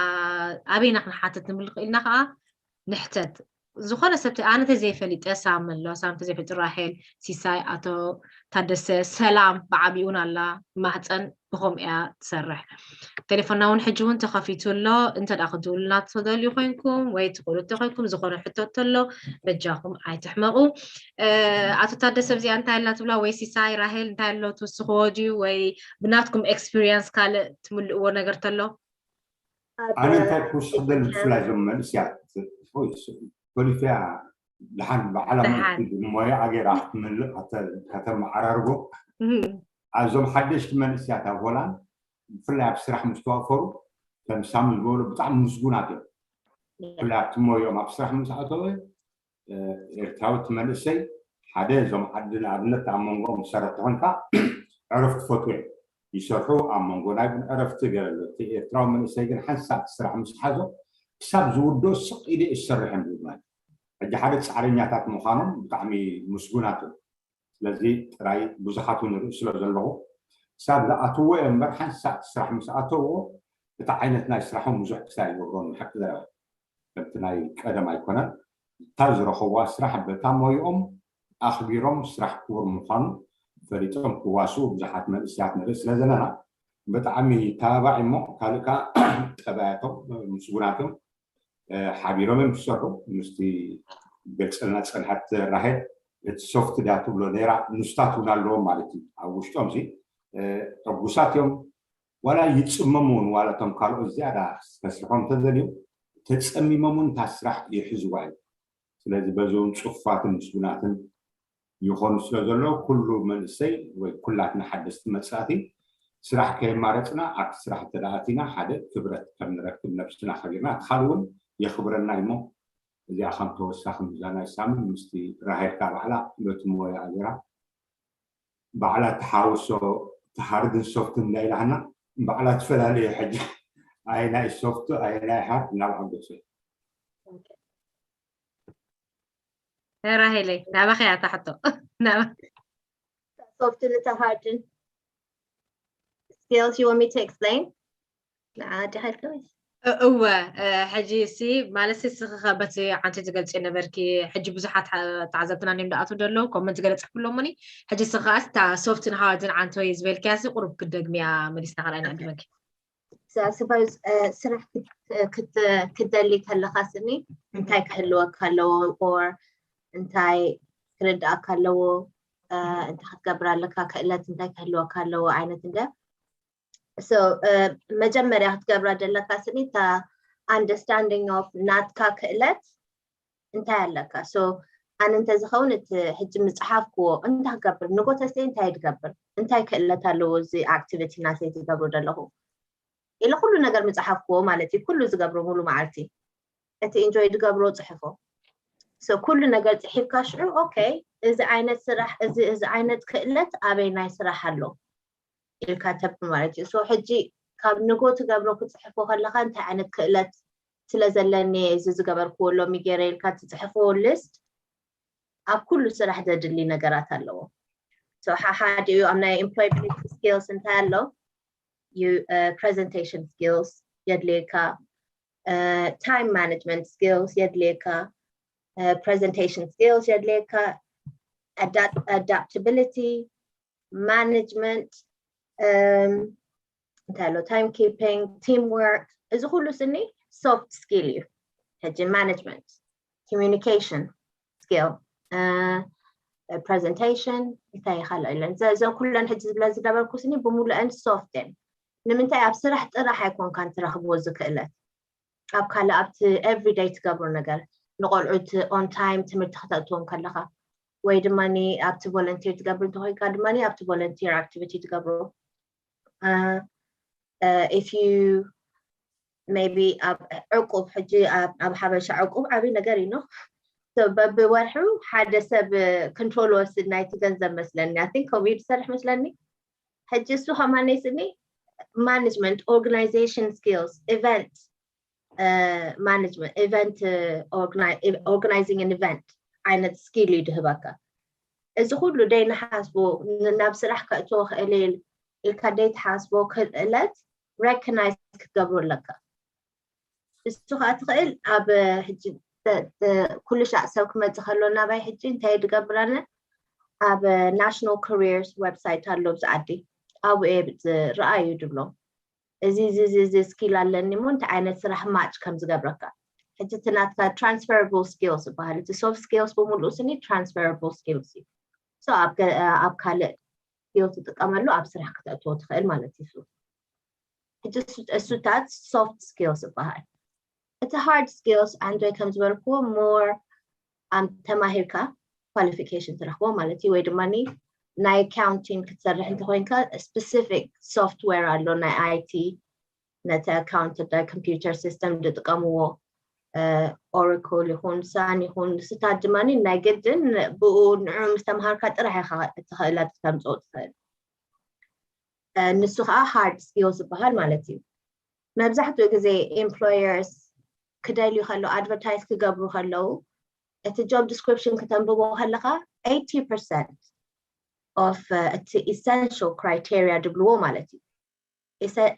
ኣበይና ክንሓትት ንብል ኢልና ኸኣ ንሕተት። ዝኾነ ሰብ ኣነ ተዘይፈሊጠ ሳም ኣሎ፣ ሳም ተዘይፈሊጡ ራሄል፣ ሲሳይ፣ ኣቶ ታደሰ፣ ሰላም ብዓቢኡን ኣላ ማህፀን ብኸምኡ እያ ትሰርሕ። ቴሌፎንና እውን ሕጂ እውን ተኸፊቱ ኣሎ። እንተ ደኣ ክትድውሉልና ትደልዩ ኮይንኩም ወይ ትኽእሉ እንተኮይንኩም ዝኾነ ሕቶ እንተሎ በጃኹም ኣይትሕመቑ። ኣቶ ታደሰ ብዚኣ እንታይ ኣላ ትብላ ወይ ሲሳይ ራሄል እንታይ ኣሎ ትውስኽዎ ድዩ ወይ ብናትኩም ኤክስፒሪየንስ ካልእ ትምልእዎ ነገር ተሎ? ኣነ እንታይ ክውስኽ ደሊ ብፍላይ ዞም መንእስያት ፖሊስያ ድሓን ብዓላ ሞያ ኣገይራ ክትመልእ ከተመዓራርጎ ኣዞም ሓደሽቲ መንእስያት ኣብ ሆላንድ ብፍላይ ኣብ ስራሕ ምስ ተዋፈሩ ከም ሳሚ ዝበሉ ብጣዕሚ ምስጉናት እዮም። ብፍላይ ኣብቲ ሞይኦም ኣብ ስራሕ ምስ ኣተወ ኤርትራዊ እቲ መንእሰይ ሓደ እዞም ዓዲ ንኣብነት ኣብ መንጎኦም ዝሰርሕ ተኾንካ ዕረፍቲ ፈትዎ እዮም ይሰርሑ ኣብ መንጎ ናይ ቡን ዕረፍቲ ገለ ኣሎ። እቲ ኤርትራዊ መንእሰይ ግን ሓንሳብ እቲ ስራሕ ምስ ሓዞ ክሳብ ዝውድኦ ስቕ ኢሉ እዩ ዝሰርሕ እዮም ዝብል ማለት እዩ። ሕጂ ሓደ ፃዕረኛታት ምዃኖም ብጣዕሚ ምስጉናት እዮም። ስለዚ ጥራይ ብዙሓት ንርኢ ስለ ዘለኹ ክሳብ ዝኣትዎ እዮም እምበር ሓንሳብ እቲ ስራሕ ምስ ኣተዎ እቲ ዓይነት ናይ ስራሖም ብዙሕ ክሳብ ይገብሮም ሓቂ ዘረባ ከምቲ ናይ ቀደም ኣይኮነን። እታ ዝረኸብዋ ስራሕ በታ ሞይኦም ኣኽቢሮም ስራሕ ክቡር ምዃኑ ፈሊጦም ክዋስኡ ብዙሓት መንእስያት ንርኢ ስለ ዘለና ብጣዕሚ ተባባዒ እሞ ካልእ ከዓ ጠባያቶም ምስጉናት እዮም። ሓቢሮም እዮም ዝሰርሑ ምስቲ ገልፀልና ፀንሐት ራሄል እቲ ሶፍት ድያ ትብሎ ነይራ ንሱታት እውን ኣለዎም ማለት እዩ ኣብ ውሽጦም ሲ ዕጉሳት እዮም ዋላ ይፅመሙ እውን ዋላ እቶም ካልኦት ዝያዳ ከስርሖም እንተደልዩ ተፀሚሞም እውን እታ ስራሕ ይሕዝዋ እዩ ስለዚ በዚ እውን ፅፉፋትን ምስጉናትን ይኾኑ ስለ ዘለዉ ኩሉ መንእሰይ ወይ ኩላትና ሓደስቲ መፃእቲ ስራሕ ከየማረፅና ኣብቲ ስራሕ እንተደኣ ኣቲና ሓደ ክብረት ከም ንረክብ ነብስና ኣኸቢርና እቲ ካልእ እውን የኽብረና እሞ እዚኣ ከም ተወሳኺ ምዛ ናይ ሳሚ ምስቲ ራሄልካ ባዕላ በቲ ሞያ ገይራ ባዕላ ትሓውሶ ትሃርድን ሶፍትን እንዳይላህና ባዕላ ትፈላለየ ሕጂ ኣየናይ ሶፍት ኣየናይ ሃርድ ናብ ዓገሰ ራሄለይ ናባኺ እያ እታ ሕቶ ሶፍትን እታ ሃርድን skills you want me to explain ንዓ ዲኻ ኢልካ ወይስ እወ ሕጂ ሲ ማለት ንስኺ ከ በቲ ዓንተ ትገልፂ ነበርኪ ሕጂ ብዙሓት ተዓዘብትና እዮም ዝኣትዉ ዘለዉ ኮመንት ገለ ፅሕፍሎሞኒ ሕጂ ንስኺ ከኣ እታ ሶፍትን ሃርድን ዓንተ ወይ ዝበልክያ ሲ ቁሩብ ክትደግምያ መሊስና ካልኣይ ንዕድመኪ suppose ስራሕ ክትደሊ ከለኻ ስኒ እንታይ ክህልወካ ኣለዎ or እንታይ ክርዳእካ ኣለዎ እንታይ ክትገብር ኣለካ፣ ክእለት እንታይ ክህልወካ ኣለዎ ዓይነት እንደ መጀመርያ ክትገብራ ዘለካ ስኒ እታ understanding of ናትካ ክእለት እንታይ ኣለካ። So ኣነ እንተዝኸውን እቲ ሕጂ ምፅሓፍክዎ እንታይ ክገብር፣ ንጎተሰይ እንታይ ትገብር፣ እንታይ ክእለት ኣለዎ እዚ activity ናተይ ዝገብሮ ዘለኹ ኢለ ኩሉ ነገር ምፅሓፍክዎ ማለት እዩ። ኩሉ ዝገብሮ ሙሉ መዓልቲ እቲ enjoy ዝገብሮ ፅሕፎ። So ኩሉ ነገር ፅሒፍካ ሽዑ okay፣ እዚ ዓይነት ስራሕ፣ እዚ እዚ ዓይነት ክእለት ኣበይ ናይ ስራሕ ኣሎ ኢልካ ተብ ማለት እዩ። So ሕጂ ካብ ንጎ ትገብሮ ክፅሕፎ ከለካ እንታይ ዓይነት ክእለት ስለ ዘለኒ እዚ ዝገበርክዎ ሎሚ ገይረ ኢልካ ትፅሕፎ list ኣብ ኩሉ ስራሕ ዘድሊ ነገራት ኣለዎ። So ሓሓዲኡ ኣብ ናይ employability skills እንታይ ኣሎ? You presentation skills የድልየካ፣ time management skills የድልየካ፣ presentation skills የድልየካ፣ adaptability፣ management፣ እንታይ ኣሎ፣ time keeping፣ team work፣ እዚ ኩሉ ስኒ soft skill እዩ። ሕጂ management፣ communication skill፣ presentation፣ እንታይ ካልእ ኢለን እዘን ኩለን ሕጂ ዝብለ ዝነበርኩ ስኒ ብምሉአን soft እየን። ንምንታይ ኣብ ስራሕ ጥራሕ ኣይኮንካን ትረኽቦ እዚ ክእለት፣ ኣብ ካልእ ኣብቲ everyday ትገብሮ ነገር፣ ንቆልዑት on time ትምህርቲ ክተእትዎም ከለካ ወይ ድማ ኣብቲ volunteer ትገብር እንተኮይንካ ድማ ኣብቲ volunteer activity ትገብሮ። If you maybe ኣብ ዕቁብ፣ ሕጂ ኣብ ሓበሻ ዕቁብ ዓብይ ነገር እዩ። በብወርሑ ሓደ ሰብ control ወስድ ናይቲ ገንዘብ መስለኒ፣ I think ከምኡ እዩ ዝሰርሕ መስለኒ። ሕጂ እሱ ከማነይ ስኒ management፣ organization skills፣ event management፣ event organizing an event ዓይነት skill እዩ ድህበካ። እዚ ኩሉ ደይ ንሓስቦ ናብ ስራሕ ከእትዎ ክእል ኢልካ ደይ ትሓስቦ ክእለት recognize ክትገብሮ ኣለካ። እሱ ከዓ ትኽእል ኣብ ሕጂ ኩሉ ሻዕ ሰብ ክመፅእ ከሎ ናባይ ሕጂ እንታይ ድገብራነ ኣብ National Careers website ኣሎ ኣብዚ ዓዲ ኣብኡ ዝረኣዩ ድብሎም እዚ እዚ እዚ skill ኣለኒ ሞ እንታይ ዓይነት ስራሕ match ከም ዝገብረካ። ሕጂ እቲ ናትካ transferable skills ይበሃል። እቲ soft skills ብምሉኡ ስኒ transferable skills እዩ። So ኣብ ካልእ skill ትጥቀመሉ ኣብ ስራሕ ክተእትዎ ትኽእል ማለት እዩ። ሕጂ እሱታት soft skills ይበሃል። እቲ hard skills ዓንዶይ ከም ዝበልክዎ more ተማሂርካ qualification ትረኽቦ ማለት እዩ። ወይ ድማ ናይ accounting ክትሰርሕ እንተኮይንካ specific software ኣሎ ናይ IT ነቲ account ናይ computer system ዝጥቀምዎ Oracle ይኹን Sun ይኹን ንስታት ድማ ናይ ግድን ብኡ ንዑ ምስ ተምሃርካ ጥራሕ ኢኻ እቲ ክእለት ክተምፅኦ ትኽእል። ንሱ ከዓ hard skills ዝበሃል ማለት እዩ። መብዛሕትኡ ግዜ employers ክደልዩ ከለዉ advertise ክገብሩ ከለዉ እቲ job description ክተንብቦ ከለካ eighty percent of እቲ essential criteria ድብልዎ ማለት እዩ።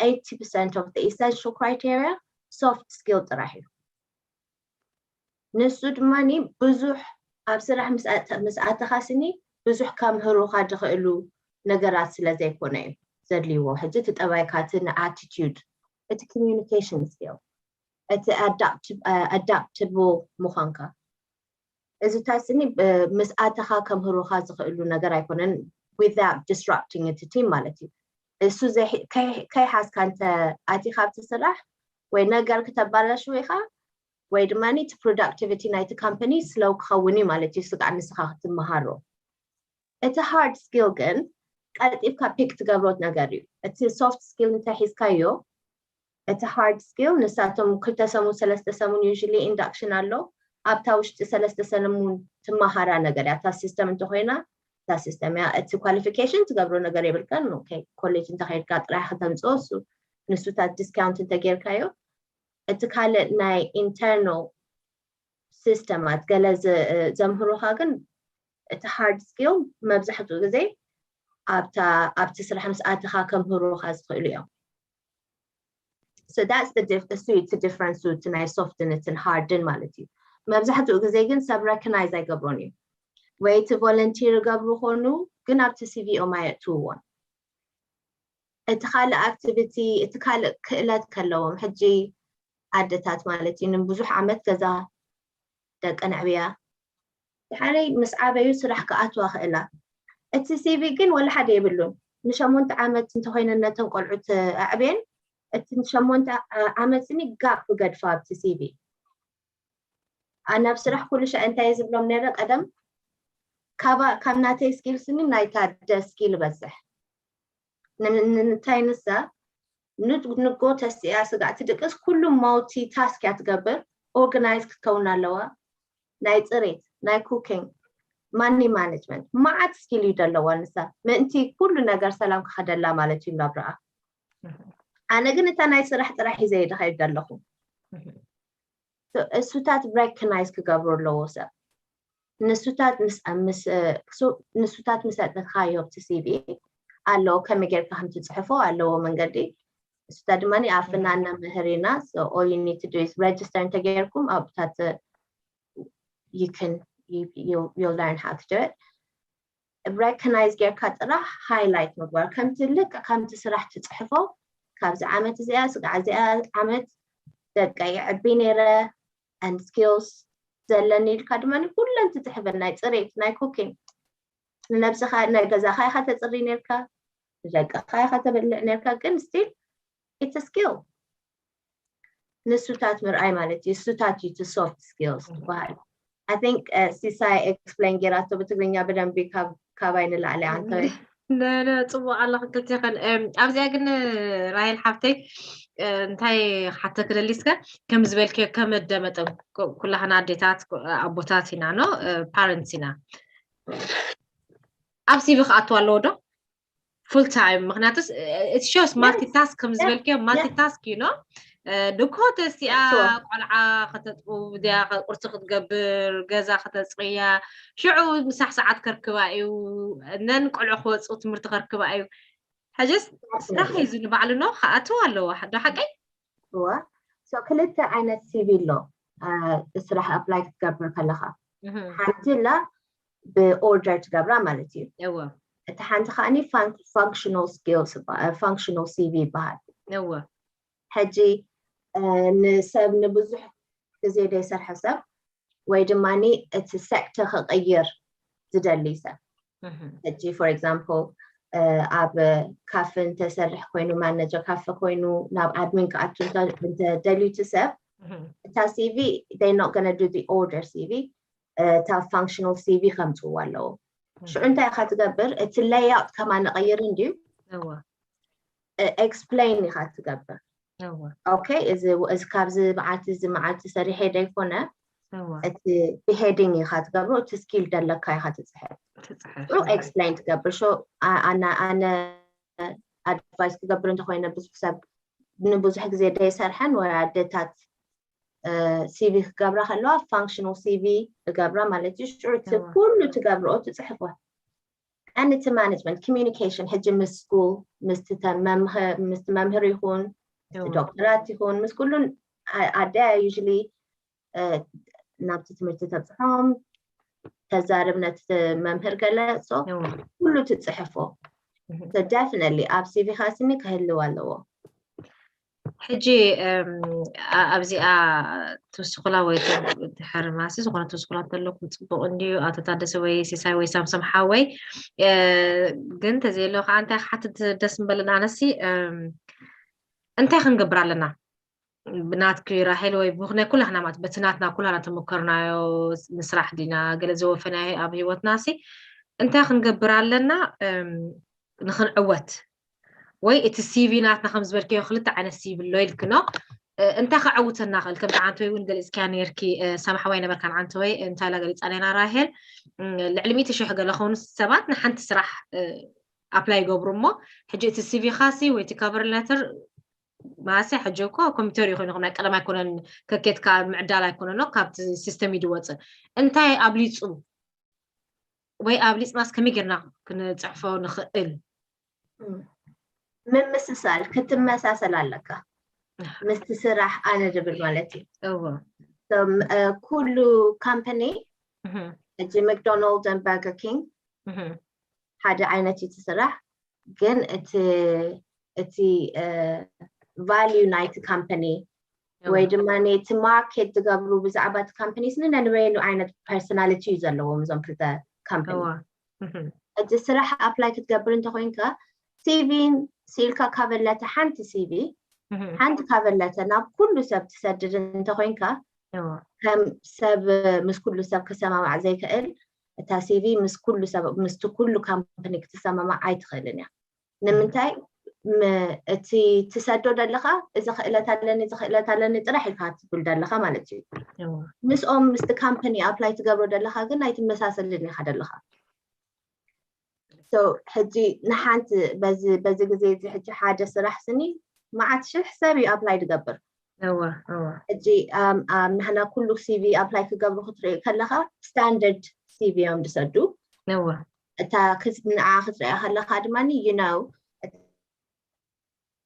Eighty percent of the essential criteria soft skill ጥራሕ እዩ። ንሱ ድማ ብዙሕ ኣብ ስራሕ ምስ ኣተኻ ስኒ ብዙሕ ከምህሩኻ ዝኽእሉ ነገራት ስለ ዘይኮነ እዩ ዘድልይዎ። ሕጂ እቲ ጠባይካ፣ እቲ attitude፣ እቲ communication skill፣ እቲ adaptable ምዃንካ፣ እዚታት ስኒ ምስ ኣተኻ ከምህሩኻ ዝኽእሉ ነገር ኣይኮነን without disrupting እቲ team ማለት እዩ። እሱ ከይሓዝካ እንተ ኣቲኻ ኣብቲ ስራሕ ወይ ነገር ክተባላሽው ኢኻ ወይ ድማ እቲ productivity ናይቲ company slow ክኸውን እዩ ማለት እዩ። ስጋዕ ንስኻ ክትመሃሮ እቲ hard skill ግን ቀልጢፍካ pick ትገብሮት ነገር እዩ። እቲ soft skill እንተ ሒዝካዮ እቲ hard skill ንሳቶም ክልተ ሰሙን ሰለስተ ሰሙን usually induction ኣሎ። ኣብታ ውሽጢ ሰለስተ ሰሙን ትመሃራ ነገር እያ። እታ system እንተኮይና እታ system እያ። እቲ qualification ትገብሮ ነገር የብልካን። ኮሌጅ እንተኸይድካ ጥራሕ ከተምፅኦ እሱ ንሱታት discount እንተጌርካዮ እቲ ካልእ ናይ internal system ኣት ገለ ዘምህሩኻ ግን እቲ hard skill መብዛሕትኡ ግዜ ኣብታ ኣብቲ ስራሕ ምስ ኣተኻ ከምህሩኻ ዝኽእሉ እዮም። So that's the እሱ እቲ difference እቲ ናይ soft ን እትን hard ን ማለት እዩ። መብዛሕትኡ ግዜ ግን ሰብ recognize ኣይገብሮን እዩ ወይ እቲ volunteer ይገብሩ ኾኑ ግን ኣብቲ CV ኦም ኣየእትውዎን። እቲ ካልእ activity እቲ ካልእ ክእለት ከለዎም ሕጂ ኣደታት ማለት እዩ ንብዙሕ ዓመት ገዛ ደቀን ኣዕብያ ድሓረይ ምስ ዓበዩ ስራሕ ክኣትዋ ክእላ እቲ ሲቪ ግን ወላ ሓደ የብሉን። ንሸሞንተ ዓመት እንተኮይነ ነተን ቆልዑት ኣዕብየን እቲ ሸሞንተ ዓመት ስኒ ጋፕ ገድፋ ኣብቲ ሲቪ። ኣነ ኣብ ስራሕ ኩሉ ሻዕ እንታይ ዝብሎም ነረ ቀደም ካብ ናተይ ስኪል ስኒ ናይታ ደ ስኪል በዝሕ። ንምንታይ ንሳ ንጎ ተስያ ስጋዕ ትድቅስ ኩሉ ማውቲ ታስክ እያ ትገብር። ኦርጋናይዝ ክትከውን ኣለዋ። ናይ ፅሬት፣ ናይ ኩኪንግ፣ ማኒ ማኔጅመንት መዓት ስኪል እዩ ዘለዋ ንሳ ምእንቲ ኩሉ ነገር ሰላም ክኸደላ ማለት እዩ ናብረኣ። ኣነ ግን እታ ናይ ስራሕ ጥራሕ ሒዘ ይድኸይድ ዘለኹ። እሱታት ሬኮግናይዝ ክገብሩ ኣለዎ ሰብ። ንሱታት ምስ ምስ ንሱታት ምስ ኣእተትካዮ ኣብቲ ሲቪ ኣለዎ ከመይ ጌርካ ከም ትፅሕፎ ኣለዎ መንገዲ። እሱታት ድማ ኣብ ፍናና ምህር ኢና። All you need to do is register እንተጌርኩም ኣብታት you can you you'll learn how to do it። ሬኮግናይዝ ጌርካ ጥራሕ ሃይላይት ምግባር ከምቲ ልክዕ ከምቲ ስራሕ ትፅሕፎ። ካብዚ ዓመት እዚኣ ስጋዕ እዚኣ ዓመት ደቀ ይዕቢ ነይረ and skills ዘለኒ ኢልካ ድማ ኩለን ትፅሕፈን ናይ ፅሬት ናይ ኩኪንግ ንነብስኻ ናይ ገዛኻ ኢኻ ተፅሪ ነርካ ንደቅኻ ኢኻ ተበልዕ ነርካ ግን still it's a skill። ንሱታት ምርኣይ ማለት እዩ እሱታት እዩ to soft skills ትበሃል። I think ሲሳይ ኤክስፕሌን ጌራቶ ብትግርኛ ብደንቢ ካባይ ንላዕሊ ኣንተ። ጽቡቅ ኣለኹ ክልቴኽን ኣብዚኣ ግን ራሄል ሓፍተይ እንታይ ሓተክ ደሊስከ ከም ዝበልክዮ ከመደመጠን ኩላህና ኣዴታት ኣቦታት ኢና ኖ ፓረንትስ ኢና ኣብ ሲቪ ክኣትዋ ኣለዎ ዶ full time ምክንያቱስ it shows multitask ከም ዝበልክዮ multitask you know ድኮ ተስቲኣ ቆልዓ ከተጥቡ ድያ ቁርሲ ክትገብር ገዛ ከተፅርያ ሽዑ ምሳሕ ሰዓት ከርክባ እዩ እነን ቆልዑ ክወፁ ትምህርቲ ከርክባ እዩ ሕጅስ ስራሕ ሒዙ ንባዕሉ ኖ ከኣትው ኣለዎ ዶ ሓቀይ እዋ ክልተ ዓይነት ሲቪ ኣሎ ስራሕ ኣፕላይ ክትገብር ከለካ ሓንቲ ላ ብኦርደር ትገብራ ማለት እዩ እዋ እቲ ሓንቲ ከዓኒ functional skills functional ሲቪ ይበሃል እዋ ሕጂ ንሰብ ንብዙሕ ግዜ ዘይሰርሐ ሰብ ወይ ድማ እቲ ሴክተር ክቕይር ዝደሊ ሰብ ሕጂ for example ኣብ ካፈ እንተሰርሕ ኮይኑ ማነጀር ካፈ ኮይኑ ናብ ኣድሚን ክኣቱ እንተደልዩ እቲ ሰብ እታ ሲቪ they not gonna do the order ሲቪ እታ functional ሲቪ ከምፅዎ ኣለዎ ሽዑ እንታይ ኢካ ትገብር እቲ layout ከማን ቀይር እንድዩ explain ኢካ ትገብር okay እዚ እዚ ካብዚ መዓልቲ እዚ መዓልቲ ሰሪሐ ዘይኮነ እቲ ብሄዲንግ ኢካ ትገብሮ እቲ ስኪል ደለካ ኢካ ትፅሕፍ ኤክስፕሌን ትገብር ኣነ ኣድቫይስ ክገብር እንተኮይነ ብዙሕ ሰብ ንብዙሕ ግዜ ደይሰርሐን ወይ ኣደታት ሲቪ ክገብራ ከለዋ functional ሲቪ እገብራ ማለት እዩ ሽዑ ኩሉ ትገብርኦ ትፅሕፎ ቀንዲ ማኔጅመንት ኮሚኒኬሽን ሕጂ ምስ ስኩል ምስ መምህር ይኹን ዶክተራት ይኹን ምስ ኩሉን ኣደያ usually ናብቲ ትምህርቲ ተብፅሖም ተዛርብ ነቲ መምህር ገለ ኩሉ ትፅሕፎ definitely ኣብ ሲቪካ ስኒ ክህልው ኣለዎ ሕጂ ኣብዚኣ ትውስኩላ ወይ ድሕር ማሲ ዝኾነ ትውስኩላ እንተለኩም ፅቡቅ እንድዩ ኣቶ ታደሰ ወይ ሲሳይ ወይ ሳምሶም ሓወይ ግን ተዘየሎ ከዓ እንታይ ክሓትት ደስ ምበለና ኣነሲ እንታይ ክንገብር ኣለና ብናትኪ ራሄል ወይ ብክናይ ኩላህና ማለት በቲ ናትና ኩላህና ተመከርናዮ ንስራሕ ዲና ገለ ዘወፈናዮ ኣብ ህይወትና ሲ እንታይ ክንገብር ኣለና ንክንዕወት ወይ እቲ ሲቪ ናትና ከም ዝበልከዮ ክልተ ዓይነት ሲቪ ኣሎ ኢልክኖ እንታይ ከዐውተና ክእል ከምቲ ዓንተ ወይ እውን ገሊፅክያ ነርኪ ሳምሓዋይ ነበርካን ዓንተ ወይ እንታይ ላ ገሊፃ ነና ራሄል ልዕሊ ሚእቲ ሽሕ ገለ ከውኑ ሰባት ንሓንቲ ስራሕ ኣፕላይ ይገብሩ እሞ ሕጂ እቲ ሲቪ ካሲ ወይ እቲ ካቨር ሌተር ማለትሲ ሕጂ እኮ ኮምፒተር እዩ ኮይኑ ናይ ቀደም ኣይኮነን ከኬትካ ምዕዳል ኣይኮነኖ ካብቲ ሲስተም እዩ ድወፅእ እንታይ ኣብሊፁ ወይ ኣብሊፅናስ ከመይ ጌርና ክንፅሕፎ ንኽእል ምምስሳል ክትመሳሰል ኣለካ ምስቲ ስራሕ ኣነ ድብል ማለት እዩ እዎ ኩሉ ካምፓኒ ሕጂ ማክዶናልድ ን በርገር ኪንግ ሓደ ዓይነት እዩ እቲ ስራሕ ግን እቲ እቲ ቫልዩ ናይቲ ካምፓኒ ወይ ድማ ነቲ ማርኬት ዝገብሩ ብዛዕባ እቲ ካምፓኒስ ንነንበይኑ ዓይነት ፐርሶናሊቲ እዩ ዘለዎም እዞም ክልተ ካምፓኒ ሕጂ ስራሕ ኣፕላይ ክትገብር እንተኮይንካ ሲቪን ስኢልካ ካቨር ለተር ሓንቲ ሲቪ ሓንቲ ካቨር ለተር ናብ ኩሉ ሰብ ትሰድድ እንተኮይንካ ከም ሰብ ምስ ኩሉ ሰብ ክሰማማዕ ዘይክእል እታ ሲቪ ምስ ኩሉ ሰብ ምስቲ ኩሉ ካምፓኒ ክትሰማማዕ ኣይትኽእልን እያ። ንምንታይ እቲ ትሰዶ ደለኻ እዚ ክእለት ኣለኒ እዚ ክእለት ኣለኒ ጥራሕ ኢልካ ትብል ደለኻ ማለት እዩ። ምስኦም ምስቲ ካምፓኒ ኣፕላይ ትገብሮ ደለኻ ግን ኣይትመሳሰልን ኢኻ ደለኻ። ሕጂ ንሓንቲ በዚ ግዜ እዚ ሕጂ ሓደ ስራሕ ስኒ መዓት ሽሕ ሰብ እዩ ኣፕላይ ዝገብር። ሕጂ ንሕና ኩሉ ሲቪ ኣፕላይ ክገብሩ ክትርኢ ከለካ ስታንደርድ ሲቪ እዮም ዝሰዱ። እታ ንዓ ክትሪኣ ከለካ ድማ you know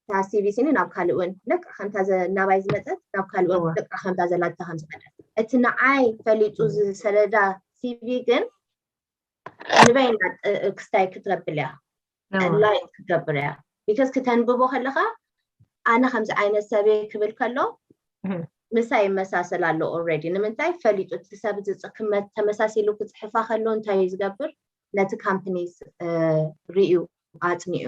እታ ሲቪ ስኒ ናብ ካልእ እውን ልክዕ ከምታ ናባይ ዝመፀት ናብ ካልእ እውን ልክዕ ከምታ ዘላታ ከም ዝመፀት እቲ ንዓይ ፈሊጡ ዝሰደዳ ሲቪ ግን ንበይና ክስታይ ክትረብል እያ። ላይክ ክትገብር እያ። ቢካዝ ክተንብቦ ከለካ ኣነ ከምዚ ዓይነት ሰብ እየ ክብል ከሎ ምሳይ ይመሳሰል ኣሎ already። ንምንታይ ፈሊጡ እቲ ሰብ ዝፅክመት ተመሳሲሉ ክፅሕፋ ከሎ እንታይ እዩ ዝገብር? ነቲ ካምፕኒስ ርእዩ ኣፅኒዑ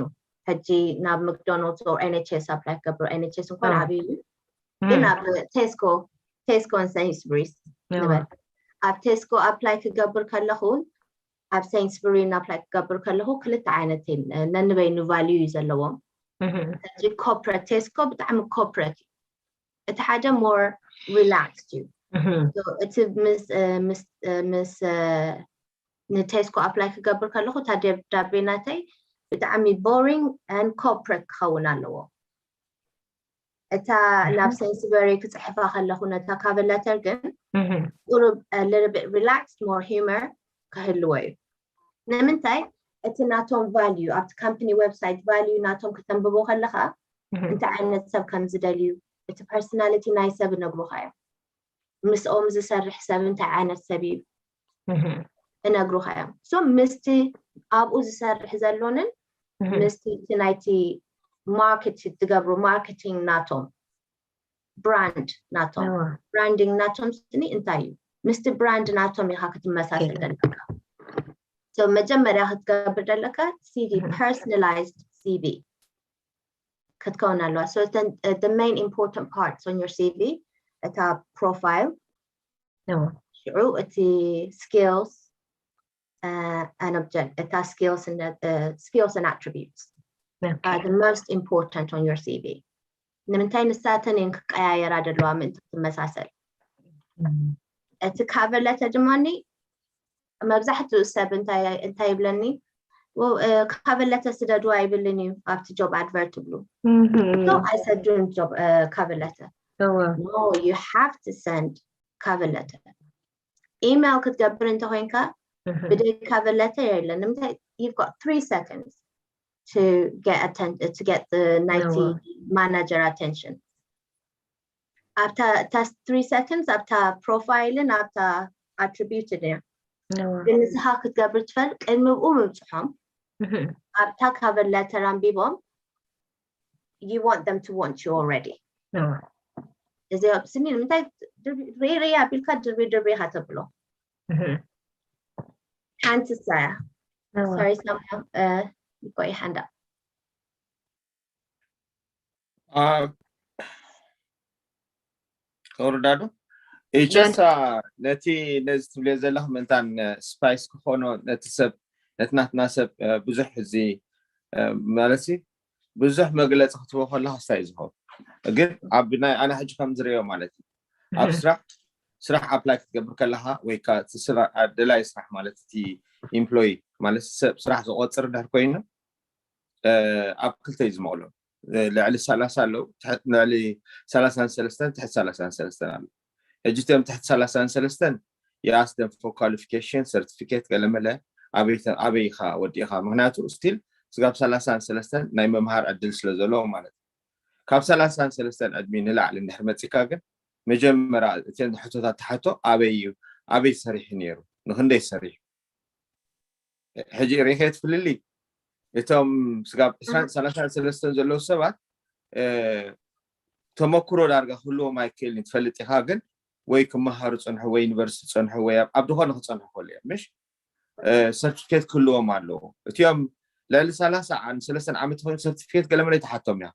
ሕጂ ናብ ማክዶናልድስ or NHS ኣፕላይ ክገብር NHS እንኳን ዓብዩ እዩ ግን ኣብ ቴስኮ ቴስኮ ሰንስብሪስ ንበል ኣብ ቴስኮ ኣፕላይ ክገብር ከለኹ ኣብ ሰንስብሪን ኣፕላይ ክገብር ከለኹ ክልተ ዓይነት ነንበይኑ ቫልዩ እዩ ዘለዎም። ሕጂ ኮርፖሬት ቴስኮ ብጣዕሚ ኮርፖሬት እዩ። እቲ ሓደ more relaxed እዩ። እቲ ምስ ንቴስኮ ኣፕላይ ክገብር ከለኹ እታ ደብዳቤ ናተይ ብጣዕሚ boring and corporate ክኸውን ኣለዎ። እታ ናብ ሰንስበሪ ክፅሕፋ ከለኹ ነታ cover letter ግን ቁሩብ relaxed more humor ክህልዎ እዩ። ንምንታይ እቲ ናቶም ቫልዩ ኣብቲ ካምፕኒ ዌብሳይት ቫልዩ ናቶም ክተንብቦ ከለካ እንታይ ዓይነት ሰብ ከም ዝደልዩ እቲ ፐርሶናሊቲ ናይ ሰብ እነግሩካ እዮም። ምስኦም ዝሰርሕ ሰብ እንታይ ዓይነት ሰብ እዩ እነግሩካ እዮም። So ምስቲ ኣብኡ ዝሰርሕ ዘሎንን ምስቲ እቲ ናይቲ ማርኬት ዝገብሩ ማርኬቲንግ ናቶም ብራንድ ናቶም ብራንዲንግ ናቶም ስኒ እንታይ እዩ ምስቲ ብራንድ ናቶም ኢካ ክትመሳሰል ዘለካ። So መጀመርያ ክትገብር ዘለካ ሲቪ personalized ሲቪ ክትከውን ኣለዋ። So the main important parts on your ሲቪ እታ ፕሮፋይል ሽዑ እቲ skills and object እታ skills and attributes are the most important on your ሲቪ። ንምንታይ ንሳተን እየን ክቀያየራ ዘለዋ ምእንቲ ክትመሳሰል። እቲ cover letter ድማ መብዛሕትኡ ሰብ እንታይ ይብለኒ cover letter ስደዱ ኣይብልን እዩ ኣብቲ job advert ትብሉ ኣይሰዱን cover letter። You have to send cover letter ኢሜል ክትገብር እንተኮይንካ ብደይ cover letter የለን። ንምንታይ you've got three seconds to get attention to get the ናይቲ manager attention ኣብታ እታ three seconds ኣብታ ፕሮፋይልን ኣብታ attributed እያ። ግን ንስኻ ክትገብር ትፈል ቅድሚ ብኡ ምብፅሖም ኣብታ cover letter ኣንቢቦም you want them to want you already። እዚ ኣብስኒ ንምንታይ ርኢርእ ኣቢልካ ድርቢ ድርቢ ኢካ ተብሎ ሓንቲ ሳያ sorry ሳምያ ቆይ ሓንዳ ከውርዳዶ ኢጨሳ ነቲ ነዚ ትብልዮ ዘለኹ ምእንታን ስፓይስ ክኾኖ ነቲ ሰብ ነቲ ናትና ሰብ ብዙሕ እዚ ማለት ብዙሕ መግለፂ ክትቦ ከለካ ስታይ ዝኸውን ግን ኣብ ናይ ኣነ ሕጂ ከም ዝሪኦ ማለት እዩ ኣብ ስራሕ ስራሕ ኣፕላይ ክትገብር ከለካ ወይ ደላይ ስራሕ ማለት እቲ ኢምፕሎይ ማለት ሰብ ስራሕ ዝቆፅር ድሕር ኮይኑ ኣብ ክልተ እዩ ዝመቕሎ ልዕሊ ሰላሳ ኣለዉ ልዕሊ ሰላሳን ሰለስተን ትሕቲ ሰላሳን ሰለስተን ኣለዉ ሕጂ እቶም ትሕቲ ሰላሳን ሰለስተን you ask them for qualification certificate ገለመለ ኣበይ ኢኻ ወዲእኻ ምክንያቱ still ስጋብ ሰላሳን ሰለስተን ናይ መምሃር ዕድል ስለ ዘለዎ ማለት እዩ ካብ ሰላሳን ሰለስተን ዕድሚ ንላዕሊ እንድሕር መፂካ ግን መጀመርያ እተን ሕቶታት ትሓቶ ኣበይ እዩ ኣበይ ሰሪሑ ነይሩ ንክንደይ ሰሪሑ ሕጂ ርኢኸ ትፍልሊ እቶም ስጋብ ዕስራን ሰላሳን ሰለስተን ዘለዉ ሰባት ተመክሮ ዳርጋ ክህልዎም ኣይክእልን ትፈልጥ ኢኻ ግን ወይ ክመሃሩ ፀንሑ ወይ ዩኒቨርሲቲ ፀንሑ ወይ ኣብ ዝኾነ ክፀንሑ ክኽእሉ እዮም ምሽ ሰርቲፊኬት ክህልዎም ኣለዎ። እቲኦም ልዕሊ ሰላሳ ሰለስተን ዓመት ኮይኑ ሰርቲፊኬት ገለመለ ይተሓቶም እያ።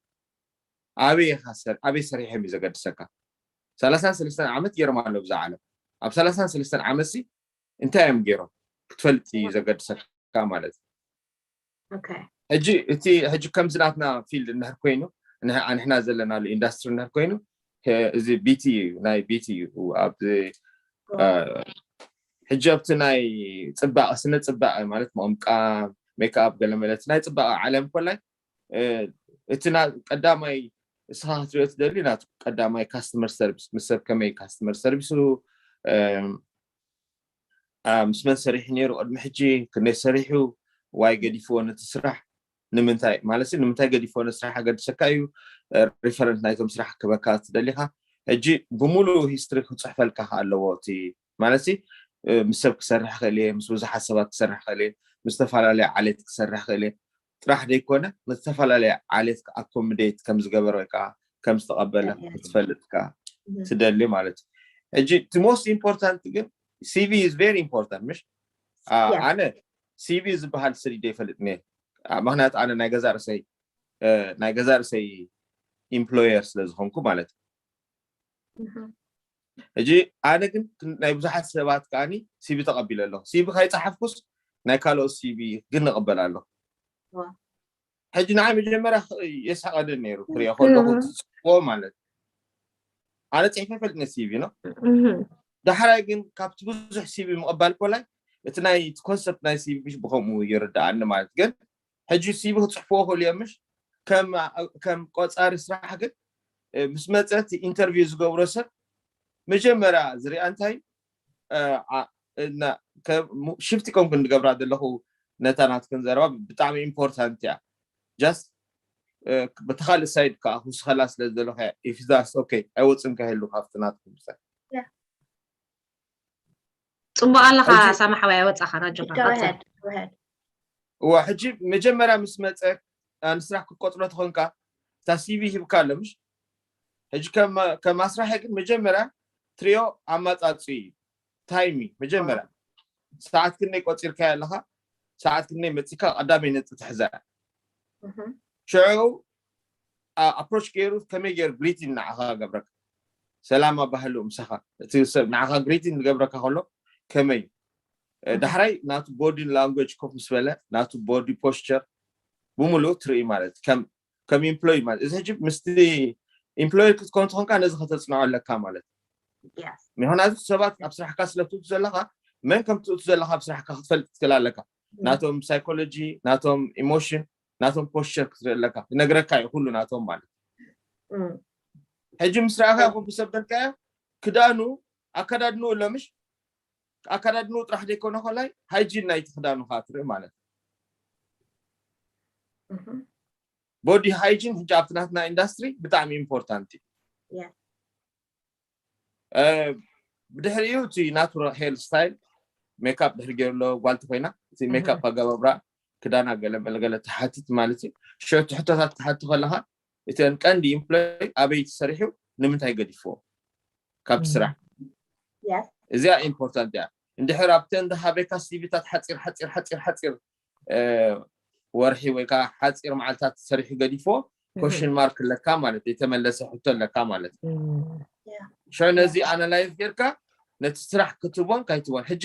ኣበይ ኢኻ ሰር ኣበይ ሰሪሖም እዩ ዘገድሰካ። ሰላሳን ሰለስተን ዓመት ገይሮም ኣለዉ ብዛ ዓለም። ኣብ ሰላሳን ሰለስተን ዓመት ሲ እንታይ እዮም ገይሮም ክትፈልጥ እዩ ዘገድሰካ ማለት እዩ። ሕጂ እቲ ሕጂ ከምዚ ናትና ፊልድ እንድሕር ኮይኑ ንሕና ዘለናሉ ኢንዳስትሪ እንድሕር ኮይኑ እዚ ቢቲ እዩ ናይ ቢቲ እዩ ኣብ ሕጂ ኣብቲ ናይ ፅባቐ ስነ ፅባቐ ማለት ምቕምቃም ሜክኣፕ ገለመለት ናይ ፅባቐ ዓለም ኮላይ እቲ ቀዳማይ እስኻ ክትሪኦ ትደሊ ናቱ ቀዳማይ ካስተመር ሰርቪስ ምስ ሰብ ከመይ ካስተመር ሰርቪሱ ምስ መን ሰሪሑ ነይሩ ቅድሚ ሕጂ ክንደይ ሰሪሑ ዋይ ገዲፍዎ ነቲ ስራሕ ንምንታይ ማለት ንምንታይ ገዲፍዎ ነቲ ስራሕ ኣገድሰካ እዩ ሪፈረንስ ናይቶም ስራሕ ክበካ ትደሊካ ሕጂ ብምሉእ ሂስትሪ ክፅሕፈልካ ኣለዎ እቲ ማለት ምስ ሰብ ክሰርሕ ክእል እየ ምስ ብዙሓት ሰባት ክሰርሕ ክእል እየ ምስ ዝተፈላለዩ ዓሌት ክሰርሕ ክእል እየ ጥራሕ ዘይኮነ ምስ ዝተፈላለየ ዓሌት ኣኮምዴት ከም ዝገበረ ወይ ከዓ ከም ዝተቐበለ ክትፈልጥካ ትደሊ ማለት እዩ ሕጂ እቲ most important ግን ሲቪ is very important ምሽ ኣነ ሲቪ ዝበሃል ስሪደ ይፈልጥ ነ ምክንያቱ ኣነ ናይ ገዛ ርእሰይ ናይ ገዛ ርእሰይ ኢምፕሎየር ስለ ዝኮንኩ ማለት እዩ ሕጂ ኣነ ግን ናይ ብዙሓት ሰባት ከዓኒ ሲቪ ተቐቢለ ኣለኹ ሲቪ ከይፀሓፍኩስ ናይ ካልኦት ሲቪ ግን እቕበል ኣለኹ ሕጂ ንዓይ መጀመርያ የስሓቐንን ነይሩ ክሪኦ ከለኹ ትፅሕፎ ማለት ኣነ ፅሒፈ ፈልጥነ ሲቪ ነው ዳሕራይ ግን ካብቲ ብዙሕ ሲቪ ምቕባል ኮላይ እቲ ናይ ኮንሰፕት ናይ ሲቪ ብከምኡ ይርዳኣኒ ማለት ግን ሕጂ ሲቪ ክፅሕፍዎ ክእሉ እዮም ምሽ ከም ቆፃሪ ስራሕ ግን ምስ መፀ ኢንተርቪው ዝገብሮ ሰብ መጀመርያ ዝሪኣ እንታይ ሽፍቲ ኮንኩ ንገብራ ዘለኹ ነታ ናትክን ዘረባ ብጣዕሚ ኢምፖርታንት እያ ጃስት በቲ ካልእ ሳይድ ከዓ ክውስኸላ ስለ ዘለኹ ኢፍዛስ ኦኬ ኣይወፅን ከህሉ ካብቲ ናትኩም ሳይድ ፅቡቅ ኣለካ ሳማሓዊ ኣይወፃኻን ኣጆካ እዋ ሕጂ መጀመርያ ምስ መፀ ንስራሕ ክትቆፅሮ ተኾንካ እታ ሲቪ ሂብካ ኣሎ ምሽ ሕጂ ከም ኣስራሒ ግን መጀመርያ ትሪኦ ኣማፃፂ እዩ ታይሚ መጀመርያ ሰዓት ክንደይ ቆፂርካ ኣለካ ሰዓት ክንደይ መፂካ ቀዳመይ ነፂ ትሕዛ ሽዑ ኣፕሮች ገይሩ ከመይ ገይሩ ግሪቲን ንዓኻ ገብረካ ሰላም ኣባህሉ ምሳኻ እቲ ሰብ ንዓኻ ግሪቲን ዝገብረካ ከሎ ከመይ ዳሕራይ ናቱ ቦዲ ላንጉጅ ኮፍ ምስ በለ ናቱ ቦዲ ፖስቸር ብምሉእ ትርኢ ማለት ከም ከም ኢምፕሎይ ማለት እዚ ሕጂ ምስቲ ኢምፕሎየር ክትከውን ትኾንካ ነዚ ከተፅንዖ ኣለካ ማለት ምክንያቱ ሰባት ኣብ ስራሕካ ስለ ትእቱ ዘለካ መን ከም ትእቱ ዘለካ ኣብ ስራሕካ ክትፈልጥ ትክእል ኣለካ ናቶም ሳይኮሎጂ ናቶም ኢሞሽን ናቶም ፖስቸር ክትርኢ ኣለካ ይነግረካ እዩ ኩሉ ናቶም ማለት ሕጂ ምስ ረኣካ ኮ ብሰብ በልካዮ ክዳኑ ኣከዳድንኡ ሎምሽ ኣከዳድንኡ ጥራሕ ዘይኮነ ኮላይ ሃይጂን ናይቲ ክዳኑ ከዓ ትርኢ ማለት ቦዲ ሃይጂን ሕጂ ኣብቲ ናትና ኢንዳስትሪ ብጣዕሚ ኢምፖርታንት እዩ ብድሕሪኡ እቲ ናቱራል ሄር ስታይል ሜካፕ ድሕሪ ገይሩ ኣሎ ጓልቲ ኮይና እቲ ሜካፕ ኣገባብራ ክዳና ገለ መለገለ ትሓትት ማለት እዩ ሽዑ እቲ ሕቶታት ትሓቲ ከለካ እተን ቀንዲ ኢምፕሎይ ኣበይ ተሰሪሑ ንምንታይ ገዲፍዎ ካብቲ ስራሕ እዚኣ ኢምፖርታንት እያ እንድሕር ኣብተን ዝሃበካ ሲቪታት ሓፂር ሓፂር ሓፂር ሓፂር ወርሒ ወይ ከዓ ሓፂር መዓልታት ሰሪሑ ገዲፎ ኮሽን ማርክ ኣለካ ማለት የተመለሰ ሕቶ ኣለካ ማለት ሽዑ ነዚ ኣናላይዝ ጌርካ ነቲ ስራሕ ክትቦን ካይትቦን ሕጂ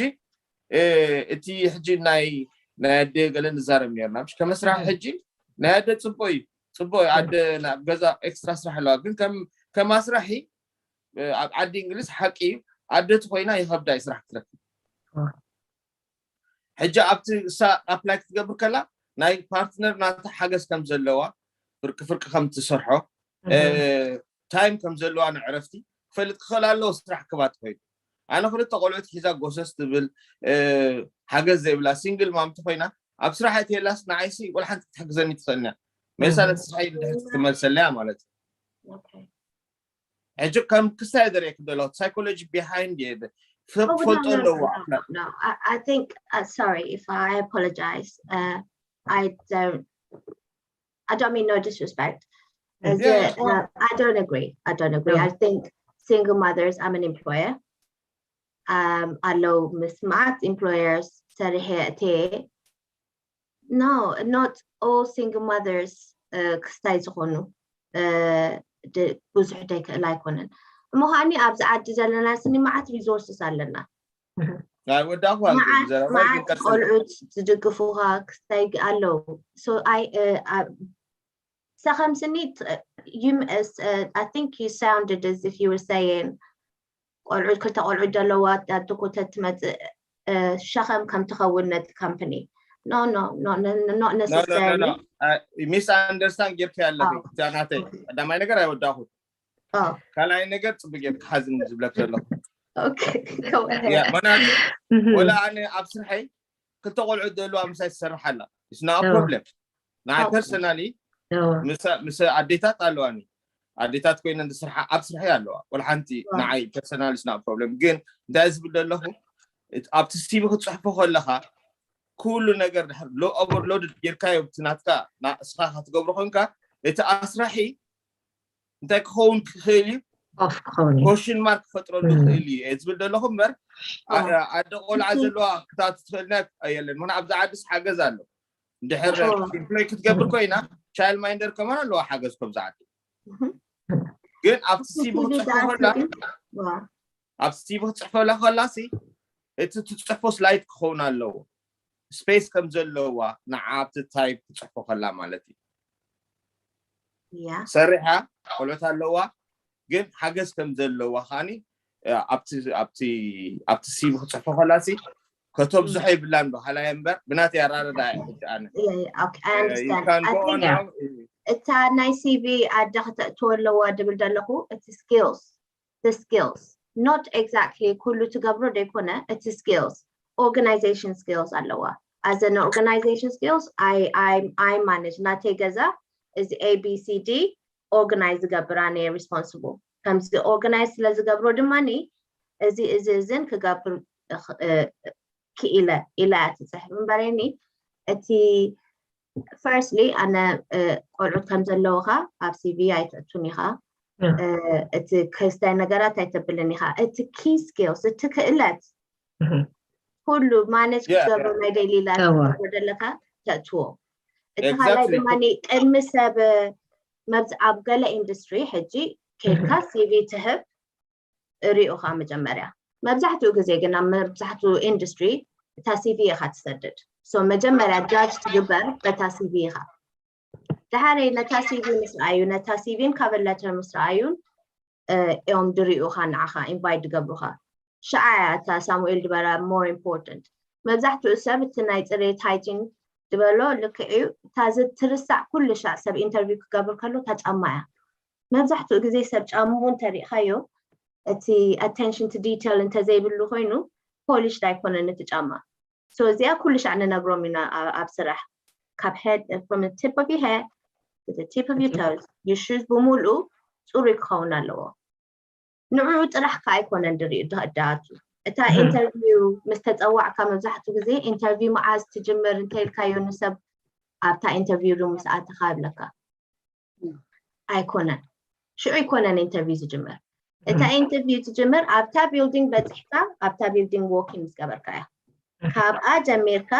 እቲ ሕጂ ናይ ናይ ኣደ ገለ ንዛረብ ነርና ምሽ ከመስራሕ ሕጂ ናይ ኣደ ፅቡቅ እዩ ፅቡቅ እዩ ኣደ ናብ ገዛ ኤክስትራ ስራሕ ኣለዋ ግን ከም ኣስራሒ ኣብ ዓዲ እንግሊዝ ሓቂ እዩ ኣደቲ ኮይና ይከብዳ እዩ ስራሕ ክትረክብ ሕጂ ኣብቲ እሳ ኣፕላይ ክትገብር ከላ ናይ ፓርትነር ናታ ሓገዝ ከም ዘለዋ ፍርቂ ፍርቂ ከም ትሰርሖ ታይም ከም ዘለዋ ንዕረፍቲ ክፈልጥ ክኽእል ኣለዎ ስራሕ ክባት ኮይኑ ኣነ ክልተ ቆልዑት ሒዛ ጎሰስ ትብል ሓገዝ ዘይብላ ሲንግል ማምቲ ኮይና ኣብ ስራሕ እትየላስ ንዓይሲ ወላ ሓንቲ ክትሕግዘኒ ትኽእልና መሳ ነቲ ስራሕ ድሕር ክትመልሰለያ ማለት እዩ ሕጂ ከም ክስታይ ዘርእየክ ዘሎ ሳይኮሎጂ ቢሃይንድ እየ ትፈልጦ ኣለዎ I think uh, sorry if I apologize uh, I don't I don't mean no disrespect uh, I don't agree I don't agree I think single mothers I'm an employer ኣለዉ ምስ መዓት employers ሰሪሐ እየ። No, not all single mothers ክስታይ ዝኾኑ ብዙሕ ደይክእል ኣይኮነን። እሞ ከዓኒ ኣብዚ ዓዲ ዘለና ስኒ መዓት resources ኣለና። ወዳኹ መዓት ቆልዑት ዝድግፉኻ ክስታይ ኣለዉ። ሰኸም ስኒ I think you sounded as if you were saying ቆልዑት ክልተ ቆልዑት ዘለዋ ኣትኩተ ትመፅእ ሸኸም ከም ትኸውን ነቲ company። No, no, not necessarily. Misunderstand ጌርካ ኣለኺ። ናተይ ቀዳማይ ነገር ኣይወዳኹት። ካልኣይ ነገር ፅቡቅ ጌርካ ሓዝን ዝብለክ ዘለኹ። Okay, go ahead. ወላ ኣነ ኣብ ስርሐይ ክልተ ቆልዑት ዘለዋ ምሳይ ትሰርሕ ኣላ። It's not a problem. ንዓይ personally ምስ ኣዴታት ኣለዋኒ። ኣዴታት ኮይነን ዝስርሓ ኣብ ስርሐይ ኣለዋ። ቆልሓንቲ ንዓይ personally it's not a problem። ግን እንታይ ዝብል ዘለኹ ኣብቲ CV ክትፅሕፎ ከለኻ ኩሉ ነገር ድሕር overloaded ጌርካዮ ብቲ ናትካ ንስኻ ክትገብሮ ኮንካ እቲ ኣስራሒ እንታይ ክኸውን ክኽእል እዩ? Off ክኸውን እዩ። Question mark ክፈጥረሉ ይኽእል እዩ እየ ዝብል ዘለኹ እምበር ኣደ ቆልዓ ዘለዋ ክታት ትኽእል የለን። ምክንያቱ ኣብዚ ዓድስ ሓገዝ ኣሎ። እንድሕር employ ክትገብር ኮይና child minder ከማን ኣለዋ ሓገዝ ከምዚ ዓዲ። ግን ኣብቲ CV ክትፅሕፎ ከላ ኣብቲ CV ክትፅሕፈላ ከላሲ እቲ ትፅሕፎ slide ክኸውን ኣለዎ። Space ከም ዘለዋ ንዓ ኣብቲ type ክትፅሕፎ ከላ ማለት እዩ። ሰሪሓ ቆልዑት ኣለዋ ግን ሓገዝ ከም ዘለዋ ከዓኒ ኣብቲ CV ክትፅሕፎ ከላሲ ከተብዝሖ ይብላን ባህላ እምበር ብናተይ ኣራዳድኣ እየ ሕጂ ኣነ እታ ናይ CV ኣደ ክተእትዎ ኣለዋ ድብል ዘለኹ እቲ skills the skills not exactly ኩሉ ትገብሮ ዘይኮነ እቲ skills organization skills ኣለዋ። As an organization skills I I I manage ናተይ ገዛ እዚ A B C D organize ዝገብር ኣነ እየ responsible። ከምዚ organize ስለ ዝገብሮ ድማ እዚ እዚ እዝን ክገብር ክኢለ ኢላ እያ ትፅሕፍ እምበረኒ እቲ firstly ኣነ ቆልዑት ከም ዘለውኻ ኣብ CV ኣይተእቱን ኢኻ። እቲ ክስታይ ነገራት ኣይተብልን ኢኻ። እቲ key skills እቲ ክእለት ኩሉ manage ክትገብሮ ናይ daily life ክትገብሮ ዘለካ ተእትዎ። እቲ ካልኣይ ድማ ቅድሚ ሰብ መብዝ ኣብ ገለ industry ሕጂ ኬድካ CV ትህብ ሪኡኻ መጀመርያ። መብዛሕትኡ ግዜ ግን ኣብ መብዛሕትኡ industry እታ CV ኢኻ ትሰድድ። So መጀመርያ judge ትግበር በታ CV ኢኻ። ድሓረይ ነታ CV ምስ ረኣዩ ነታ CVን cover letter ምስ ረኣዩን እዮም ድሪኡኻ ንዓኻ invite ድገብሩኻ። ሽዓ እያ እታ ሳሙኤል ድበራ more important። መብዛሕትኡ ሰብ እቲ ናይ ፅሬት hygiene ድበሎ ልክዕ እዩ። እታ ትርሳዕ ኩሉ ሻዕ ሰብ interview ክገብር ከሎ እታ ጫማ እያ። መብዛሕትኡ ግዜ ሰብ ጫምኡ እንተሪእኻዮ እቲ attention to detail እንተዘይብሉ ኮይኑ polished ኣይኮነን እቲ ጫማ። So እዚኣ ኩሉ ሻዕ ንነግሮም ኢና ኣብ ስራሕ ካብ head from tip of your head to tip of your toes your shoes ብምሉኡ ፅሩይ ክኸውን ኣለዎ። ንዕኡ ጥራሕ ከ ኣይኮነን ድሪኡ ድኣቱ እታ interview ምስ ተፀዋዕካ መብዛሕትኡ ግዜ interview መዓዝ ትጅምር እንተኢልካዮ ንሰብ ኣብታ interview room ምስ ኣተኻ ይብለካ። ኣይኮነን ሽዑ ኣይኮነን interview ዝጅምር። እታ interview ትጅምር ኣብታ building በፂሕካ ኣብታ building walk in ምስ ገበርካ እያ። ካብኣ ጀሚርካ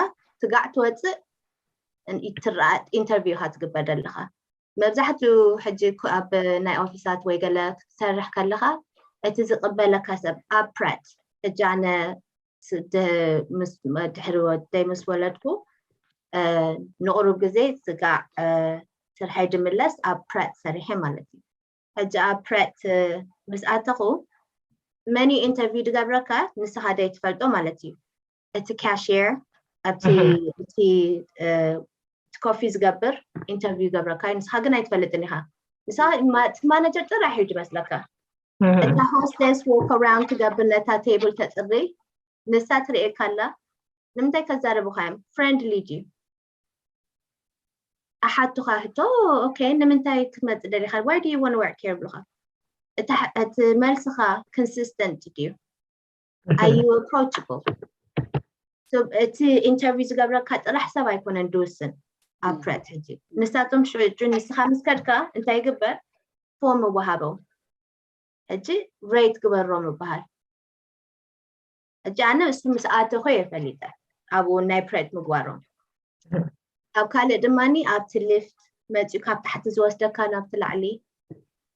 ስጋዕ ትወፅእ ትረኣ interview ኢኻ ትግበር ዘለኻ። መብዛሕትኡ ሕጂ ኣብ ናይ ኦፊሳት ወይ ገለ ክትሰርሕ ከለኻ እቲ ዝቕበለካ ሰብ ኣብ ፕረት ሕጂ ኣነ ድሕሪ ወደይ ምስ ወለድኩ ንቕሩብ ግዜ ስጋዕ ስርሐይ ድምለስ ኣብ ፕረት ሰሪሐ ማለት እዩ። ሕጂ ኣብ ፕረት ምስ ኣተኹ መን እዩ interview ድገብረካ ንስኻ ደይ ትፈልጦ ማለት እዩ። እቲ cashier ኣብቲ እቲ ኮፊ ዝገብር interview ይገብረካ እዩ። ንስኻ ግን ኣይትፈልጥን ኢኻ። ንስኻ እቲ manager ጥራሕ እዩ ድመስለካ። እታ hostess walk around ትገብር ነታ table ተፅሪ ንሳ ትርእየካ ኣላ። ንምንታይ ከዛርቡኻ እዮም? Friendly ድዩ? ኣሓቱኻ ሕቶ okay ንምንታይ ክትመፅእ ደሊኻ why do you want to work here ይብሉኻ። እቲ መልስኻ consistent ድዩ? Are you approachable? እቲ interview ዝገብረካ ጥራሕ ሰብ ኣይኮነን ድውስን ኣብ ፕረት ሕጂ ንሳቶም ሽዑ ንስኻ ምስ ከድካ እንታይ ይግበር? ፎርም ይወሃቦም። ሕጂ rate ግበሮም ይበሃል። እጂ ኣነ እሱ ምስ ኣተኾ የፈሊጠ ኣብኡ ናይ ፕሬድ ምግባሮም ካብ ካልእ ድማ ኣብቲ ሊፍት መፅኡ ካብ ታሕቲ ዝወስደካ ናብቲ ላዕሊ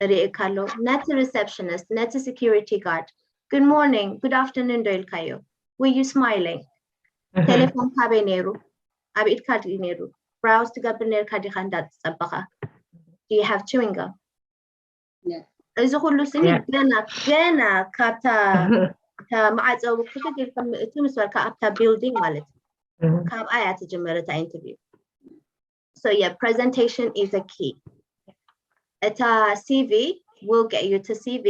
ርእየካ ኣሎ ነቲ receptionist ነቲ security guard good morning good afternoon ዶ ኢልካዮ were you smiling ቴሌፎን ካበይ ነይሩ ኣብ ኢድካ ድዩ ነይሩ browse ትገብር ነርካ ዲኻ እንዳተፀበኻ do you have chewing gum እዚ ኩሉ ስኒ ገና ገና ካብታ ማዕፀዊ ክትት ኢልኩም እቲ ምስ በልካ ኣብታ building ማለት እዩ ካብኣ እያ ትጅመር እታ interview so yeah presentation is a key እታ CV will get you to CV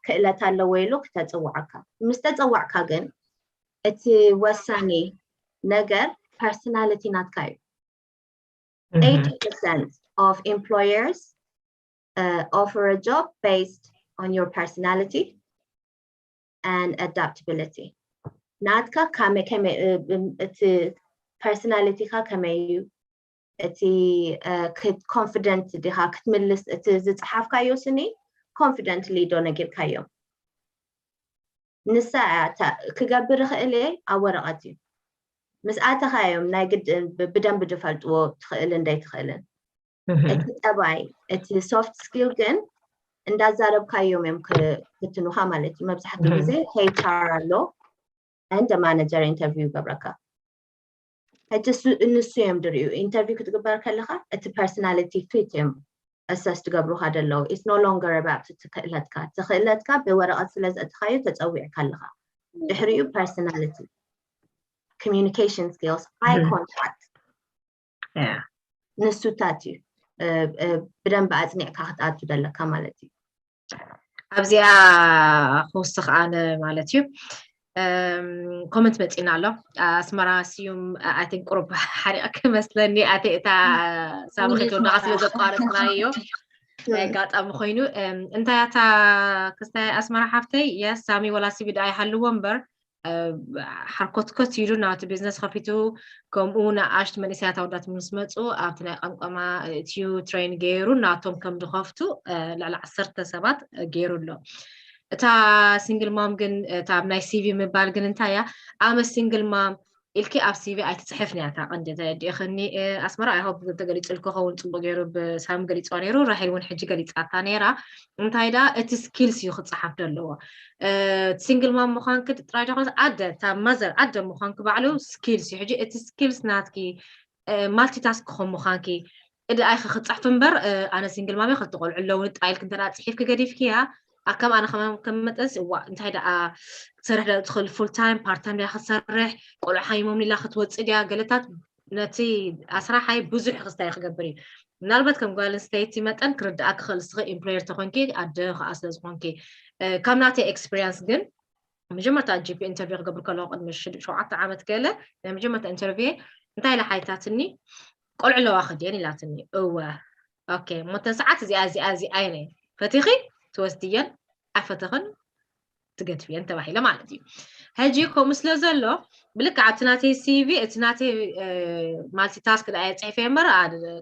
ክእለት ኣለዎ ኢሉ ክተፅዋዕካ ምስ ተፀዋዕካ ግን እቲ ወሳኒ ነገር personality ናትካ እዩ 80% of employers uh, offer a job based on your personality and adaptability ናትካ ከመይ ከመይ እቲ personality ካ ከመይ እዩ እቲ confident ዲኻ ክትምልስ እቲ ዝፀሓፍካዮ ስኒ confidently ዶ ነጊርካዮም ንሳ ክገብር ይኽእል እየ ኣብ ወረቐት እዩ ምስ ኣተኻዮም ናይ ግድ ብደንብ ዝፈልጥዎ ትኽእልን ደይትኽእልን እቲ ጠባይ እቲ soft skill ግን እንዳዛረብካዮም እዮም ክፍትኑኻ ማለት እዩ መብዛሕትኡ ግዜ HR ኣሎ and manager interview ይገብረካ ሕጂ ንሱ እዮም ድርእዩ interview ክትግበር ከለኻ እቲ personality fit እዮም assess ትገብሩኻ ደለዉ it's no longer about እቲ ክእለትካ እቲ ክእለትካ ብወረቐት ስለ ዘእትኻዮ ተፀዊዕካ ኣለኻ ድሕሪኡ personality communication skills eye contact ንሱታት እዩ ብደንብ ኣፅኒዕካ ክትኣቱ ዘለካ ማለት እዩ ኣብዚኣ ክውስኽ ኣነ ማለት እዩ ኮመንት መፂና ኣሎ ኣስመራ ስዩም ኣትን ቁሩብ ሓሪቕ ክመስለኒ ኣተ እታ ሳሚ ከይተወዳኻ ስለ ዘቋረፅናዮ ኣጋጣሚ ኮይኑ እንታይ ኣታ ክስታይ ኣስመራ ሓፍተይ የስ ሳሚ ወላ ሲቪ ደኣ ይሃልዎ እምበር ሓርኮትኮት ኢሉ ናቲ ቢዝነስ ከፊቱ ከምኡ ንኣሽት መንእሰያት ኣወዳት ምስ መፁ ኣብቲ ናይ ቋንቋማ እትዩ ትሬን ገይሩ ናቶም ከም ዝኸፍቱ ልዕሊ ዓሰርተ ሰባት ገይሩ ኣሎ እታ ሲንግል ማም ግን እታ ኣብ ናይ ሲቪ ምባል ግን እንታይ እያ ኣመ ሲንግል ማም ኢልኪ ኣብ ሲቪ ኣይትፅሕፍ ያ እታ ቀንዲ ተረዲእኽኒ ኣስመራ ኣይሆፕ ተገሊፅልኩ ከውን ፅቡቅ ገይሩ ብሳም ገሊፅዋ ነይሩ ራሄል እውን ሕጂ ገሊፃታ ነይራ እንታይ ዳ እቲ ስኪልስ እዩ ክፀሓፍ ዘለዎ ሲንግል ማም ምኳንክ ጥራይ ዳኮንስ ኣደ እታ ማዘር ኣደ ምኳንክ ባዕሉ ስኪልስ እዩ ሕጂ እቲ ስኪልስ ናትኪ ማልቲታስክ ክኾን ምኳንኪ እዲ ኣይኸ ክፅሕፍ እምበር ኣነ ሲንግል ማም ክልተ ቆልዑ ኣለውን ጥራይ ኢልክ እንተ ፅሒፍክ ገዲፍክያ ኣከም ኣነ ከማም ከም መጠንስ እዋ እንታይ ደኣ ክትሰርሕ ትኽእል ፉል ታይም ፓርት ታይም ድያ ክትሰርሕ ቆልዑ ሓይሞም ሊላ ክትወፅእ ድያ ገለታት ነቲ ኣስራሓይ ብዙሕ ክስታይ ክገብር እዩ ምናልባት ከም ጓል ኣንስተይቲ መጠን ክርዳኣ ክኽእል ስኺ ኢምፕሎየር ተኾንኪ ኣደ ከዓ ስለ ዝኾንኪ ካብ ናተይ ኤክስፒሪንስ ግን መጀመርታ ጂፒ ኢንተርቪው ክገብር ከለኩ ቅድሚ ሸውዓተ ዓመት ገለ ናይ መጀመርታ ኢንተርቪው እንታይ ኢላ ሓይታትኒ ቆልዑ ኣለዋ ክድየን ኢላትኒ እወ ኦኬ እሞ ተን ሰዓት እዚኣ እዚኣ እዚኣ ኢለ ፈቲኺ ትወስድየን ኣይፈተኽን ትገድፍየን ተባሂለ ማለት እዩ ሕጂ ከምኡ ስለ ዘሎ ብልክዕ ኣብቲ ናተይ ሲቪ እቲ ናተይ ማልቲታስክ ዳ እየ ፅሒፈ እምበር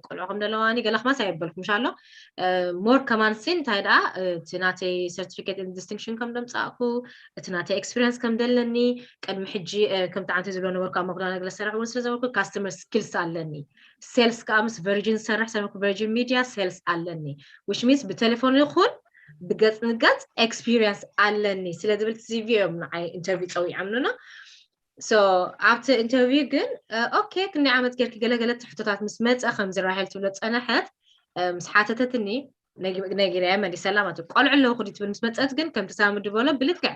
ቆልዑ ከም ዘለዋኒ ገለ ክማስ ኣየበልኩ ምሽ ኣሎ ሞር ከማን ሲ እንታይ ደኣ እቲ ናተይ ሰርቲፊኬት ዲስቲንክሽን ከም ደምፃእኩ እቲ ናተይ ኤክስፒሪንስ ከም ደለኒ ቅድሚ ሕጂ ከምቲ ዓንቲ ዝብሎ ነበርኩ ኣብ መክዶናልድ ዝሰርሕ እውን ስለ ዘበልኩ ካስተመር ስኪልስ ኣለኒ ሴልስ ከዓ ምስ ቨርጂን ዝሰርሕ ሰበኩ ቨርጂን ሚድያ ሴልስ ኣለኒ ዊች ሚንስ ብቴሌፎን ይኹን ብገፅ ንገፅ ኤክስፒሪንስ ኣለኒ ስለ ዝብል ሲቪ እዮም ንዓይ ኢንተርቪው ፀዊዖምሉና so ኣብቲ ኢንተርቪው ግን ኦኬ ክንደይ ዓመት ጌርኪ ገለገለ ትሕቶታት ምስ መፀ ከምዚ ራሄል ትብሎ ፀነሐት ምስ ሓተተትኒ ነጊረያ መሊሰላ ማለት እዩ ቆልዑ ኣለዉ ክዲ ትብል ምስ መፀት ግን ከምቲ ሳሚ ድበሎ ብልክዕ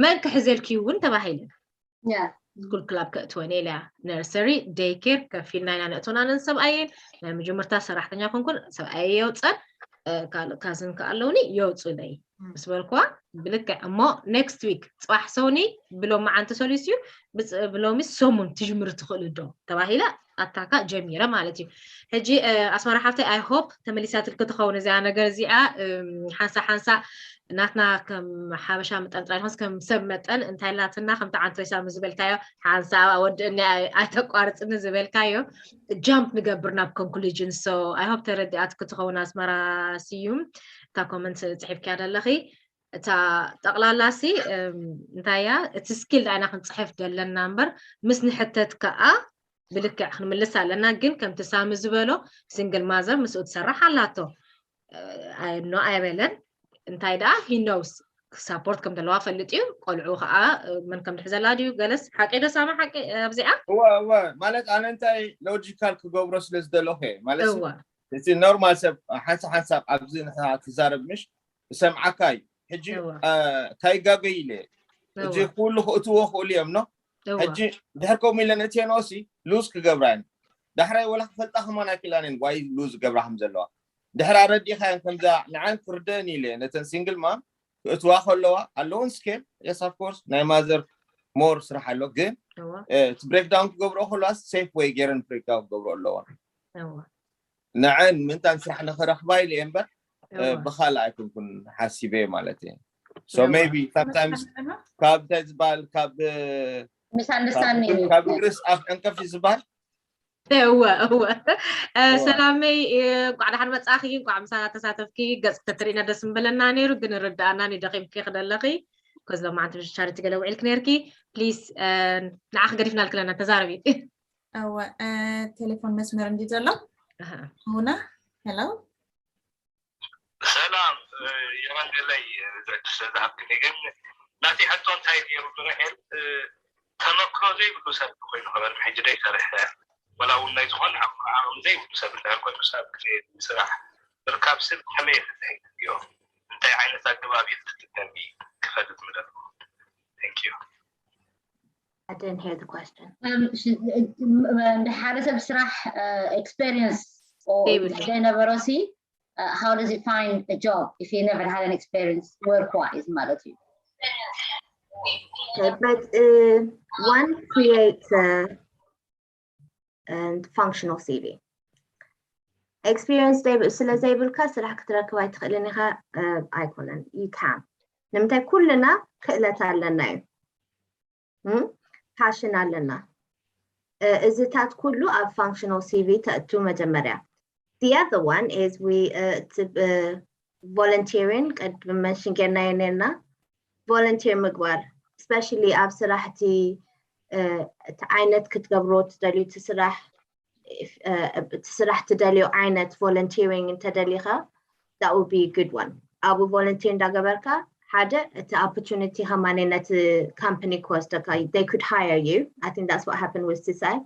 መን ክሕዘልኪ እውን ተባሂለ ስኩል ክላብ ከእትወን ኢለያ ነርሰሪ ደይ ኬር ከፊልና ኢና ነእትወን ኣነን ሰብኣየን ናይ መጀመርታ ሰራሕተኛ ኮንኩን ሰብኣየ የውፀን ካልእ ካዝን ከኣለውኒ የውፁለይ ምስ በልኩዋ ብልክዕ እሞ ኔክስት ዊክ ፅባሕ ሰውኒ ብሎም መዓንቲ ሰሉስ እዩ ብሎሚ ሰሙን ትጅምሪ ትኽእሉ ዶ ተባሂለ ኣታካ ጀሚረ ማለት እዩ ሕጂ ኣስመራ ሓፍተይ ኣይ ሆፕ ተመሊሳትልክ ትኸውን እዚኣ ነገር እዚኣ ሓንሳ ሓንሳ ናትና ከም ሓበሻ መጠን ጥራይ ንስ ከም ሰብ መጠን እንታይ ላትና ከምቲ ዓንቶይ ሳሚ ዝበልካዮ ሓንሳ ወድእኒ ኣይተቋርፅኒ ዝበልካዮ ጃምፕ ንገብር ናብ ኮንክሉጅን so ኣይ ሆፕ ተረዲኣት ክትኸውን ኣስመራ ስዩም እታ ኮመንት ፅሒፍክያ ዘለኺ እታ ጠቕላላ ሲ እንታይ እያ እቲ ስኪል ዳይና ክንፅሕፍ ደለና እምበር ምስ ንሕተት ከዓ ብልክዕ ክንምልስ ኣለና። ግን ከምቲ ሳሚ ዝበሎ ሲንግል ማዘር ምስኡ ትሰርሕ ኣላቶ። ኖ ኣይበለን። እንታይ ደኣ ሂ ኖውስ ሳፖርት ከም ዘለዋ ፈልጥ እዩ። ቆልዑ ከዓ መን ከም ድሕዘላ ድዩ ገለስ ሓቂ ዶ ሳሚ ሓቂ ኣብዚኣ እወ እወ ማለት ኣነ እንታይ ሎጂካል ክገብሮ ስለ ዝደለኹ እየ ማለት እወ እቲ ኖርማል ሰብ ሓንሳብ ሓንሳብ ኣብዚ ንሕና ትዛረብ ምሽ እሰምዓካ እዩ ሕጂ እወ ታይጋገ ኢለ እዚ እወ ኩሉ ክእትዎ ክእሉ እዮም ኖ እወ ሕጂ ድሕር ከምኡ ኢለን እትየንኦሲ ሉዝ ክገብራ እየን ዳሕራይ ወላ ክፈልጣ ከማን ኣይክእላን እየን ዋይ ሉዝ ገብራ ከም ዘለዋ ድሕር ኣረዲኻየን ከምዛ ንዓን ክርደእን ኢለ ነተን ሲንግል ማም ክእትዋ ከለዋ ኣለውን ስኬል የስ ኣፍኮርስ ናይ ማዘር ሞር ስራሕ ኣሎ ግን እወ እቲ ብሬክዳውን ክገብርኦ ከለዋ ሴፍ ወይ ገይረን ብሬክዳውን ክገብርኦ ኣለዋ እወ ንዐን ምንታን ስራሕ ንክረክባ ኢለ እየ እምበር እወ ብካልእ ኣይኮንኩን ሓሲበ ማለት እየ so እወ maybe sometimes ካብ እንታይ ዝበሃል ካብ ሚስኣንደርስታንዲንግ ካብ ግርስ ኣፍ ዕንቀፍ እዩ ዝበሃል እወ እወ እ፣ እወ ሰላመይ እ፣ እንኳዕ ደሓን መጻእኺ እንኳዕ ምሳና ተሳተፍኪ ገጽ ከተትርኢና ደስ ምበለና ነይሩ ግን ርዳእና ንደኺምኪ ክደለኺ ኮዝ ሎማዓንቲ ብቻሪቲ ገለ ውዒልክ ነርኪ ፕሊስ ንዓኺ ገዲፍና ልክለና ተዛረቢ እወ እ፣ ቴሌፎን መስመር እንዲ ዘሎ ኣሃ። ሁና ሄሎ ሰላም የቐንለይ ዝዕድል ስለ ዝሃብክኒ ግን ናተይ ሕቶ እንታይ ነይሩ ንራሄል ተመክሮ ዘይብሉ ሰብ ኮይኑ ክበርም ሕጂ ደይ ሰርሐ ወላ እውን ናይ ዝኾነ ዓቕሚ ዘይብሉ ሰብ እንድሕር ኮይኑ ሰብ ስራሕ ምርካብ ስብ ከመይ ይፍትሕ ይግዮ እንታይ ዓይነት ኣገባብ እዩ ዝጥቀሚ ክፈልጥ ምደል thank you I didn't hear the question. ሓደ ሰብ ስራሕ ኤክስፔሪንስ ዘይነበሮ ሲ how does he find a job if he never had an experience work wise ማለት እዩ Okay, but uh, one create uh, and functional C V. Experience ስለ ዘይብልካ ስራሕ ክትረክብ ኣይትኽእልን ኢኻ ኣይኮነን you can ንምንታይ ኩልና ክእለት ኣለና እዩ ፓሽን ኣለና እዚታት ኩሉ ኣብ functional C V ተእቱ መጀመርያ the other one is we volunteering ቅድሚ መንሽን ጌርናዮ ነርና volunteer ምግባር especially ኣብ ስራሕቲ እቲ ዓይነት ክትገብሮ ትደልዩ እቲ ስራሕ እቲ ስራሕ ትደልዮ ዓይነት volunteering እንተደሊኻ that would be a good one ኣብኡ volunteer እንዳገበርካ ሓደ እቲ opportunity ከማነ ነቲ company ክወስደካ they could hire you I think that's what happened with Sisai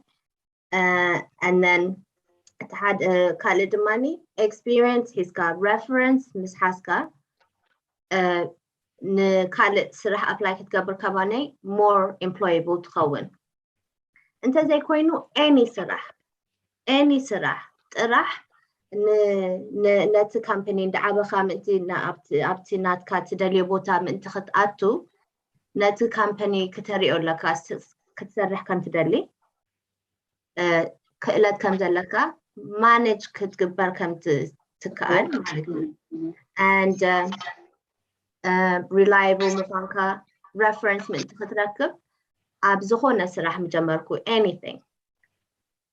uh, and then እቲ ሓደ ካልእ ድማ experience ሒዝካ reference ምስ ሓዝካ ንካልእ ስራሕ apply ክትገብር ከማነ more employable ትኸውን እንተዘይኮይኑ any ስራሕ any ስራሕ ጥራሕ ነቲ company እንዳዓበኻ ምእንቲ ኣብቲ ናትካ ትደልዮ ቦታ ምእንቲ ክትኣቱ ነቲ company ክተሪኦ ኣለካ ክትሰርሕ ከም ትደሊ ክእለት ከም ዘለካ manage ክትግበር ከም ትከኣል ማለት እዩ and reliable ምኳንካ reference ምእንቲ ክትረክብ ኣብ ዝኾነ ስራሕ ምጀመርኩ anything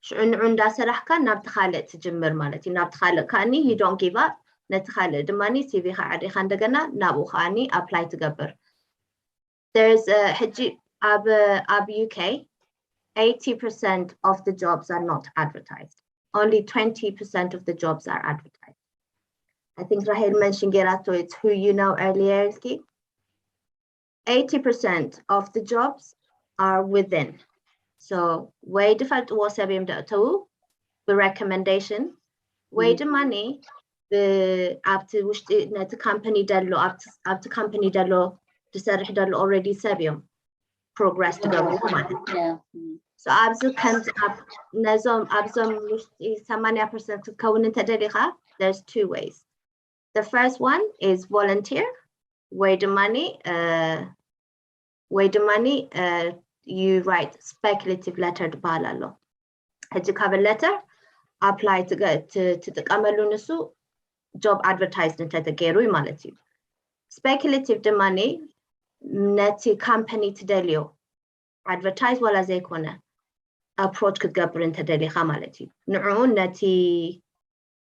ሽዑ ንዑ እንዳሰራሕካ ናብቲ ካልእ ትጅምር ማለት እዩ ናብቲ ካልእ ከኣኒ you don't give up ነቲ ካልእ ድማ CV ካ ዓዲኻ እንደገና ናብኡ ከኣኒ apply ትገብር there's ሕጂ ኣብ ኣብ UK 80% of the jobs are not advertised only 20% of the jobs are advertised I think Rahel mentioned Gerato it's who you know earlier 80% of the jobs are within so ወይ ዝፈልጥዎ ሰብ እዮም ደእተዉ ብrecommendation ወይ ድማ ኣብቲ ውሽጢ ነቲ company ደሎ ኣብቲ company ደሎ ዝሰርሕ ደሎ already ሰብ እዮም progress ትገብሩ ማለት so ኣብዚ ከምዚ ነዞም ኣብዞም ውሽጢ 80 percent ክትከውን እንተደሊኻ there's two ways the first one is volunteer ወይ ድማ ወይ ድማ you write speculative letter ዝበሃል ኣሎ ሕጂ cover letter apply ትጥቀመሉ ንሱ job advertised እንተተገይሩ ማለት እዩ speculative ድማ ነቲ company ትደልዮ advertise ዋላ ዘይኮነ approach ክትገብር እንተደሊኻ ማለት እዩ ንዕኡ ነቲ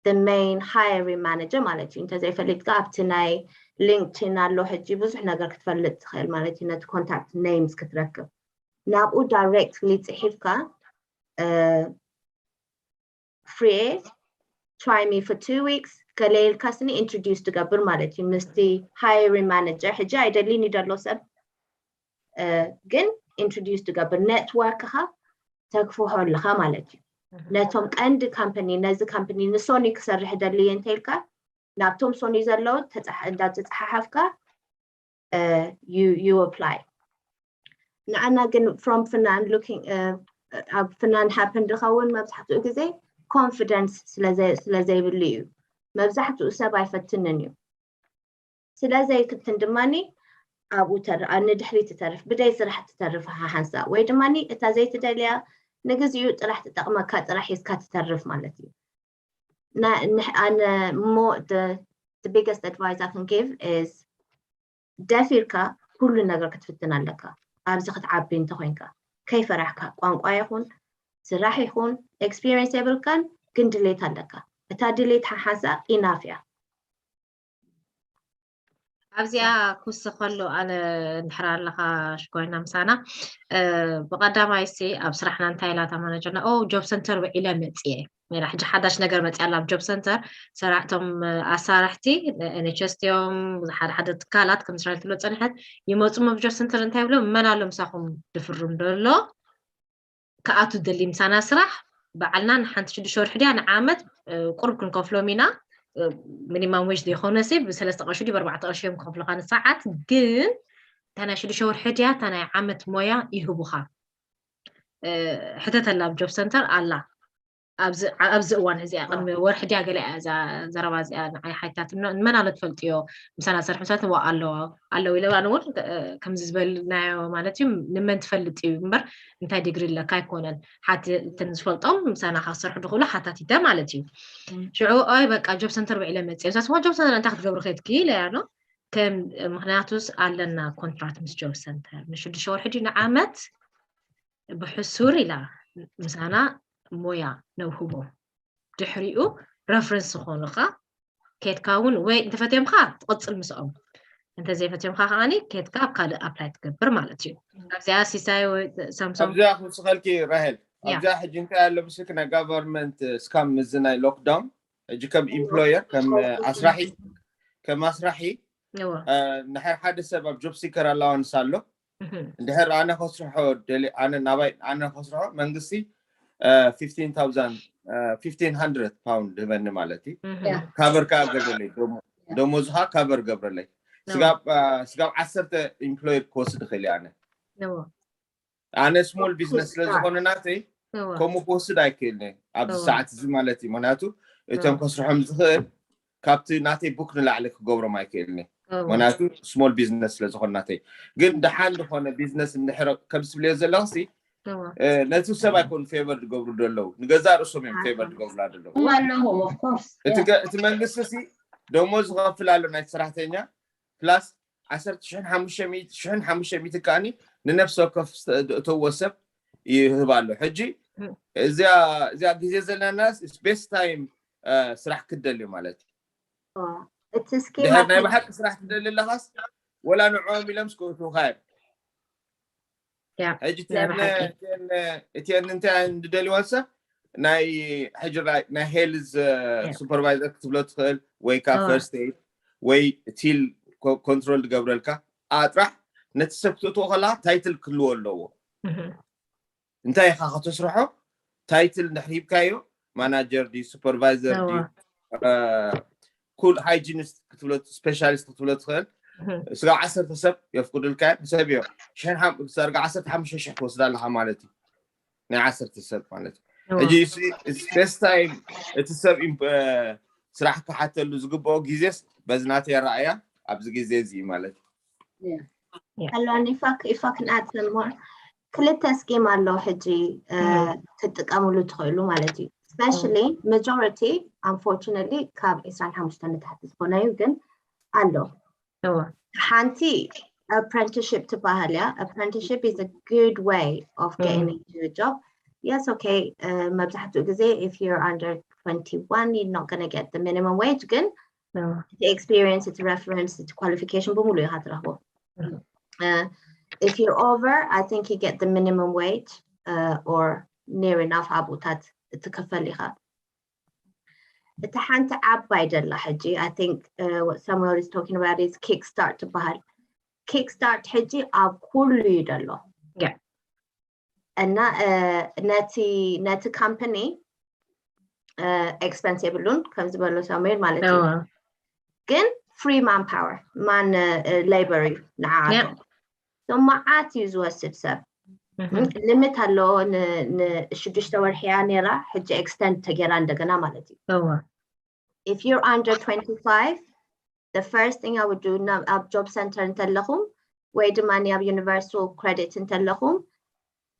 the main hiring manager ማለት እዩ። እንተዘይፈሊጥካ ኣብቲ ናይ LinkedIn ኣሎ ሕጂ ብዙሕ ነገር ክትፈልጥ ትኽእል ማለት እዩ። ነቲ contact names ክትረክብ ናብኡ directly ጽሒፍካ free try me for two weeks ገለ ኢልካ ስኒ introduce ትገብር ማለት እዩ ምስቲ hiring manager። ሕጂ ኣይደሊን እዩ ዘሎ ሰብ ግን introduce ትገብር network ኻ ተግፍሖ ኣለኻ ማለት እዩ። ነቶም ቀንዲ company ነዚ company ንሶኒ ክሰርሕ ደልየ እንተኢልካ ናብቶም ሶኒ ዘለዉ እንዳተፀሓሓፍካ you apply። ንዓና ግን from ፍናን looking ኣብ ፍናን happen ዝኸውን መብዛሕትኡ ግዜ confidence ስለ ዘይብሉ እዩ። መብዛሕትኡ ሰብ ኣይፈትንን እዩ። ስለ ዘይፍትን ድማ ኣብኡ ንድሕሪ ትተርፍ ብደይ ስራሕ ትተርፍ ሓንሳ ወይ ድማ እታ ዘይትደልያ ንግዚኡ ጥራሕ ትጠቕመካ ጥራሕ ሒዝካ ትተርፍ ማለት እዩ። ኣነ ሞ biggest advice I can give is ደፊርካ ኩሉ ነገር ክትፍትን ኣለካ። ኣብዚ ክትዓቢ እንተኮይንካ ከይፈራሕካ ቋንቋ ይኹን ስራሕ ይኹን experience የብልካን ግን ድሌት ኣለካ። እታ ድሌት ሓሓንሳ enough እያ። ኣብዚኣ ክውስኸሉ ኣነ እንድሕር ኣለኻ ሽኮይና ምሳና ብቀዳማይ ሲ ኣብ ስራሕና እንታይ ኢላ እታ ማናጀርና ኦ job center ውዒለ መፅየ ሜላ ሕጂ ሓዳሽ ነገር መፅያ ኣላ ኣብ job center ሰራሕቶም ኣሳራሕቲ NHS እዮም ሓደ ሓደ ትካላት ከም ስራሕ ትብሎ ፀንሐት ይመፁ ኣብ job center እንታይ ይብሎ መን ኣሎ ምሳኹም ድፍርም ደሎ ክኣቱ ደሊ ምሳና ስራሕ በዓልና ንሓንቲ ሽዱሽተ ወርሒ ድያ ንዓመት ቁሩብ ክንከፍሎም ኢና minimum wage ዘይኮነ ሲ ብሰለስተ ቅርሺ ድዩ ብኣርባዕተ ቅርሺ እዮም ክኸፍሉካ ንሰዓት ግን እታ ናይ ሽዱሽተ ወርሒ ድያ እታ ናይ ዓመት ሞያ ይህቡኻ ሕተተላ ኣብ job center ኣላ ኣብዚ እዋን እዚኣ ቅድሚ ወርሒ ድያ ገለ እያ እዛ ዘረባ እዚኣ ንዓይ ሓይታት ንመን ኣሎ ትፈልጥዮ ምሳና ዝሰርሕ ምሳት ኣለዎ ኣለዎ ኢለ ኣነ እውን ከምዚ ዝበልናዮ ማለት እዩ ንመን ትፈልጥ እዩ እምበር እንታይ ዲግሪ ኣለካ ኣይኮነን ሓትትን ዝፈልጦም ምሳና ክሰርሑ ዝኽእሉ ሓታቲተ ማለት እዩ ሽዑ ኦይ በቃ job center ውዒለ መፅእ እዛ ስማ job center እንታይ ክትገብሩ ከድኪ ኢለያ ኖ ከም ምክንያቱስ ኣለና contract ምስ job center ንሽዱሽተ ወርሒ ድዩ ንዓመት ብሕሱር ኢላ ምሳና ሞያ ነውህቦ ድሕሪኡ reference ዝኾኑኻ ኬድካ እውን ወይ እንተፈትዮምካ ትቕፅል ምስኦም እንተዘይፈትዮምካ ከዓኒ ኬድካ ኣብ ካልእ apply ትገብር ማለት እዩ ኣብዚኣ ሲሳይ ሳምሶም ኣብዚኣ ክውስኸልኪ ራሄል ኣብዚኣ ሕጂ እንታይ ኣሎ ብስልኪ ናይ government scam ምዚ ናይ lockdown ሕጂ ከም employer ከም ኣስራሒ ከም ኣስራሒ ንድሕር ሓደ ሰብ ኣብ job seeker allowance ኣሎ እንድሕር ኣነ ከስርሖ ኣነ ናባይ ኣነ ከስርሖ መንግስቲ fifteen thousand fifteen hundred pound ህበኒ ማለት እዩ cover ከዓ ገብረለይ ደሞዝካ cover ገብረለይ ስጋብ ዓሰርተ employer ክወስድ ይኽእል ኣነ ኣነ small business ስለ ዝኾነ ናተይ ከምኡ ክወስድ ኣይክእልን ኣብዚ ሰዓት እዚ ማለት እዩ ምክንያቱ እቶም ከስርሖም ዝኽእል ካብቲ ናተይ book ንላዕሊ ክገብሮም ኣይክእልን ምክንያቱ small business ስለ ዝኾነ ናተይ ግን ደሓን ዝኾነ business እንድሕር ከም ዝብልዮ ዘለኽሲ ነቲ ሰብ ኣይኮኑ favor ዝገብሩ ዘለዉ ንገዛ ርእሶም እዮም favor ዝገብሩላ ዘለዉ እቲ መንግስቲ ሲ ደሞዝ ዝኸፍል ኣሎ ናይ ሰራሕተኛ plus ዓሰርተ ሽሕን ሓሙሽተ ሚእቲ ሽሕን ሓሙሽተ ሚእቲ ከዓኒ ንነፍሲ ወከፍ እተዎ ሰብ ይህብ ኣሎ ሕጂ እዚኣ እዚኣ ግዜ ዘለና best time ስራሕ ክትደሊ ማለት እዩ እቲ እስኪ ድሕር ናይ ብሓቂ ስራሕ ትደሊ ኣለኻስ ወላ ንዕኦም ኢሎም ስክእቱካ እዮም ሕጂ እቲአን እንታይ ዝደልይወን ሰብ ናይ ሕጂ ናይ health supervisor ክትብሎ ትኽእል ወይ ከዓ first aid ወይ till control ዝገብረልካ ኣጥራሕ ነቲ ሰብ ክትእትዎ ከለካ title ክህልዎ ኣለዎ እንታይ ኢኻ ከተስርሖ title እንድሕር ሂብካዮ manager ድዩ supervisor ድዩ ኩል hygienist ክትብሎ specialist ክትብሎ ትኽእል ስጋብ ዓሰርተ ሰብ የፍቅዱልካ እዮም ሰብ እዮም ዳርጋ ዓሰርተ ሓሙሽተ ሽሕ ትወስድ ኣለኻ ማለት እዩ ናይ ዓሰርተ ሰብ ማለት እዩ ሕጂ best time እቲ ሰብ ስራሕ ክሓተሉ ዝግብኦ ግዜስ በዚ ናተይ ኣረኣያ ኣብዚ ግዜ እዚ እዩ ማለት እዩ ኣሎ ኢፋክ ኢፋክ ንኣት more ክልተ scheme ኣሎ ሕጂ ክትጥቀምሉ ትኽእሉ ማለት እዩ especially majority unfortunately ካብ ዕስራን ሓሙሽተን ንታሕቲ ዝኾነ እዩ ግን ኣሎ ሓንቲ apprenticeship ትበሃል እያ apprenticeship is a good way of getting into a job yes, okay, uh, መብዛሕትኡ ግዜ if you're under twenty-one, you're not gonna get the minimum wage፣ ግን እቲ experience፣ እቲ reference፣ እቲ qualification ብምሉ ኢኻ ትረኽቦ። Uh, if you're over, I think you get the minimum wage, uh, or near enough ኣብኡታት ትክፈል ኢኻ። እቲ ሓንቲ ዓባይ ደላ ሕጂ፣ I think, uh, what Samuel is talking about is Kickstart ትበሃል። Kickstart ሕጂ ኣብ ኩሉ እዩ ደሎ። Yeah. እና ነቲ ነቲ company expense የብሉን፣ ከም ዝበሎ ሳሙኤል ማለት እዩ። ግን free manpower፣ ማን፣ labor እዩ ንዓቶም። መዓት እዩ ዝወስድ ሰብ። Limit ኣለዎ። ንሽዱሽተ ወርሒ እያ ነይራ፣ ሕጂ extend ተገይራ እንደገና ማለት እዩ። If you're under twenty-five, the first thing I would do, ኣብ job center እንተለኹም ወይ ድማ ኣብ universal credit እንተለኹም,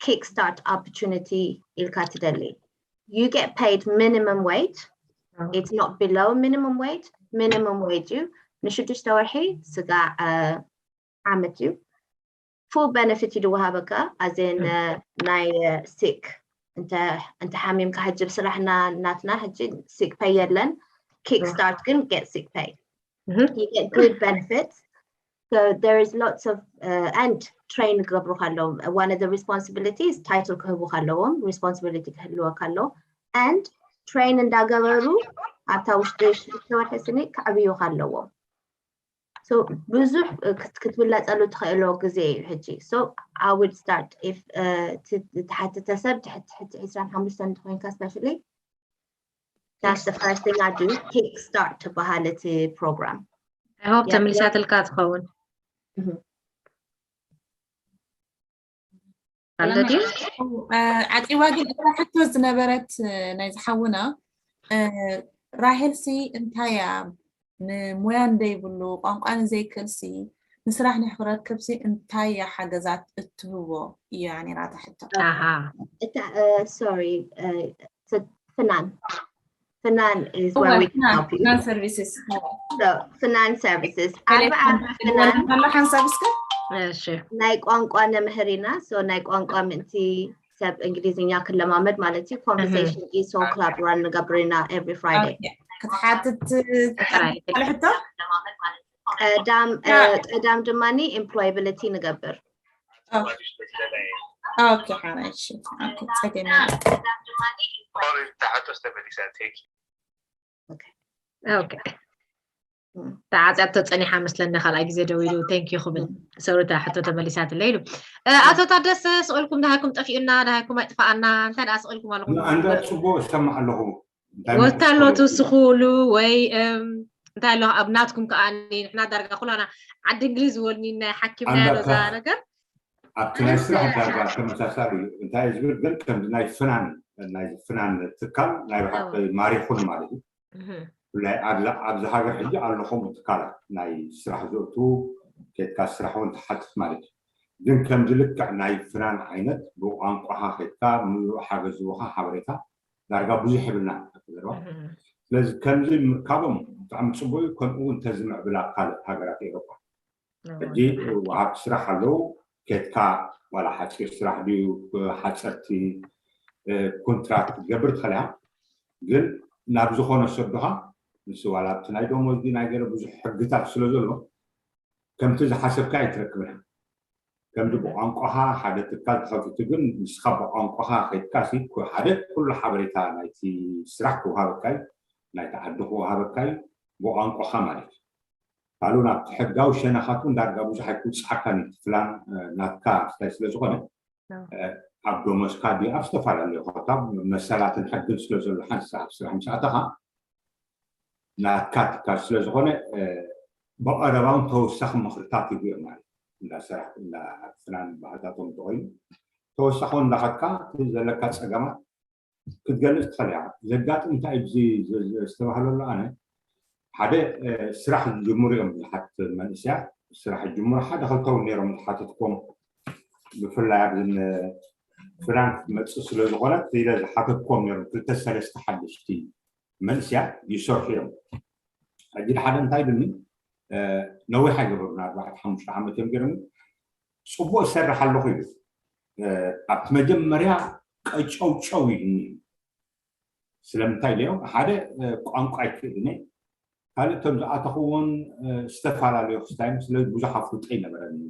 Kickstart opportunity ኢልካ ትደሊ። You get paid minimum wage. It's not below minimum wage. Minimum wage እዩ። ንሽዱሽተ ወርሒ ስጋዕ ዓመት እዩ። Full benefit እዩ ዝወሃበካ። As in ናይ sick፣ እንተ ሓሚምካ ሕጂ ብስራሕና ናትና ሕጂ sick pay የለን። Kickstart ግን get sick pay. You get good benefits. So there is lots of, uh, and train ክገብሩ ከለዎም፣ one of the responsibilities title ክህቡ ከለዎም፣ responsibility ክህልወካ ኣለዎ። And train እንዳገበሩ ኣብታ ውሽጢ ሽዱሽተ ወርሒ ስኒ ከዕብዩ ከለዎም። So ብዙሕ ክትብለፀሉ ትኽእሎ ግዜ እዩ ሕጂ። So I would start if ትሓትተ ሰብ ትሕቲ ዕስራን ሓሙሽተን እንተኮይንካ፣ especially that's the first thing I do. Kickstart ትበሃል እቲ program። I hope ተመሊሳትልካ ትኸውን። ኣሎ ድዩ? ዓፂዋ ግን እታ ሕቶ ዝነበረት ናይ ዝሓውና፣ ራሄልሲ እንታይ እያ? ንሞያ እንደይብሉ ቋንቋ ንዘይክእልሲ ንስራሕ ንክረክብሲ እንታይ እያ ሓገዛት እትህቦ? እያ ነይራ እታ ሕቶ። Sorry, ፍናን ፍናን is where we can help you. ፍናን services። So ፍናን services ኣርባዓ ፍናን ኣሎ ሓንሳብ እስከ እሺ ናይ ቋንቋ ነምህር ኢና። So ናይ ቋንቋ ምእንቲ ሰብ እንግሊዝኛ ክለማመድ ማለት እዩ። Conversation ESOL club run ንገብር ኢና every Friday። ክትሓትት ካልእ ሕቶ ቀዳም ቀዳም ድማ employability ንገብር። ኦኬ ሓራይ እሺ ኦኬ ጸገም የለን። ኦኬ ተዓፅያቶ ፀኒሓ መስለኒ ካልኣይ ግዜ ደው ኢሉ thank you ክብል ሰሩታ ሕቶ ተመሊሳትለ ኢሉ። ኣቶ ታደሰ ስቕ ኢልኩም ደሃይኩም ጠፊኡና ደሃይኩም ኣይጥፋኣና እንታይ ደኣ ስቕ ኢልኩም ኣለኹም? ኣንዳ ፅቡቅ እሰማዕ ኣለኹ። ወታሎ ትውስኹሉ ወይ እንታይ ኣሎ ኣብ ናትኩም ከዓ ንሕና ዳርጋ ኩላና ዓዲ እንግሊዝ ወልኒና ሓኪምና ነዛ ነገር ኣብቲ ናይ ስራሕ ዳርጋ ተመሳሳሊ እዩ። እንታይ ዝብል ግን ከም ናይ ፍናን ናይ ፍናን ትካል ናይ ብሓቂ ማሪኹን ማለት እዩ። ብፍላይ ኣብዚ ሃገር ሕጂ ኣለኹም ትካላት ናይ ስራሕ ዘእቱ ኬድካ ስራሕ እውን ትሓትት ማለት እዩ። ግን ከምዚ ልክዕ ናይ ፍናን ዓይነት ብቋንቋኻ ኬድካ ምሉእ ሓገዝ ዝወኻ ሓበሬታ ዳርጋ ብዙሕ የብልና ዘረባ። ስለዚ ከምዚ ምርካቦም ብጣዕሚ ፅቡቅ እዩ። ከምኡ እውን ተዝምዕብላ ካልእ ሃገራት ኤሮፓ ሕጂ ወሃብቲ ስራሕ ኣለዉ። ኬድካ ዋላ ሓፂር ስራሕ ድዩ ሓፀርቲ ኮንትራክት ክትገብር ትኽእል ኢኻ። ግን ናብ ዝኾነ ሰዱኻ ምስ ዋላ ኣብቲ ናይ ደሞዝ ናይ ገለ ብዙሕ ሕግታት ስለ ዘሎ ከምቲ ዝሓሰብካ ኣይትረክብን ኢኻ። ከምዚ ብቋንቋኻ ሓደ ትካል ተኸፊቱ ግን ንስኻ ብቋንቋኻ ከይድካ ሓደ ኩሉ ሓበሬታ ናይቲ ስራሕ ክወሃበካ እዩ፣ ናይቲ ዓዲ ክወሃበካ እዩ ብቋንቋኻ ማለት እዩ። ካልኡ ናብቲ ሕጋዊ ሸነኻት እውን ዳርጋ ብዙሕ ኣይክውፅዓካን እዩ። እቲ ፍላን ናትካ ስታይ ስለ ዝኾነ ኣብ ደሞዝካ ድዩ ኣብ ዝተፈላለዩ ኮታ መሰላትን ሕግን ስለ ዘሎ ሓንቲ ስራሕ ስራሕ ምስ ኣተኻ ናትካ ትካል ስለ ዝኾነ ብቐረባ እውን ተወሳኺ ምኽርታት ይህቡ እዮም ማለት እዩ። እንዳ ስራሕ እንዳ ፍላን ባህታቶም እንተኮይኑ ተወሳኺ እውን እንዳኸድካ እቲ ዘለካ ፀገማት ክትገልፅ ትኽእል ኢኻ። ዘጋጥም እንታይ እዩ ዝተባህለሉ ኣነ ሓደ ስራሕ ዝጅምሩ እዮም ብዙሓት መንእሰያት ስራሕ ይጅምሩ ሓደ ክልተ እውን ነይሮም ዝሓተትኩም ብፍላይ ኣብዚ ፍላን ክትመፅእ ስለ ዝኾነት ኢለ ዝሓተትኩም ነይሮም ክልተ ሰለስተ ሓደሽቲ መንእሰያት ይሰርሑ እዮም። ሕጂ ሓደ እንታይ ኢሉኒ ነዊሕ ኣይገበሩን ኣርባዕተ ሓሙሽተ ዓመት እዮም ገይሮም ፅቡቅ እሰርሕ ኣለኹ ይብል ኣብቲ መጀመርያ ቀጨውጨው ይህኒ እዩ። ስለምንታይ ኢለዮም ሓደ ቋንቋ ኣይክእልን እየ፣ ካልእ እቶም ዝኣተኽዎን ዝተፈላለዩ ክስታዮም ስለ ብዙሕ ኣፍልጦ ኣይነበረን እዩ።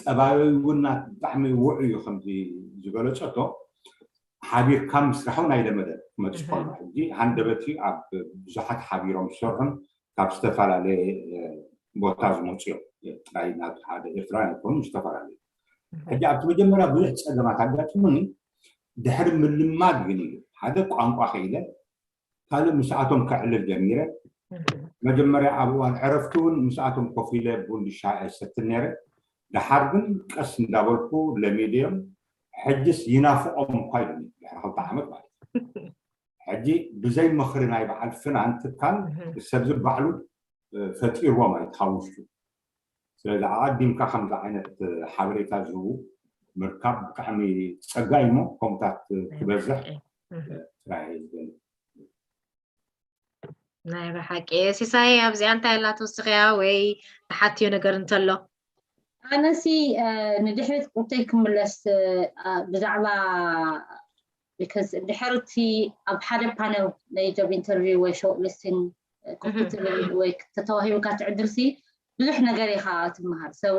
ጠባዩ እውን ብጣዕሚ ውዑ እዩ። ከምዚ ዝበለፀቶ ሓቢርካ ምስራሕ እውን ኣይለመደን ክመፅእ ከሎ ሕጂ ሃንደበት እዩ ኣብ ብዙሓት ሓቢሮም ዝሰርሑን ካብ ዝተፈላለየ ቦታ ዝመፁ እዮም። ጥራይ ናብ ሓደ ኤርትራውያን ኣይኮኑ ዝተፈላለዩ። ሕጂ ኣብቲ መጀመርያ ብዙሕ ፀገማት ኣጋጥሙኒ። ድሕሪ ምልማድ ግን እዩ ሓደ ቋንቋ ክኢለ ካልእ ምስኣቶም ከዕልል ጀሚረ። መጀመርያ ኣብ እዋን ዕረፍቲ እውን ምስኣቶም ኮፍ ኢለ ቡን ሻሂ ኣይሰትን ነይረ። ደሓር ግን ቀስ እንዳበልኩ ለሚደዮም። ሕጅስ ይናፍቖም እኳ ኢሉኒ ድሕሪ ክልተ ዓመት ማለት እዩ። ሕጂ ብዘይ ምኽሪ ናይ በዓል ፍናን ትካል ሰብ ዝባዕሉ ፈጢርዎም ኣይትሃውሽቱ። ስለዚ ኣቐዲምካ ከምዚ ዓይነት ሓበሬታ ዝህቡ ምርካብ ብጣዕሚ ፀጋ እዩ። እሞ ከምታት ክበዝሕ ጥራይ ዝብል። ናይ ብሓቂ ሲሳይ ኣብዚኣ እንታይ ኣላ ትውስኽያ ወይ ተሓትዮ ነገር እንተሎ? ኣነሲ ንድሕሪት ቁርተይ ክምለስ ብዛዕባ ድሕርቲ ኣብ ሓደ ፓነል ናይ ጆብ ኢንተርቪው ወይ ሾርት ሊስቲንግ ኮምፒውተር ወይ ተተዋሂቡካ ትዕድልሲ ብዙሕ ነገር ኢኻ ትመሃር። ሰው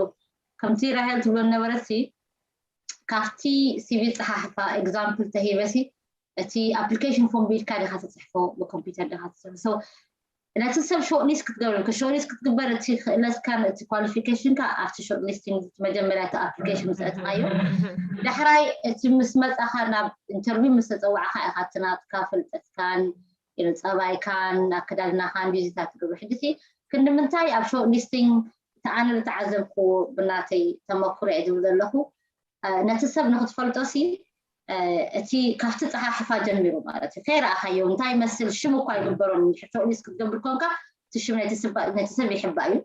ከምቲ ራሄል ትብሎ ነበረሲ ካብቲ ሲቪ ፀሓሕፋ ኤግዛምፕል ተሂበሲ እቲ ኣፕሊኬሽን ፎርም ብኢድካ ዲኻ ትፅሕፎ ብኮምፒውተር ዲኻ ትፅሕፎ። ነቲ ሰብ ሾርት ሊስት ክትገብር ሾርት ሊስት ክትግበር እቲ ክእለትካን እቲ ኳሊፊኬሽንካ ኣብቲ ሾርት ሊስቲንግ መጀመርያ እቲ ኣፕሊኬሽን ምስ ኣእተኻዮ ዳሕራይ እቲ ምስ መፃኻ ናብ ኢንተርቪው ምስ ተፀዋዕካ ኢኻ እቲ ናትካ ፍልጠትካን ፀባይካን ኣከዳድናኻን ዲዚታት ትገብር። ሕጂ ክንዲ ምንታይ ኣብ ሾርት ሊስቲንግ እቲ ኣነ ዝተዓዘብክዎ ብናተይ ተመክሮ እየ ዝብል ዘለኹ ነቲ ሰብ ንክትፈልጦ ሲ እቲ ካብቲ ፀሓሕፋ ጀሚሩ ማለት እዩ ከይረኣኻዮ እንታይ ይመስል ሽም እኳ ይግበሮም ሾርት ሊስት ክትገብር ኮንካ እቲ ሽም ነቲ ሰብ ይሕባእ እዩ።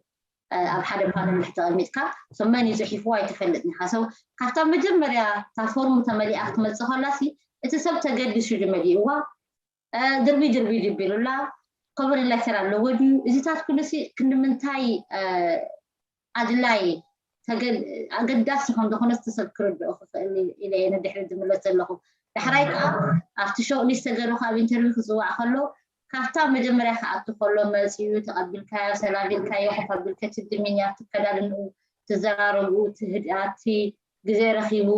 ኣብ ሓደ ፓነል ድሕሪ ተቐሚጥካ መን እዩ ፅሒፍዋ ኣይትፈልጥን ኢኻ። ሰው ካብታ መጀመርያ እታ ፎርም ተመሊኣ ክትመፅእ ከላ ሲ እቲ ሰብ ተገዲሱ ድዩ መሊእዋ ድርቢ ድርቢ ድቢሉላ ኮቨር ሌተር ኣለዎ ድዩ እዚታት ኩሉ ሲ ክንዲ ምንታይ ኣድላይ ኣገዳሲ ከም ዝኾነ እቲ ሰብ ክርድኦ ክኽእል ኢለ እየ ንድሕሪ ዝምለስ ዘለኹ። ዳሕራይ ከዓ ኣብቲ ሾርት ሊስት ተገይሩ ካብ ኢንተርቪው ክፅዋዕ ከሎ ካብታ መጀመርያ ክኣቱ ከሎ መፂኡ ተቐቢልካዮ፣ ሰላም ኢልካዮ፣ ኮፍ ኣቢልካ እቲ ድሚንያ፣ እቲ ኣከዳድንኡ፣ ትዘራረብኡ፣ እቲ ህድኣት፣ እቲ ግዜ ረኺቡ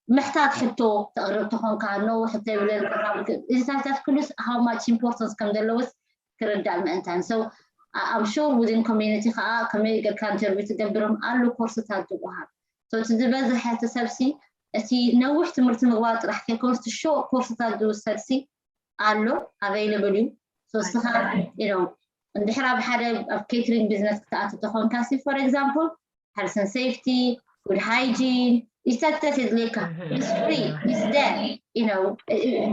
ምሕታት ሕቶ ተቕርብ ተኾንካ no ሕቶ የብለልካ ካብ እዚታት ኩሉስ how much importance ከም ዘለዎስ ክርዳእ ምእንታን so I'm sure within community ከዓ ከመይ ጌርካ ኢንተርቪው ትገብርም ኣሎ ኮርስታት ዝወሃብ እቲ ዝበዝሐ እቲ ሰብሲ እቲ ነዊሕ ትምህርቲ ምግባር ጥራሕ ከይኮንስ እቲ ሾርት ኮርስታት ዝውሰድ ሲ ኣሎ available እዩ። ንስኻ እንድሕር ኣብ ሓደ ኣብ catering business ክትኣቱ ተኾንካ ሲ for example health and safety, food hygiene ኢዝታት የድልየካ። It's free, it's there.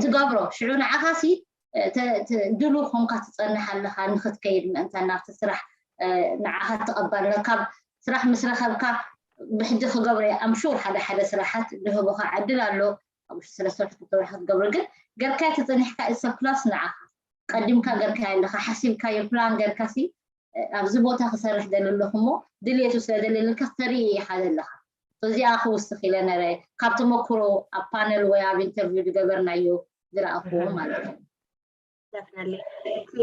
ትገብሮ ሽዑ ንዓኻ ሲ ድሉ ኮንካ ትፀንሕ ኣለኻ ንክትከይድ ምእንታን ናብቲ ስራሕ ንዓኻ ተቐባልነት ካብ ስራሕ ምስ ረኸብካ ብሕጂ ክገብሮ እየ I'm sure ሓደ ሓደ ስራሓት ዝህቡኻ ዕድል ኣሎ ኣብ ውሽጢ ሰለስተ ወርሒ ክልተ ወርሒ ክትገብሮ ግን ገርካዮ ተፀኒሕካ it's a plus ንዓኻ ቀዲምካ ገርካዮ ኣለኻ ሓሲብካዮ ፕላን ገርካ ሲ ኣብዚ ቦታ ክሰርሕ ደሊ ኣለኹ እሞ ድልየቱ ስለ ደለየልካ ክተርኢ ኢኻ ዘለኻ እዚኣ ክውስኽ ኢለ ነረ ካብ ተመክሮ ኣብ ፓነል ወይ ኣብ ኢንተርቪው ዝገበርናዮ ዝረኣኽዎ ማለት እዩ። Definitely. እቲ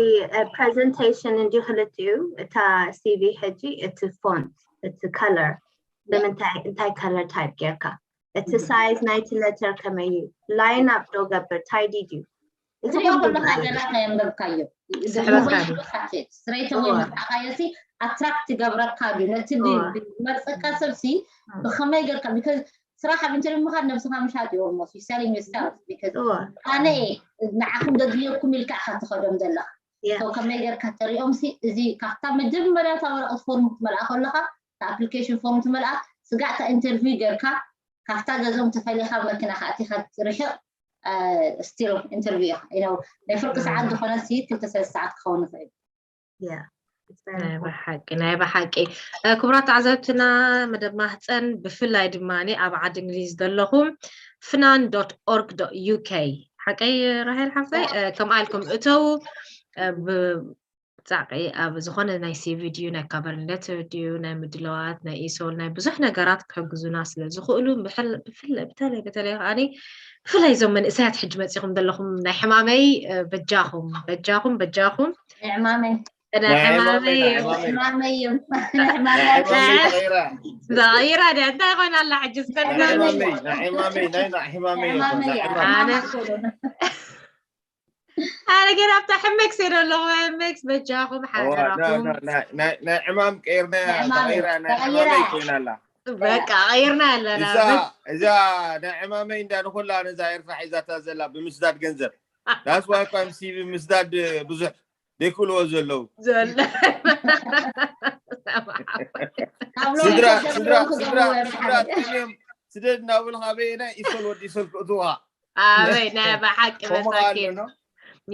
ፕሬዘንቴሽን እንዲ ክልቲኡ እታ ሲቪ ሕጂ እቲ ፎንት እቲ ከለር ብምንታይ እንታይ ከለር ታይፕ ጌርካ እቲ ሳይዝ ናይቲ ሌተር ከመይ እዩ ላይን ኣፕ ዶ ገብር ታይዲ ድዩ እዚኦ ከለካ ገና ከየንበብካዮ ስሕበካ ስትሬት ወይ መርዓኻዮ ሲ ኣትራክት ይገብረካ ድዩ ነቲ መርፀካ ሰብ ሲ ብከመይ ጌርካ because ስራሕ ኣብ ኢንተርቪው ምኻድ ነብስኻ ምሻጥ እዩ ኦልሞስት you selling yourself because ኣነ ንዓኹም ዘድልየኩም ኢልካ ኢኻ ትኸዶም ዘለኻ ከመይ ጌርካ ተሪኦም ሲ እዚ ካብታ መጀመርያ እታ ወረቐት ፎርም ክትመልኣ ከለኻ እታ ኣፕሊኬሽን ፎርም ትመልኣ ስጋዕ እታ ኢንተርቪው ጌርካ ካብታ ገዝኦም ተፈሊኻ መኪና ከኣቲኻ ርሕቕ still interview ኢኻ you know ናይ ፍርቂ ሰዓት ዝኾነ ሲ ክልተ ሰለስተ ሰዓት ክኸውን ይኽእል ናይ ብሓቂ ናይ ብሓቂ ክቡራት ተዓዘብትና መደብ ማህፀን ብፍላይ ድማ ኣብ ዓዲ እንግሊዝ ዘለኹም ፍናን ዶት ኦርግ ዶት ዩ ኬ ሓቀይ ራሄል ሓፍተይ ከምኣ ኢልኩም እተው ጻዕቂ ኣብ ዝኾነ ናይ ሲቪ ድዩ ናይ ካቨሪንግ ሌተር ድዩ ናይ ምድላዋት ናይ ኢሶል ናይ ብዙሕ ነገራት ክሕግዙና ስለ ዝኽእሉ ብፍለ- ብፍለ- በተለይ በተለይ ከዓኒ ብፍላይ እዞም መንእሰያት ሕጂ መጺኹም ዘለኹም ናይ ሕማመይ እ፣ በጃኹም በጃኹም በጃኹም ዕማመይ ናይ ሕማመይ ናይ ሕማመይ። ዕማመይ እዮም ናይ ሕማመይ ተቐይራ። ተቐይራ ድያ እንታይ ኮይና ኣላ ሕጂ እስከ ናይ ንገሩኒ። ሕማመይ ናይ ሕማመይ ናይ ናይ ሕማመይ ዕማመይ ናይ እያ። ሕማመይ። ኣነ ኣነ ገና ኣብታ ሕመክስ እየ ዘለኹ ሕመክስ በጃኹም እዋ፣ ና- ሓደራኹም ና- ናይ- ናይ ናይ ዕማም ቀይርናያ ናይ ዕማመይ ተቐይራ ናይ ተቐይራ። ሕማመይ ኮይና ኣላ። በቃ ቀይርና ኣለና እዛ እዛ ናይ ዕማመይ እንዳ ንኩላ ነዛ ኤርትራ ሒዛታ ዘላ ብምስዳድ ገንዘብ that's why እኳ ሲቪ ምስዳድ ብዙሕ ዘይክእልዎ ዘለዉ ዘሎ ካብ ሎሚ ስድራ ጀሚሮም ስድራ ክገብሩ ስድራ እዮም ስድራ ሓደ። ጠሚዮም ስደድ እናበሉ ካበየና ኢሶል ወዲ ኢሶል ክእትውኻ ኣበይ ናይ ብሓቂ ከምኡ መሳኪን ኣሎ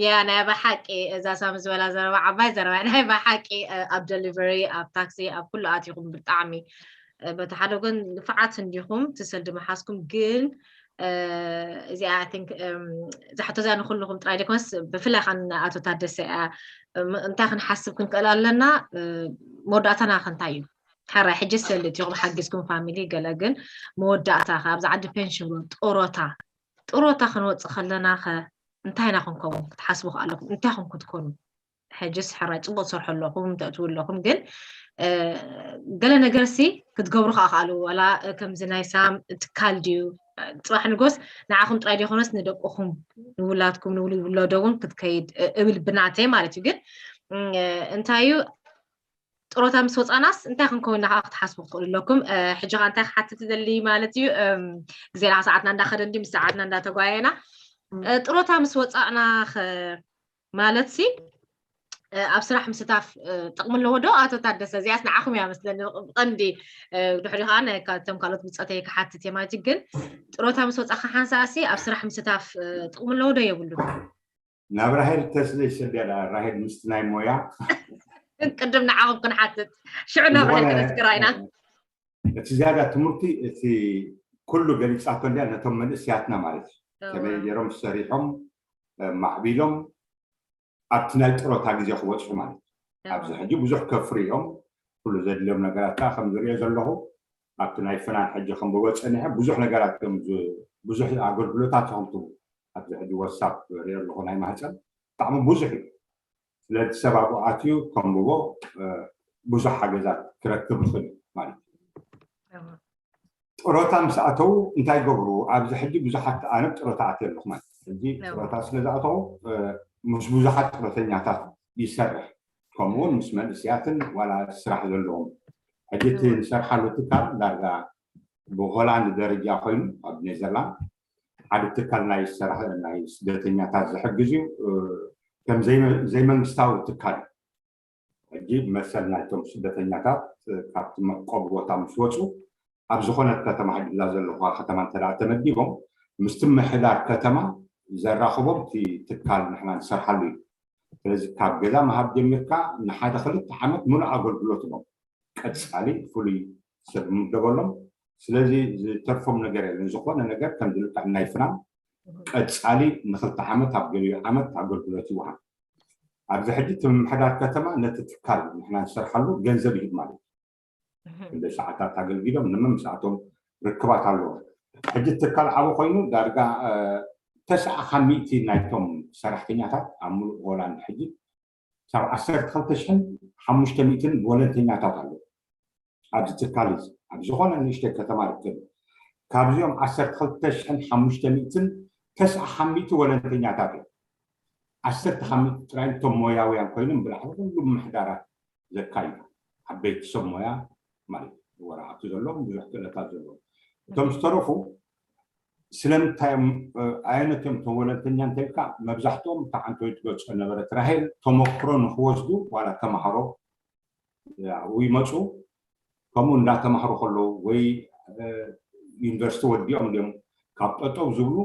ያ ናይ ብሓቂ እዛ ሳሚ ዝበላ ዘረባ ዓባይ ዘረባ ናይ ብሓቂ እ፣ ኣብ ደሊቨሪ ኣብ ታክሲ ኣብ ኩሉ ኣትኹም ብጣዕሚ እ፣ በቲ ሓደ ጎን ንፍዓት እንዲኹም ትሰልዲ መሓዝኩም ግን እ፣ እዚኣ I think እም፣ እዛ ሕቶ እዚኣ ንኩልኹም ጥራይ ደይኮነስ ብፍላይ ከ ንኣቶ ታደሰ እያ እም፣ እንታይ ክንሓስብ ክንክእል ኣለና እ፣ መወዳእታና ከ እንታይ እዩ ሕራይ ሕጂ ሰልዲ እትኹም ሓጊዝኩም ፋሚሊ ገለ ግን መወዳእታ ከ ኣብዚ ዓዲ ፔንሽን ጥሮታ ጥሮታ ክንወፅእ ከለና ከ እንታይ ኢና ክንከውን ክትሓስቡ ከኣለኩም እንታይ ኹም ክትኮኑ ሕጅስ ሕራይ ፅቡቅ ትሰርሑ ኣለኹም ተእትዉ ኣለኹም ግን እ፣ ገለ ነገር ሲ ክትገብሩ ከዓ ከኣሉ ዋላ እ፣ ከምዚ ናይ ሳም ትካል ድዩ እ፣ ፅባሕ ንጎስ ንዓኹም ጥራይ ዲኮነስ ንደቅኹም ንውላድኩም ንውሉድ ውለዶ እውን ክትከይድ እ፣ እብል ብናተይ ማለት እዩ ግን እ፣ እንታይ እዩ ጥሮታ ምስ ወፃናስ እንታይ ክንከውን ኢና ከዓ ክትሓስቡ ክትኽእሉ ኣለኩም እ፣ ሕጂ ከዓ እንታይ ክሓትት ይደሊ ማለት እዩ እም፣ ግዜና ሰዓትና እንዳኸደ እንዲ ምስ ሰዓትና እንዳተጓየና እ፣ ጥሮታ ምስ ወፃእና ኸ ማለት ሲ እ፣ ኣብ ስራሕ ምስታፍ እ፣ ጥቕሚ ኣለዎ ዶ ኣቶ ታደሰ እዚኣስ ንዓኹም እያ መስለኒ ብቐንዲ እ፣ ድሕሪ ከዓ ናይ ካብቶም ካልኦት ብፀተይ ክሓትት እየ ማለት እዩ ግን ጥሮታ ምስ ወፃእካ ሓንሳእ ሲ ኣብ ስራሕ ምስታፍ እ፣ ጥቕሚ ኣለዎ ዶ የብሉን ናብ ራሄል ተስለ ይሰደላ ራሄል ምስቲ ናይ ሞያ ቅድም ንዓኹም ክንሓትት ሽዑ ናብ ራሄል ዝኾነ- ከነትግራ ኢና እቲ ዝያዳ ትምህርቲ እቲ ኩሉ ገሊፃቶ እንዲያ ነቶም መንእስያትና ማለት እዩ ከመይ ገይሮም ሰሪሖም እ፣ ማዕቢሎም ኣብቲ ናይ ጥሮታ ግዜ ክበፅሑ ማለት እዩ ኣብዚ ሕጂ ብዙሕ ከፍሪ እዮም ኩሉ ዘድልዮም ነገራት ከዓ ከም ዝሪኦ ዘለኹ ኣብቲ ናይ ፍናን ሕጂ ከም ብወፀ ንሐ ብዙሕ ነገራት እዮም ዝ- ብዙሕ ኣገልግሎታት እዮም ትቡ ኣብዚ ሕጂ ወሳብ ሪኦ ኣለኹ ናይ ማህፀን ብጣዕሚ ብዙሕ እዩ ስለዚ ሰብ ኣብኡ ኣትዩ ከንብቦ እ፣ ብዙሕ ሓገዛት ክረክብ ይኽእል እዩ ማለት እዩ ጥሮታ ምስ ኣተው እንታይ ገብሩ ኣብዚ ሕጂ ብዙሓት ኣነ ጥሮታ ኣትየ ኣለኹ ማለት እዩ። ሕጂ እዎ። ጥሮታ ስለ ዝኣተው እ፣ ምስ ብዙሓት ጥሮተኛታት ይሰርሕ ከምኡውን ምስ መንእስያትን ዋላ ስራሕ ዘለዎም ሕጂ እቲ እዎ። ንሰርሓሉ ትካል ዳርጋ ብሆላንድ ደረጃ ኮይኑ ኣብ ኔዘርላንድ ሓደ ትካል ናይ ስራሕ ናይ ስደተኛታት ዝሕግዝ እዩ እ፣ ከም ዘይመ- ዘይመንግስታዊ ትካል እዩ ሕጂ መሰል ናይቶም ስደተኛታት እ፣ ካብቲ መዕቆቢ ቦታ ምስ ወፁ ኣብ ዝኾነት ከተማ ሕጂ እዛ ዘለኹዋ ከተማ እንተ ደኣ ተመዲቦም ምስቲ ምሕዳር ከተማ ዘራኽቦም እቲ ትካል ንሕና ንሰርሓሉ እዩ ስለዚ ካብ ገዛ ምሃብ ጀሚርካ ንሓደ ክልተ ዓመት ሙሉእ ኣገልግሎት እዮም ቀፃሊ ፍሉይ ሰብ ምደበሎም ስለዚ ዝተርፎም ነገር የለን ዝኾነ ነገር ከም ዝልክዕ ናይ ፍናን ቀፃሊ ንክልተ ዓመት ኣብ ገሊኡ ዓመት ኣገልግሎት ይወሃብ ኣብዚ ሕጂ እቲ ምምሕዳር ከተማ ነቲ ትካል ንሕና ንሰርሓሉ ገንዘብ ይህብ ማለት እዩ እንደ ሰዓታት ኣገልጊሎም ንምምስኣቶም ርክባት ኣለዎ ሕጂ ትካል ዓቡ ኮይኑ ዳርጋ እ፣ ተስዓ ካብ ሚእቲ ናይቶም ሰራሕተኛታት ኣብ ሙሉእ ሆላንድ ሕጂ ካብ ዓሰርተ ክልተ ሽሕን ሓሙሽተ ሚእትን ወለንተኛታት ኣለዉ ኣብዚ ትካል እዚ ኣብ ዝኾነ ንእሽተይ ከተማ ርከብ ካብዚኦም ዓሰርተ ክልተ ሽሕን ሓሙሽተ ሚእትን ተስዓ ካብ ሚእቲ ወለንተኛታት እዮም ዓሰርተ ካብ ሚእቲ ጥራይ እቶም ሞያውያን ኮይኖም ብላዕሊ ኩሉ ምሕዳራት ዘካይዱ ዓበይቲ ሰብ ሞያ ማለት እዩ ወረዓቱ ዘለዎም ብዙሕ ክእለታት ዘለዎም እቶም ዝተረፉ ስለምንታይ እዮም ኣየነቶም እቶም ወለንተኛ እንተልካ መብዛሕትኦም እታ ዓንተወይ ትገልፆ ነበረት ራሄል ተመክሮ ንክወስዱ ዋላ ተማሃሮ ኣብኡ ይመፁ ከምኡ እንዳተማሃሩ ከለዉ ወይ ዩኒቨርሲቲ ወዲኦም ድዮም ካብ ጠጠው ዝብሉ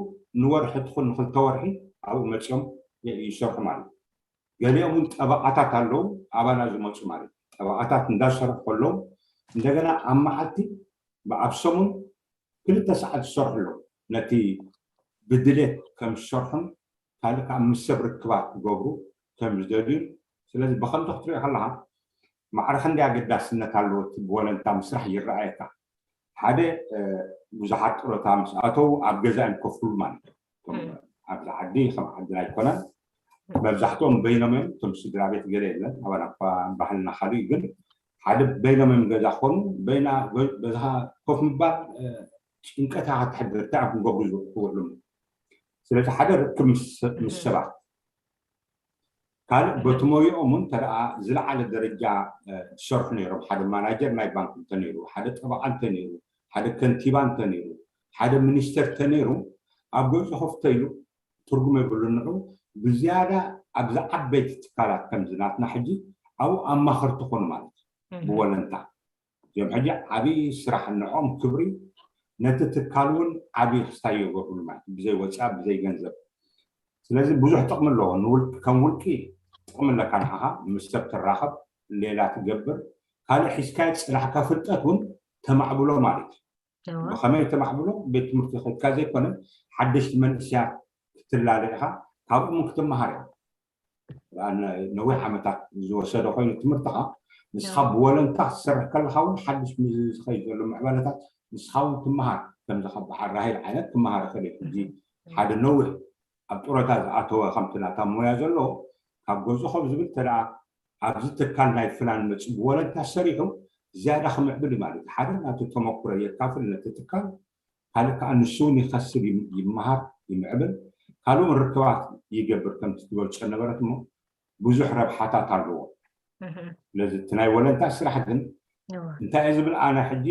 ንወርሒ ትኹን ንክልተ ወርሒ ኣብኡ መፂኦም ይሰርሑ ማለት እዩ ገሊኦም እውን ጠበቓታት ኣለዉ ኣባና ዝመፁ ማለት እዩ ጠበቓታት እንዳሰርሑ ከለዉ እንደገና ኣብ መዓልቲ ኣብ ሰሙን ክልተ ሰዓት ዝሰርሑ ኣለዉ ነቲ ብድሌት ከም ዝሰርሑን ካልእ ከዓ ምስ ሰብ ርክባት ክገብሩ ከም ዝደልዩን ስለዚ ብኸምዚ ክትሪኦ ከለኻ ማዕረ ክንደይ ኣገዳስነት ኣለዎ እቲ ብወለንታ ምስራሕ ይረኣየካ። ሓደ ብዙሓት ጥሮታ ምስ ኣተው ኣብ ገዛ እዮም ከፍሉ ማለት እዮም። ኣብዚ ዓዲ ከም ዓድና ኣይኮነን። መብዛሕትኦም በይኖም እዮም። እቶም ስድራ ቤት ገለ የለን። ኣባና እኳ ባህልና ካልእ እዩ። ግን ሓደ በይኖም እዮም ገዛ ክኾኑ፣ በይና በዛ ኮፍ ምባል ጭንቀት ክትሕድር እንታይ እዮም ክገብሩ ዝውዕሉ። ስለዚ ሓደ ርክብ ምስ ሰባት፣ ካልእ በቲ ሞይኦም እውን እንተ ደኣ ዝለዓለ ደረጃ ዝሰርሑ ነይሮም፣ ሓደ ማናጀር ናይ ባንክ እንተነይሩ፣ ሓደ ጠበቓ እንተነይሩ፣ ሓደ ከንቲባ እንተነይሩ፣ ሓደ ሚኒስተር እንተነይሩ፣ ኣብ ገዝኡ ኮፍ ተይሉ ትርጉም የብሉን። ንዑ ብዝያዳ ኣብዚ ዓበይቲ ትካላት ከምዚ ናትና ሕጂ ኣብኡ ኣማኸርቲ ኮኑ ማለት እዩ። ብወለንታ እዚኦም ሕጂ ዓብዪ ስራሕ ንዕኦም ክብሪ፣ ነቲ ትካል እውን ዓብዪ ክስታይ የገብሩሉ ማለት እዩ። ብዘይ ወፃ ብዘይ ገንዘብ። ስለዚ ብዙሕ ጥቕሚ ኣለዎ። ከም ውልቂ ጥቕሚ ኣለካ። ንዓኻ ምስ ሰብ ትራኸብ፣ ሌላ ትገብር፣ ካልእ ሒዝካ ዝፅናሕካ ፍልጠት እውን ተማዕብሎ ማለት እዩ። ብኸመይ ተማዕብሎ? ቤት ትምህርቲ ከድካ ዘይኮነ ሓደሽቲ መንእስያት ክትላለ ኢኻ፣ ካብኦም ክትመሃር ኢኻ። ነዊሕ ዓመታት ዝወሰደ ኮይኑ ትምህርትኻ፣ ንስኻ ብወለንታ ክትሰርሕ ከለኻ እውን ሓድሽ ዝኸይድ ዘሎ ምዕባለታት ንስኻ እውን ትመሃር። ከምዚ ካብ በዓል ራሄል ዓይነት ክመሃር ይኽእል እዩ። ሕጂ ሓደ ነዊሕ ኣብ ጡረታ ዝኣተወ ከምቲ ናታ ሞያ ዘለዎ ካብ ገዝኡ ኮፍ ዝብል ተደኣ ኣብዚ ትካል ናይ ፍላን መፂኡ ብወለንታ ሰሪሑ ዝያዳ ክምዕብል እዩ ማለት እዩ። ሓደ ናቱ ተመኩሮ የካፍል ነቲ ትካል፣ ካልእ ከዓ ንሱ እውን ይኸስብ፣ ይመሃር፣ ይምዕብል፣ ካልእ እውን ርክባት ይገብር። ከምቲ ትገልፆ ነበረት እሞ ብዙሕ ረብሓታት ኣለዎ። ስለዚ እቲ ናይ ወለንታ ስራሕ ግን እንታይ እየ ዝብል ኣነ ሕጂ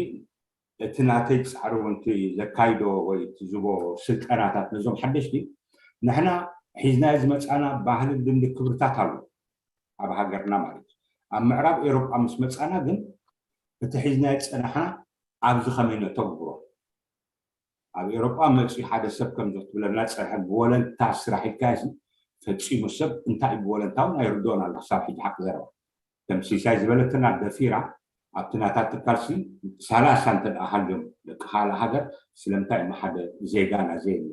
እቲ ናተይ ፃዕሪ እውን እቲ ዘካይዶ ወይ እቲ ዝቦ ስልጠናታት ነዞም ሓደሽቲ ንሕና ሒዝናዮ ዝመፃና ባህልን ልምዲ ክብርታት ኣሎ ኣብ ሃገርና ማለት እዩ። ኣብ ምዕራብ ኤሮጳ ምስ መፃና ግን እቲ ሒዝናዮ ዝፀናሕና ኣብዚ ከመይ ነተግብሮ? ኣብ ኤሮጳ መፂኡ ሓደ ሰብ ከምዚ ክትብለና ፀንሐ ብወለንታ ስራሕ ኢልካዮ ፈፂሙ ሰብ እንታይ ብወለንታ እውን ኣይርድኦን ኣሎ ክሳብ ሕጂ ሓቂ ዘረባ። ከም ሲሳይ ዝበለትና ደፊራ ኣብቲ ናታ ትካልሲ ሰላሳ እንተ ደኣ ሃልዮም ደቂ ካልእ ሃገር ስለምንታይ እሞ ሓደ ዜጋና ዘየለ?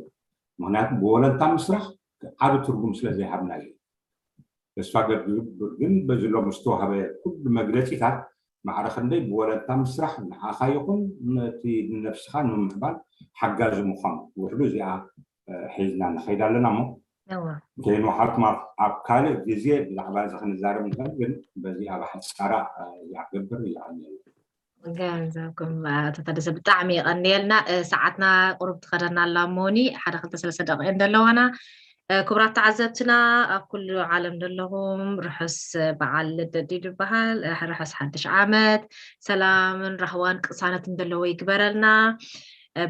ምክንያቱ ብወለንታ ምስራሕ ዓቢ ትርጉም ስለ ዘይሃብና እዩ። ተስፋ ገብር ግን በዚ ሎም ዝተዋህበ ኩሉ መግለፂታት ማዕረ ክንደይ ብወለንታ ምስራሕ ንዓኻ ይኹን ነቲ ንነብስኻ ንምምዕባል ሓጋዚ ምዃኑ ውሕዱ እዚኣ ሒዝና ንኸይድ ኣለና እሞ ከይንወሓልኩም ኣብ ካልእ ግዜ ብዛዕባ እዚ ክንዛረብ ንኽእል ግን በዚ ኣብ ሓፃራ ይገብር ይኣኒ። ገንዘብኩም ኣቶ ታደሰ ብጣዕሚ የቐንየልና። ሰዓትና ቁሩብ ትኸደና ኣላ እሞኒ ሓደ ክልተ ሰለስተ ደቂቀ እንደለዋና ክቡራት ተዓዘብትና ኣብ ኩሉ ዓለም ዘለኹም ርሑስ በዓል ልደት ድዩ ዝበሃል ርሑስ ሓድሽ ዓመት ሰላምን ራህዋን ቅሳነትን ዘለዎ ይግበረልና።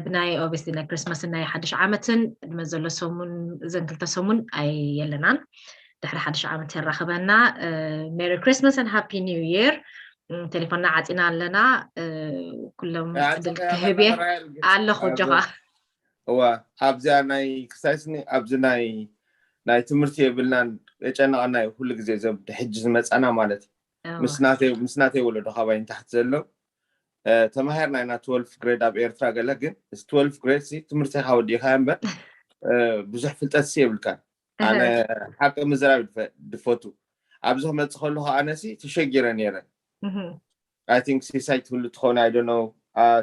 ብናይ ኦብስሊ ናይ ክርስማስን ናይ ሓድሽ ዓመትን ዕድመ ዘሎ ሰሙን እዘን ክልተ ሰሙን ኣይ የለናን። ድሕሪ ሓድሽ ዓመት የራኽበና። Merry Christmas and Happy New Year። ቴሌፎንና ዓፂና ኣለና። ኩሎም ዕድል ክህብ እየ ኣለኹ ጆኻ። እዋ ኣብዚኣ ናይ ክሳይስኒ ኣብዚ ናይ ናይ ትምህርቲ የብልናን የጨነቐና እዩ ኩሉ ግዜ ዘብ ሕጂ ዝመፃና ማለት እዩ። ምስ ናተይ ወለዶ ካባይ ንታሕቲ ዘሎ ተማሂርና ኢና ትወልፍ ግሬድ ኣብ ኤርትራ ገለ ግን እዚ ትወልፍ ግሬድ ሲ ትምህርቲ ኢኻ ወዲእኻ እምበር ብዙሕ ፍልጠት ሲ የብልካን። ኣነ ሓቂ ምዝራብ ድፈቱ ኣብዚ ክመፅእ ከለኹ ኣነ ሲ ተሸጊረ ነይረ። I think ሲሳይ ትህሉ ትኸውን I don't know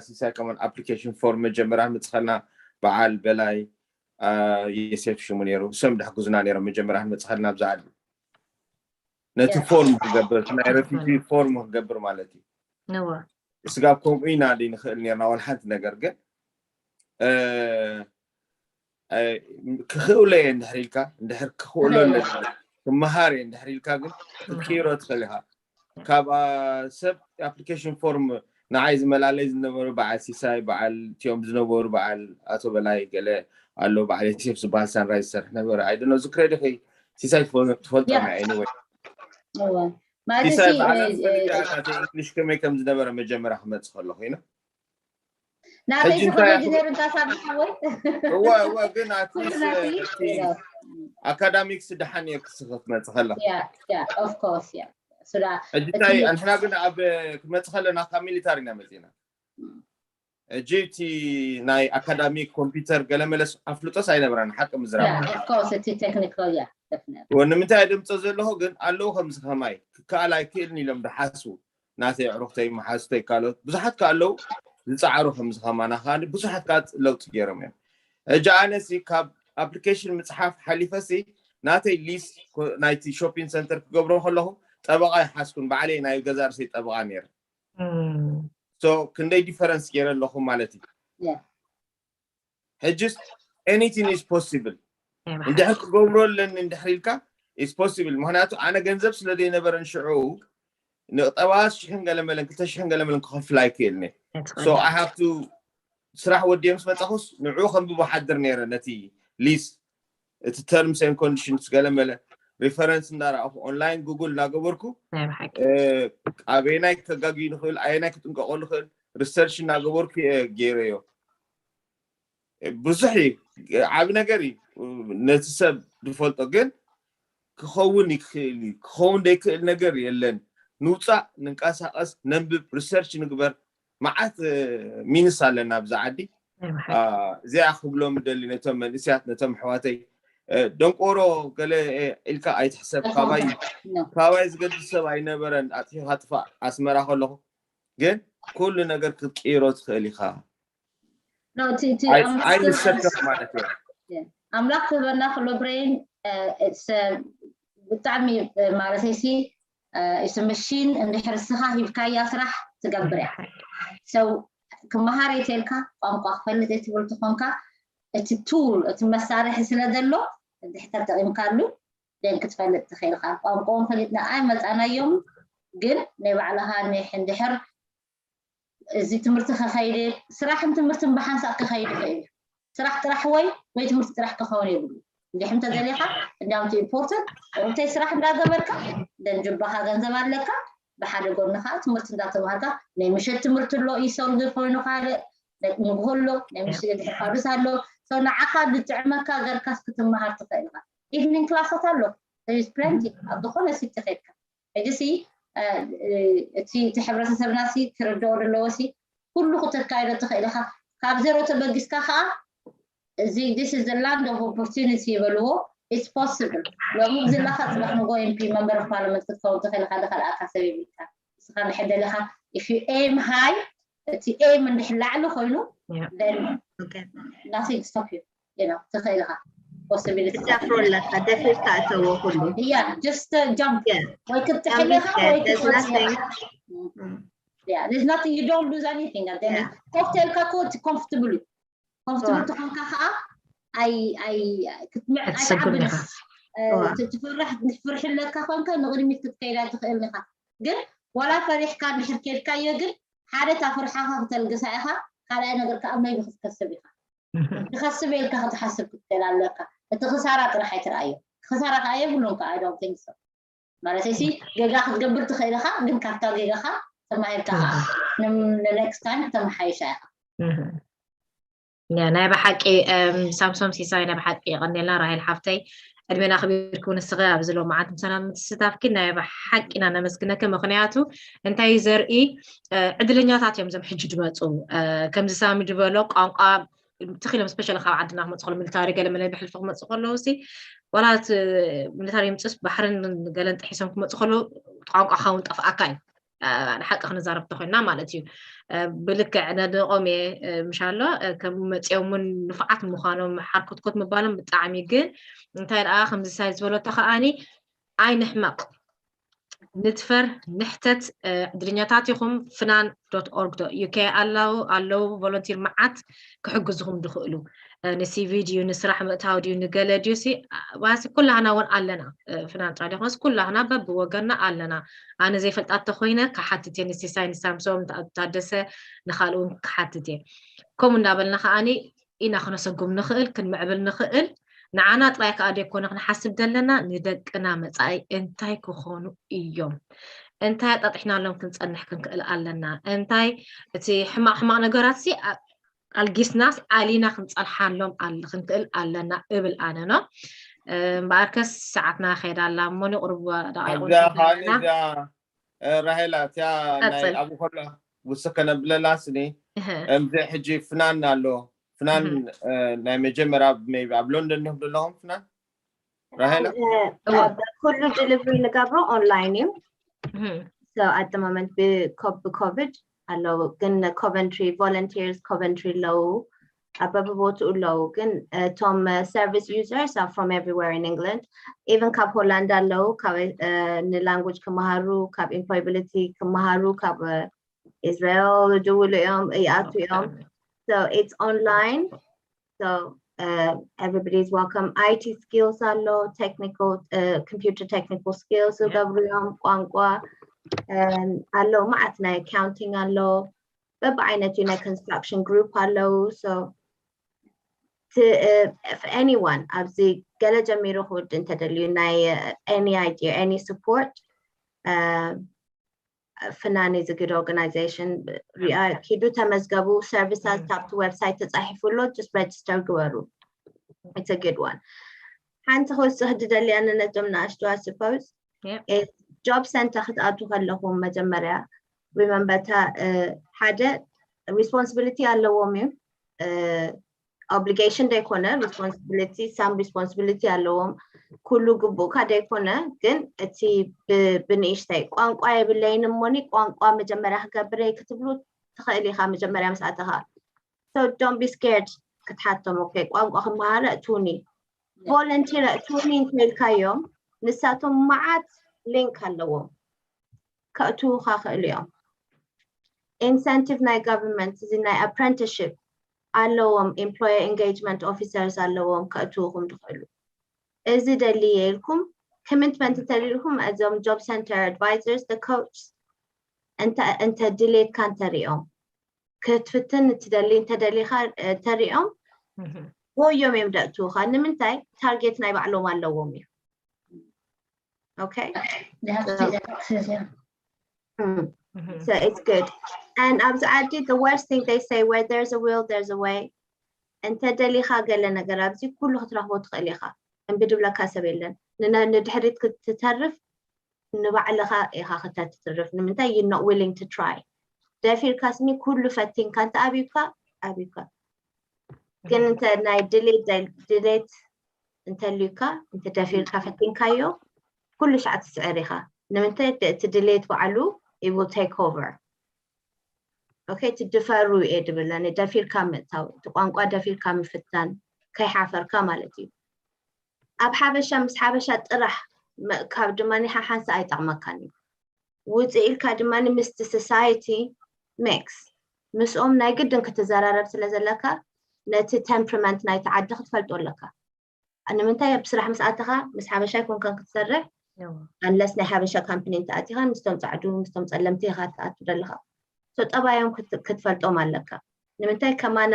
ሲሳይ ከማን application form መጀመርያ ክንመፅእ ከለና በዓል በላይ የሴፍ ሽሙ ነይሩ እሶም ድሕግዙና ነይሮም መጀመርያ ክንመፅእ ከለና ኣብዚ ዓዲ ነቲ form ክገብር ናይ refugee form ክገብር ማለት እዩ። ስጋብ ከምኡ ኢና ድንኽእል ነርና ዋላ ሓንቲ ነገር ግን ክኽእሎ እየ እንድሕር ኢልካ እንድሕር ክኽእሎ ክመሃር እየ እንድሕር ኢልካ ግን ክትቅይሮ ትኽእል ኢኻ። ካብ ሰብ application form ንዓይ ዝመላለይ ዝነበሩ በዓል ሲሳይ በዓል እቲኦም ዝነበሩ በዓል ኣቶ በላይ ገለ ኣሎ በዓል ዮሴፍ ዝበሃል ሳንራይዝ ዝሰርሕ ነበረ። I don't know ዝክሬ ዲኺ ሲሳይ ትፈልጦ anyway ማለት ሲሳይ በዓል ኣስፈልጋ ናተይ እንግሊሽ ከመይ ከም ዝነበረ መጀመርያ ክመፅእ ከለኹ ኢና ናተይ ተኮሌጅ ነይሩ እንታሳብ ዝሓወይ እወ እወ ግን ኣትሊስት ኣካዳሚክስ ድሓን እየ ክትመፅእ ከለኹ of course yeah ሕጂ እንታይ ንሕና ግን ኣብ ክመፅእ ከለና ካብ ሚሊታሪ ኢና መፂና ሕጂ እቲ ናይ ኣካዳሚክ ኮምፒውተር ገለመለስ ኣፍልጦስ ኣይነበረን ሓቂ ምዝራብ of course እቲ ቴክኒካል yeah ወ ንምንታይ ድምፆ ዘለኹ ግን ኣለዉ ከምዚ ከማይ ክከኣል ኣይክእልን ኢሎም ድሓስቡ ናተይ ኣዕሩኽተይ መሓዝተይ ካልኦት ብዙሓት ከ ኣለዉ ዝፃዕሩ ከምዚ ከማና ከኣ ብዙሓት ከኣ ለውጢ ገይሮም እዮም። ሕጂ ኣነሲ ካብ ኣፕሊኬሽን ምፅሓፍ ሓሊፈሲ ናተይ ሊስ ናይቲ ሾፒንግ ሰንተር ክገብሮ ከለኹ ጠበቓ ይሓስኩን ባዕለይ ናይ ገዛ ርእሰይ ጠበቓ ነይረ። ሶ ክንደይ ዲፈረንስ ገይረ ኣለኹ ማለት እዩ። ሕጅስ anything is possible እንድሕር ክገብሮ ኣለኒ እንድሕር ኢልካ is possible። ምክንያቱ ኣነ ገንዘብ ስለ ዘይነበረን ሽዑ ንጠባስ ሽሕን ገለመለን ክልተ ሽሕን ገለመለን ክኸፍል ኣይክእልኒ። So I have to ስራሕ ወዲየ ምስ መፃኹስ ንዑ ከንብቦ ሓድር ነይረ ነቲ ሊስ እቲ terms and conditions ገለመለ ሪፈረንስ እንዳረኣኹ ኦንላይን ጉግል እናገበርኩ ኣበየናይ ከጋግዩ ንኽእል ኣየናይ ክጥንቀቆ ንኽእል ሪሰርች እናገበርኩ እየ ገይረዮ። ብዙሕ እዩ ዓብ ነገር እዩ ነቲ ሰብ ዝፈልጦ ግን ክኸውን ይክእል እዩ ክኸውን ዘይክእል ነገር የለን። ንውፃእ ንንቀሳቀስ ነንብብ ሪሰርች ንግበር። መዓት ሚንስ ኣለና ኣብዚ ዓዲ። እዚኣ ክብሎም ደሊ ነቶም መንእስያት ነቶም ኣሕዋተይ ደንቆሮ ገለ ኢልካ ኣይትሕሰብ። ካባይ ዝገድስ ሰብ ኣይነበረን። ኣጥፊኻ ጥፋእ ኣስመራ ከለኹ ግን ኩሉ ነገር ክትቅይሮ ትኽእል ኢኻ። ኣይንሰከፍ ማለት እዩ። ኣምላኽ ክህበና ክሎ ብሬን ብጣዕሚ ማለተይሲ it's a machine እንድሕር እስኻ ሂብካያ ስራሕ ትገብር እያ። So ክመሃር እየ ተልካ ቋንቋ ክፈልጥ እየ ትብል ትኾንካ እቲ ቱል እቲ መሳርሒ ስለ ዘሎ እንድሕር ተጠቒምካሉ ደን ክትፈልጥ ትኽእል ኢኻ። ቋንቋኦም ፈሊጥና ኣይመፃናዮም ግን ናይ ባዕልኻ ኒሕ እንድሕር እዚ ትምህርቲ ከኸይድ ስራሕን ትምህርትን ብሓንሳእ ክኸይድ ይኽእል እዩ። ስራሕ ጥራሕ ወይ ወይ ትምህርቲ ጥራሕ ክኸውን የብሉ። እንዲሕም ተደሊኻ እንዲያውም ኢምፖርተንት ሩብተይ ስራሕ እንዳገበርካ ደንጅባኻ ገንዘብ ኣለካ ብሓደ ጎኒ ከዓ ትምህርቲ እንዳተማሃርካ ናይ ምሸት ትምህርቲ ኣሎ ኢሶልግ ኮይኑ ካልእ ንግሆ ኣሎ ናይ ምሽ ድሕር ፋዱስ ኣሎ ሰው ንዓኻ ዝጥዕመካ ገርካስ ክትመሃር ትኽእል ኢኻ። ኢቭኒንግ ክላሳት ኣሎ ፕለንቲ ኣብ ዝኾነ ሲቲ ከድካ ሕጂ ሲ እቲ ሕብረተሰብና ሲ ክርድኦ ዘለዎ ሲ ኩሉ ክተካይዶ ትኽእል ኢኻ። ካብ ዜሮ ተበጊስካ ከዓ እዚ this is the land of opportunity ይበልዎ። It's possible። ሎሚ ዘለኻ ፅባሕ ንጎ ኤምፒ መንበር ኦፍ ፓርላመንት ክትከውን ትኽእል ኢኻ። ካልኣካ ሰብ የብልካ። ንስኻ ንሕደል ኢኻ። If you aim high እቲ aim እንድሕር ላዕሊ ኮይኑ nothing stop you ትኽእል ኢኻ። ደፍሮ ኣለካ ደፊርካ እተዎ ኩሉ yeah just jump ወይ ክትጥሕል ኢኻ ወይ ክትወፅእ ኢኻ። Yeah, there's nothing, you don't lose anything. ኮፍ ተልካ ኮ comfortable comfortable ትኾንካ ከዓ ኣይ ኣይ ክትምዕ ኣይትሰጉም ኣይትዓብን ኢኻ። እ፣ እዋ። እቲ ትፈርሕ ፍርሒ ኣለካ ኮንካ ንቕድሚት ክትከይዳ ትኽእል ኢኻ። ግን ዋላ ፈሪሕካ እንድሕር ከድካዮ ግን ሓደ እታ ፍርሓኻ ክተልግሳ ኢኻ። ካልኣይ ነገር ከዓ maybe ክትከስብ ኢኻ። ክኸስብ ኢልካ ክትሓስብ ክትክእል ኣለካ። እቲ ክሳራ ጥራሕ ኣይትረኣዮ። ክሳራ ከዓ የብሉን ከዓ I don't think so። ማለተይሲ ጌጋ ክትገብር ትኽእል ኢኻ፣ ግን ካብታ ጌጋኻ ተማሂርካ ከዓ ን- ን next time ክተመሓይሻ ኢኻ። እህ። ያ፣ ናይ ብሓቂ እም፣ ሳምሶም ሲሳይ ናይ ብሓቂ የቐንየልና። ራሄል ሓፍተይ ዕድሜና ክቢርኪ ንስኺ ኣብዚ ሎማዓንቲ ምሳና ምትስታፍኪ ናይ ብሓቂ ኢና ነመስግነኪ። ምኽንያቱ እንታይ እዩ ዘርኢ እ፣ ዕድለኛታት እዮም እዞም ሕጂ ድመፁ እ፣ ከምዚ ሳሚ ድበሎ ቋንቋ ትኽኢሎም ስፔሻሊ ካብ ዓድና ክመፁ ከሎ ሚሊታሪ ገለ መለ ብሕልፊ ክመፁ ከለዉ ሲ ዋላ እቲ ሚሊታሪ ምፅስ ባሕርን ገለን ጥሒሶም ክመፁ ከለዉ ቋንቋ ካውን ጠፍኣካ እዩ። ንሓቂ ክንዛረብ ተኮይና ማለት እዩ። ብልክዕ ነድንቆም እየ ምሻሎ ከም መፂኦም እውን ንፉዓት ምዃኖም ሓርኮትኮት ምባሎም ብጣዕሚ ግን እንታይ ደኣ ከምዚ ሳይ ዝበለቶ ከዓኒ ኣይንሕመቕ ንድፈር ንሕተት ዕድልኛታት ኢኹም ፍናን ዶት ኦርግ ዶ ዩኬ ኣለዉ ኣለዉ ቮለንቲር መዓት ክሕግዝኹም ድኽእሉ ንሲቪ ድዩ ንስራሕ ምእታው ድዩ ንገለ ድዩ ሲ ዋሲ ኩላህና እውን ኣለና ፍናን ጥራይ ዲኾነስ ኩላህና በብወገንና ኣለና ኣነ ዘይፈልጣት ተኮይነ ክሓትት እየ ንሲሳይ ንሳምሶም ታደሰ ንካልእ እውን ክሓትት እየ ከምኡ እንዳበልና ከዓኒ ኢና ክነሰጉም ንኽእል ክንምዕብል ንኽእል ንዓና ጥራይ ከዓ ደይኮነ ክንሓስብ ዘለና ንደቅና መፃኢ እንታይ ክኾኑ እዮም እንታይ ኣጣጢሕናሎም ክንፀንሕ ክንክእል ኣለና እንታይ እቲ ሕማቅ ሕማቅ ነገራት ሲ ኣልጊስናስ ዓሊና ክንፀንሓሎም ኣል- ክንክእል ኣለና እብል ኣነ ኖ እምበኣርከስ ሰዓትና ከይዳ ኣላ እሞ ንቁርብ ደቂቁ እዛ ንክእል ካሊ ኣለና እዛ ራሄላ እቲያ ናይ ቀጽል። ኣብኡ ከሎ ውስከ ነብለላ ስኒ እህ፣ እምዚ ሕጂ ፍናን ኣሎ ፍናን እህ። እ፣ ናይ መጀመርያ maybe ኣብ ሎንደን ዲኹም ዘለኹም ፍናን ራሄላ ኩሉ delivery ንገብሮ online እዩ። So at the moment ብኮቪድ ኣለዉ፣ ግን ኮቨንትሪ ቮለንቲርስ ኮቨንትሪ ኣለዉ፣ ኣብ በብቦትኡ ኣለዉ። ግን እቶም service users are from everywhere in England, even ካብ ሆላንድ ኣለዉ፣ ካብ ን language ክመሃሩ፣ ካብ employability ክመሃሩ፣ ካብ ኢስራኤል ይድውሉ እዮም፣ ይኣቱ እዮም። So it's online. So uh, everybody is welcome. I T skills ኣሎ፣ technical uh, computer technical skills ዝገብሩ እዮም። ቋንቋ ኣለዉ፣ መዓት ናይ accounting ኣሎ፣ በብዓይነቱ ናይ construction group ኣለዉ። So to uh, if anyone ኣብዚ ገለ ጀሚሩ ክውድ እንተደልዩ ናይ uh, any idea, any support uh, ፍናን is a good organization። ሪኣ ኪዱ ተመዝገቡ። Services ኣብቲ website ተጻሒፉ ኣሎ፣ just register ግበሩ። It's a good one። ሓንቲ ክውስኽ ድደልያ ነነቶም ንኣሽቱ I suppose job center ክትኣቱ ከለኹም መጀመርያ remember እታ ሓደ responsibility ኣለዎም እዩ። Obligation ደይኮነ responsibility፣ some responsibility ኣለዎም። ኩሉ ግቡእካ ደይኮነ፣ ግን እቲ ብንእሽተይ ቋንቋ የብለይን እሞኒ ቋንቋ መጀመርያ ክገብር ክትብሉ ትኽእል ኢኻ። መጀመርያ ምስ ኣተኻ so don't be scared ክትሓቶም። Okay ቋንቋ ክመሃር እትውኒ volunteer እትውኒ እንተልካዮም ንሳቶም መዓት link ኣለዎም ከእትውኻ ክእሉ እዮም። Incentive ናይ government እዚ ናይ apprenticeship ኣለዎም፣ employer engagement officers ኣለዎም ከእትውኹም ትኽእሉ። እዚ ደልየ ኢልኩም commitment እንተልኩም እዞም job center advisors the coach እንተ ድሌትካ እንተሪኦም ክትፍትን እትደሊ እንተደሊኻ እንተሪኦም ጎዮም እዮም ደእትውኻ። ንምንታይ? Target ናይ ባዕሎም ኣለዎም እዩ። Okay They have to take the taxes, yeah. Mm. So it's good. And ኣብዚ ዓዲ the worst thing they say where there's a will there's a way. እንተ ደሊኻ ገለ ነገር ኣብዚ ኩሉ ክትረኽቦ ትኽእል ኢኻ። እምቢ ድብለካ ሰብ የለን። ንድሕሪት ክትተርፍ ንባዕልኻ ኢኻ ክተትርፍ። ንምንታይ? You're not willing to try። ደፊርካ ስኒ ኩሉ ፈቲንካ እንተ ኣብዩካ ኣብዩካ። ግን እንተ ናይ ድሌት ድሌት እንተልዩካ እንተ ደፊርካ ፈቲንካዮ ኩሉ ሻዕ ትስዕር ኢኻ። ንምንታይ? እቲ ድሌት ባዕሉ it will take over። Okay ትድፈሩ እየ ድብለኒ ደፊርካ ምእታው እቲ ቋንቋ ደፊርካ ምፍታን ከይሓፈርካ ማለት እዩ። ኣብ ሓበሻ ምስ ሓበሻ ጥራሕ ምእካብ ድማ ሓሓንሳ ኣይጠቕመካን እዩ። ውፅእ ኢልካ ድማ ምስቲ society mix ምስኦም ናይ ግድን ክትዘራረብ ስለ ዘለካ ነቲ temperament ናይቲ ዓዲ ክትፈልጦ ኣለካ። ንምንታይ ኣብ ስራሕ ምስ ኣተኻ ምስ ሓበሻ ኣይኮንካን ክትሰርሕ unless ናይ ሓበሻ company እንተኣቲኻ ምስቶም ፃዕዱ ምስቶም ፀለምቲ ኢኻ ትኣቱ ዘለኻ። So ጠባዮም ክትፈልጦም ኣለካ። ንምንታይ ከማና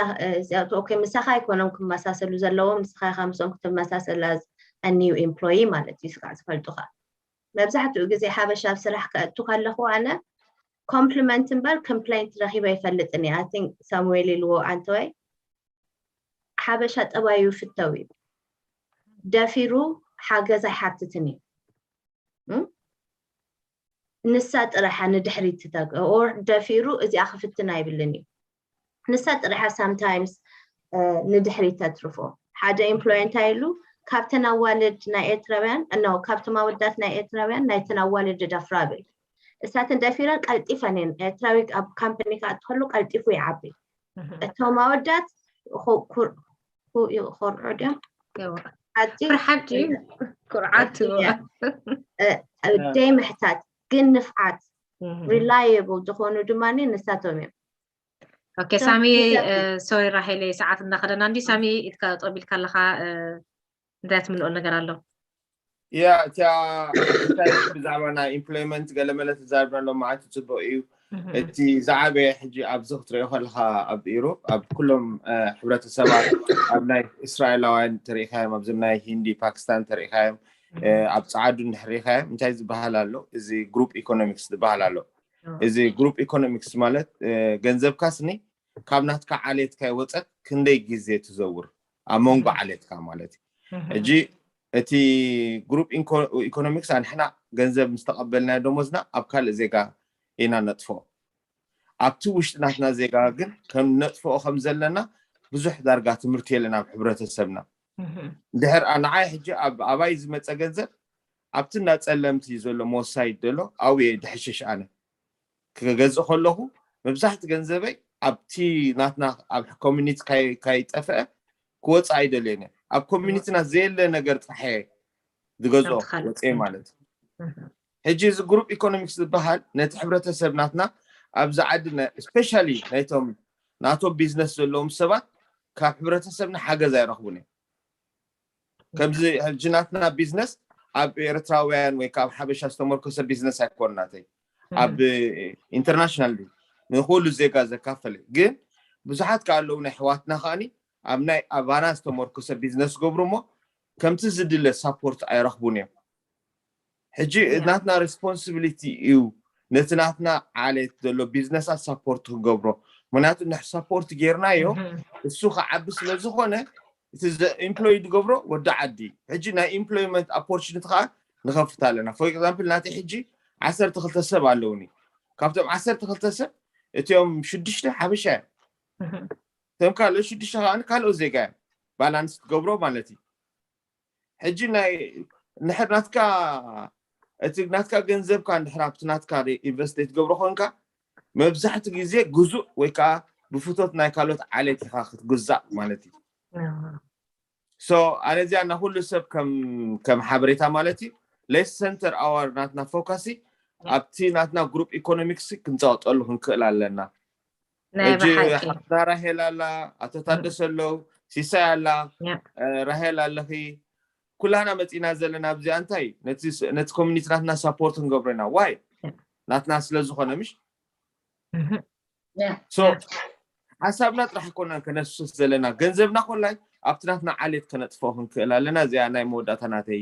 okay ምሳኻ ኣይኮኖም ክመሳሰሉ ዘለዎም ንስኻ ኢኻ ምስኦም ክትመሳሰል as a new employee ማለት እዩ ስጋዕ ዝፈልጡኻ። መብዛሕትኡ ግዜ ሓበሻ ኣብ ስራሕ ከእቱ ከለኹ ኣነ compliment እምበር complaint ረኺበ ኣይፈልጥን እየ። I think ሳሙኤል ኢልዎ ኣንተወይ ሓበሻ ጠባዩ ፍተው እዩ። ደፊሩ ሓገዝ ኣይሓትትን እዩ። ንሳ ጥራሓ ንድሕሪት ትተግ or ደፊሩ እዚኣ ክፍትን ኣይብልን እዩ። ንሳ ጥራሓ sometimes ንድሕሪት ተትርፎ። ሓደ employer እንታይ ኢሉ ካብተን ኣዋልድ ናይ ኤርትራውያን no ካብቶም ኣወዳት ናይ ኤርትራውያን ናይተን ኣዋልድ ደፍራ ብል። እሳተን ደፊረን ቀልጢፈን እየን ኤርትራዊ ኣብ company ክኣቱ ከሎ ቀልጢፉ ይዓቢ። እቶም ኣወዳት ኮርዑ ድዮም ፍርሓት ድዩ ኩርዓት ደይ ምሕታት ግን ንፍዓት reliable ዝኾኑ ድማ ንሳቶም እዮም። Okay ሳሚ sorry ራሄለይ ሰዓት እናኸደና እንዲ ሳሚ ኢድካ ጠቢልካ ኣለኻ እንታይ ትምልኦ ነገር ኣሎ? ያ እቲያ እንታይ ብዛዕባ ናይ employment ገለመለ ትዛርብናሎም መዓት ፅቡቅ እዩ። እቲ ዝዓበየ ሕጂ ኣብዚ ክትሪኦ ከለካ ኣብ ኢሮብ ኣብ ኩሎም ሕብረተሰባት ኣብ ናይ እስራኤላውያን ተሪኢካዮም ኣብዚ ናይ ሂንዲ ፓኪስታን ተሪኢካዮም ኣብ ፀዓዱ እንድሕር ሪኢካዮም እንታይ ዝበሃል ኣሎ እዚ group economics ዝበሃል ኣሎ። እዚ group economics ማለት ገንዘብካ ስኒ ካብ ናትካ ዓሌት ከይወፀት ክንደይ ግዜ ትዘውር ኣብ መንጎ ዓሌትካ ማለት እዩ። ሕጂ እቲ group economics ኣንሕና ገንዘብ ምስ ተቐበልናዮ ደሞዝና ኣብ ካልእ ዜጋ ኢና ነጥፍኦ። ኣብቲ ውሽጢ ናትና ዜጋ ግን ከም ነጥፍኦ ከም ዘለና ብዙሕ ዳርጋ ትምህርቲ የለን ኣብ ሕብረተሰብና። ድሕር ንዓይ ሕጂ ኣብ ኣባይ ዝመፀ ገንዘብ ኣብቲ እናፀለምቲ ዘሎ መወሳይድ ዘሎ ኣብየ ድሕሽሽ ኣነ ክገዝእ ከለኹ መብዛሕቲ ገንዘበይ ኣብቲ ናትና ኣብ ኮሚኒቲ ካይጠፍአ ክወፅእ ኣይደልየን። ኣብ ኮሚኒቲና ዘየለ ነገር ጥራሕ ዝገዝኦ ወፅኤ ማለት ሕጂ እዚ ግሩፕ ኢኮኖሚክስ ዝበሃል ነቲ ሕብረተሰብ ናትና ኣብዚ ዓዲ ስፔሻሊ ናይቶም ናቶም ቢዝነስ ዘለዎም ሰባት ካብ ሕብረተሰብና ሓገዝ ኣይረኽቡን እዮም። ከምዚ ሕጂ ናትና ቢዝነስ ኣብ ኤርትራውያን ወይ ካብ ሓበሻ ዝተመርኮሰ ቢዝነስ ኣይኮን ናተይ ኣብ ኢንተርናሽናል ንኩሉ ዜጋ ዘካፈለ ግን ብዙሓት ከ ኣለዉ ናይ ኣሕዋትና ከዓኒ ኣብ ናይ ኣባና ዝተመርኮሰ ቢዝነስ ገብሩ እሞ ከምቲ ዝድለ ሳፖርት ኣይረኽቡን እዮም። ሕጂ ናትና ሬስፖንሲቢሊቲ እዩ ነቲ ናትና ዓሌት ዘሎ ቢዝነሳት ሳፖርት ክገብሮ ምክንያቱ ንሕ ሳፖርት ጌርናዮ እሱ ክዓቢ ስለ ዝኾነ እቲ ኢምፕሎይ ዝገብሮ ወዲ ዓዲ ሕጂ ናይ ኢምፕሎይመንት ኦፖርቹኒቲ ከዓ ንኸፍት ኣለና። ፎር ኤግዛምፕል ናተይ ሕጂ ዓሰርተ ክልተ ሰብ ኣለውኒ። ካብቶም ዓሰርተ ክልተ ሰብ እቲኦም ሽዱሽተ ሓበሻ እዮም። እቶም ካልኦት ሽዱሽተ ከዓ ካልኦት ዜጋ እዮም። ባላንስ ትገብሮ ማለት እዩ። ሕጂ ናይ ንሕር ናትካ እቲ ናትካ ገንዘብካ እንድሕር ኣብቲ ናትካ ኢንቨስት ትገብሮ ኮንካ መብዛሕትኡ ግዜ ግዙእ ወይ ከዓ ብፍቶት ናይ ካልኦት ዓሌት ኢኻ ክትግዛእ ማለት እዩ። ሶ ኣነ እዚኣ እና ኩሉ ሰብ ከም ሓበሬታ ማለት እዩ ሌስ ሰንተር ኣዋር ናትና ፎካሲ ኣብቲ ናትና ግሩፕ ኢኮኖሚክስ ክንፀወጠሉ ክንክእል ኣለና። ሕጂ ሓፍትና ራሄል ኣላ፣ ኣቶ ታደሰ ኣለዉ፣ ሲሳይ ኣላ፣ ራሄል ኣለኺ፣ ኩላና መፂና ዘለና ኣብዚኣ እንታይ ነቲ ኮሚኒቲ ናትና ሳፖርት ክንገብሮ ኢና ዋይ ናትና ስለዝኾነ ምሽ ሓሳብና ጥራሕ ኮናን ከነፍስስ ዘለና ገንዘብና ኮላይ ኣብቲ ናትና ዓሌት ከነጥፍኦ ክንክእል ኣለና። እዚኣ ናይ መወዳእታ ናተይ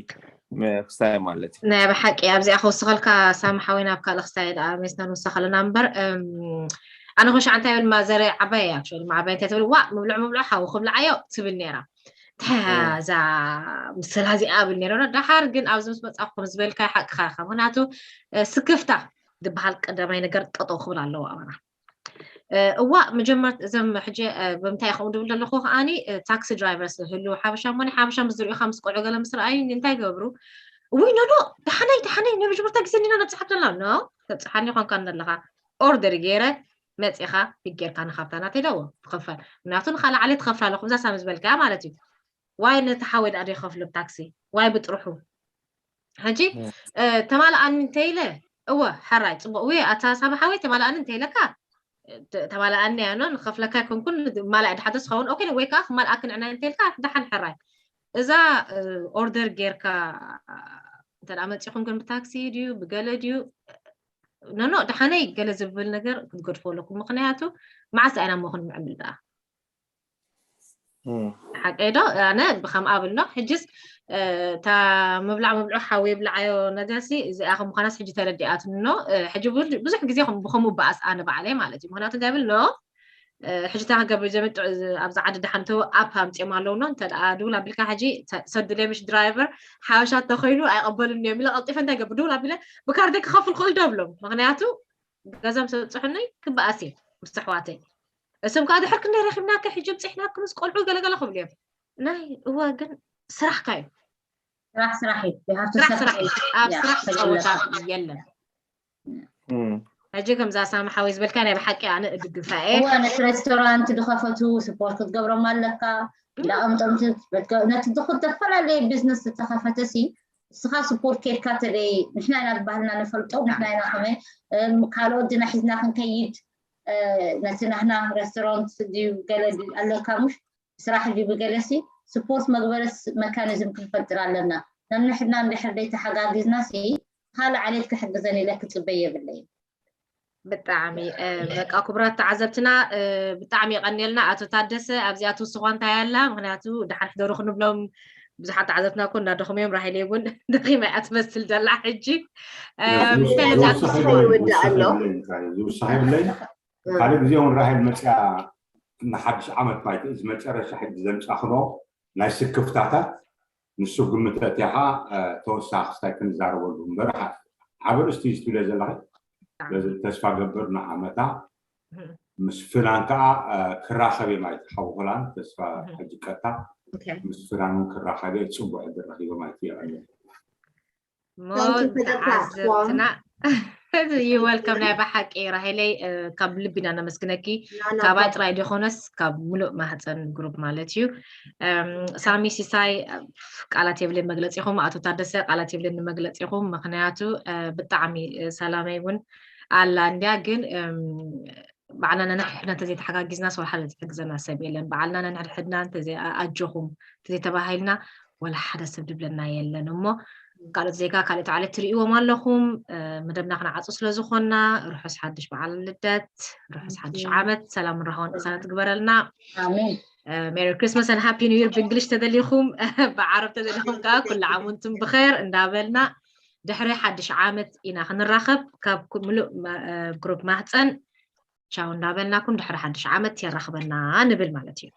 ክስታይ ማለት እዩ። ናይ ብሓቂ ኣብዚኣ ክውስኸልካ ሳሚ ሓወይ ናብ ካልእ ክስታይ ደኣ ሜስና ንውሰኸ ኣለና እምበር ኣነ ኮሻ እንታይ ብል ማዘረ ዓባይ ኣክቹዋሊ ዓባይ እንታይ ትብል ዋ ምብልዕ ምብልዕ ሓዊ ክብልዓዮ ትብል ነይራ። እንታይ እዛ ምስላ እዚኣ ብል ነይረ ደሓር ግን ኣብዚ ምስ መፃኹ ከም ዝበልካ ሓቅኻ ኢኻ ምክንያቱ ስክፍታ ዝበሃል ቀዳማይ ነገር ጠጠው ክብል ኣለዎ ኣባና እዋ መጀመርት እዞም ሕጂ ብምንታይ ከምኡ ድብል ዘለኹ ከዓኒ ታክሲ ድራይቨርስ ህልው ሓበሻ እሞ ናይ ሓበሻ ምስ ዝሪኡ ካብ ምስ ቆልዑ ገለ ምስ ረኣዩ እንታይ ገብሩ ውይ ኖኖ ደሓነይ ደሓነይ ናይ መጀመርታ ግዜ እንዲና ነብፅሓ ዘለና ኖ ተብፅሓኒ ኮንካ ኣለኻ ኦርደር ገይረ መፂኻ ፒክ ጌርካ ንካብታ ናተይ ደዎ ትኸፈል ምክንያቱ ንካልእ ዓሌት ትኸፍል ኣለኹ እዛ ሳም ዝበልካ ማለት እዩ ዋይ ነቲ ሓወይ ደኣ ዘይኸፍሉ ብታክሲ ዋይ ብጥርሑ ሕጂ ተማልኣኒ እንተኢለ እወ ሕራይ ፅቡቅ ወይ ኣታ ሳሚ ሓወይ ተማልኣኒ እንተኢለካ ተማልኣኒ ያኖ ንኸፍለካ ኣይኮንኩን ማልኣ ድሓተ ዝኸውን ኦኬ ወይ ከዓ ክማልኣክ ንዕናይ እንተኢልካ ድሓን ሕራይ እዛ ኦርደር ጌርካ እንተ መፂኹም ግን ብታክሲ ድዩ ብገለ ድዩ ኖኖ ድሓነይ ገለ ዝብል ነገር ክትገድፎ ኣለኩም ምክንያቱ መዓስ ኣይና መኹን ምዕብል ደኣ ሓቀይ ዶ ኣነ ብከምኣ ብሎ ሕጅስ እታ ምብላዕ ምብልዑ ሓዊ ብልዓዮ ነገርሲ እዚኣ ከም ምዃናስ ሕጂ ተረዲኣትኒ ኖ ሕጂ ብዙሕ ግዜ ብከምኡ በኣስ ኣነ ባዕለይ ማለት እዩ ምክንያቱ እንታይ ብል ኖ ሕጂ እንታይ ክገብር ዘምጥዕ ኣብዚ ዓዲ ድሓን ተው ኣፕ ኣምፅኦም ኣለዉ ኖ እንተ ድውል ኣቢልካ ሕጂ ሰዱለይ ምሽ ድራይቨር ሓበሻ ተኮይኑ ኣይቀበሉን እዮም ኢለ ቀልጢፈ እንታይ ገብር ድውል ኣቢለ ብካርደ ክኸፍል ክእል ዶ ብሎም ምክንያቱ ገዛም ሰብፅሑኒ ክበኣስ እየ ምስ ኣሕዋተይ እሶም ከዓ ድሕር ክንደይ ረኪብናካ ሕጂ ብፅሕናካ ምስ ቆልዑ ገለገለ ክብሉ እዮም ናይ እዋ ግን ስራሕካ እዩ ስራሕ ስራሕ እዩ ስራሕ ስራሕ እዩ ኣብ ስራሕ ፀወታ የለን ሕጂ ከምዛ ሳሚ ሓወይ ዝበልካ ናይ ብሓቂ ኣነ እድግፋ እየ እዋ ነቲ ሬስቶራንት ድኸፈቱ ስፖርት ክትገብሮም ኣለካ ዳኣምጦም ነቲ ዝተፈላለዩ ቢዝነስ ዝተኸፈተ ሲ እስኻ ስፖርት ኬድካ ተለይ ንሕና ኢና ባህልና ንፈልጦ ንሕና ኢና ከመይ ካልኦት ድና ሒዝና ክንከይድ ነቲ ናህና ሬስቶራንት ድዩ ገለ ኣለካ ሙሽ ስራሕ ድዩ ብገለሲ ስፖርት መግበርስ መካኒዝም ክንፈጥር ኣለና ነንሕድና እንድሕር ደይ ተሓጋጊዝና ሲ ካልእ ዓሌት ክሕግዘን ኢለ ክፅበይ የብለይ ብጣዕሚ በቃ ክቡራት ተዓዘብትና ብጣዕሚ የቐንየልና ኣቶ ታደሰ ኣብዚኣ ትውስኳ እንታይ ኣላ ምክንያቱ ደሓን ሕደሩ ክንብሎም ብዙሓት ተዓዘብትና ኮ እንዳደኹም እዮም ራሄል እውን ደኺማ እያ ትመስል ዘላ ሕጂ ዝውሳህ የብለይ ካልእ ግዜ እውን ራሄል መፅያ ንሓድሽ ዓመት ማይቲ እዚ መጨረሻ ሕጂ ዘምፃኽኖ ናይ ስክፍታታት ንሱ ግምት ኣእቲኻ ተወሳኺ ክስታይ ክንዛረበሉ እምበር ዓብ ርእስቲ እዩ ትብለ ዘለኺ በዚ ተስፋ ገብር ንዓመታ ምስ ፍናን ከዓ ክራኸብ እዮም ኣይትሓውኹላን ተስፋ ሕጂ ቀታ ምስ ፍራን ክራኸበ ጽቡቅ ዕድል ረኺበ ማለት እዩ። ሞ ተዓዘብትና you welcome። ናይ ብሓቂ ራሄለይ ካብ ልቢ ኢና ነመስግነኪ። ካባይ ጥራይ ዲኾነስ ካብ ሙሉእ ማህፀን ግሩፕ ማለት እዩ። ሳሚ ሲሳይ ቃላት የብለይ መግለፂኹም፣ ኣቶ ታደሰ ቃላት የብለኒ መግለፂኹም፣ ምክንያቱ ብጣዕሚ ሰላመይ እውን ኣላ እንዲያ፣ ግን ባዕልና ነንሕድሕድና እንተዘይተሓጋጊዝና ሰው ሓደ ዝሕግዘና ሰብ የለን። ባዕልና ነንሕድሕድና ኣጆኹም እንተዘይተባሂልና ወላ ሓደ ሰብ ድብለና የለን። እሞ ካልኦት ዜጋ ካልኦት ዓለት ትርእይዎም ኣለኹም። መደብና ክንዓፁ ስለዝኾንና ርሑስ ሓድሽ በዓል ልደት፣ ርሑስ ሓድሽ ዓመት ሰላምን ራህዋን ቅሳነት ትግበረልና። ኣሜን። Merry Christmas and Happy New Year ብእንግሊሽ ተደሊኹም፣ ብዓረብ ተደሊኹም ከዓ ኩሉ ዓም ወንቱም ብኸይር እንዳበልና ድሕሪ ሓድሽ ዓመት ኢና ክንራኸብ። ካብ ምሉእ ግሩፕ ማህፀን ቻው እንዳበልናኩም ድሕሪ ሓድሽ ዓመት የራኽበና ንብል ማለት እዩ።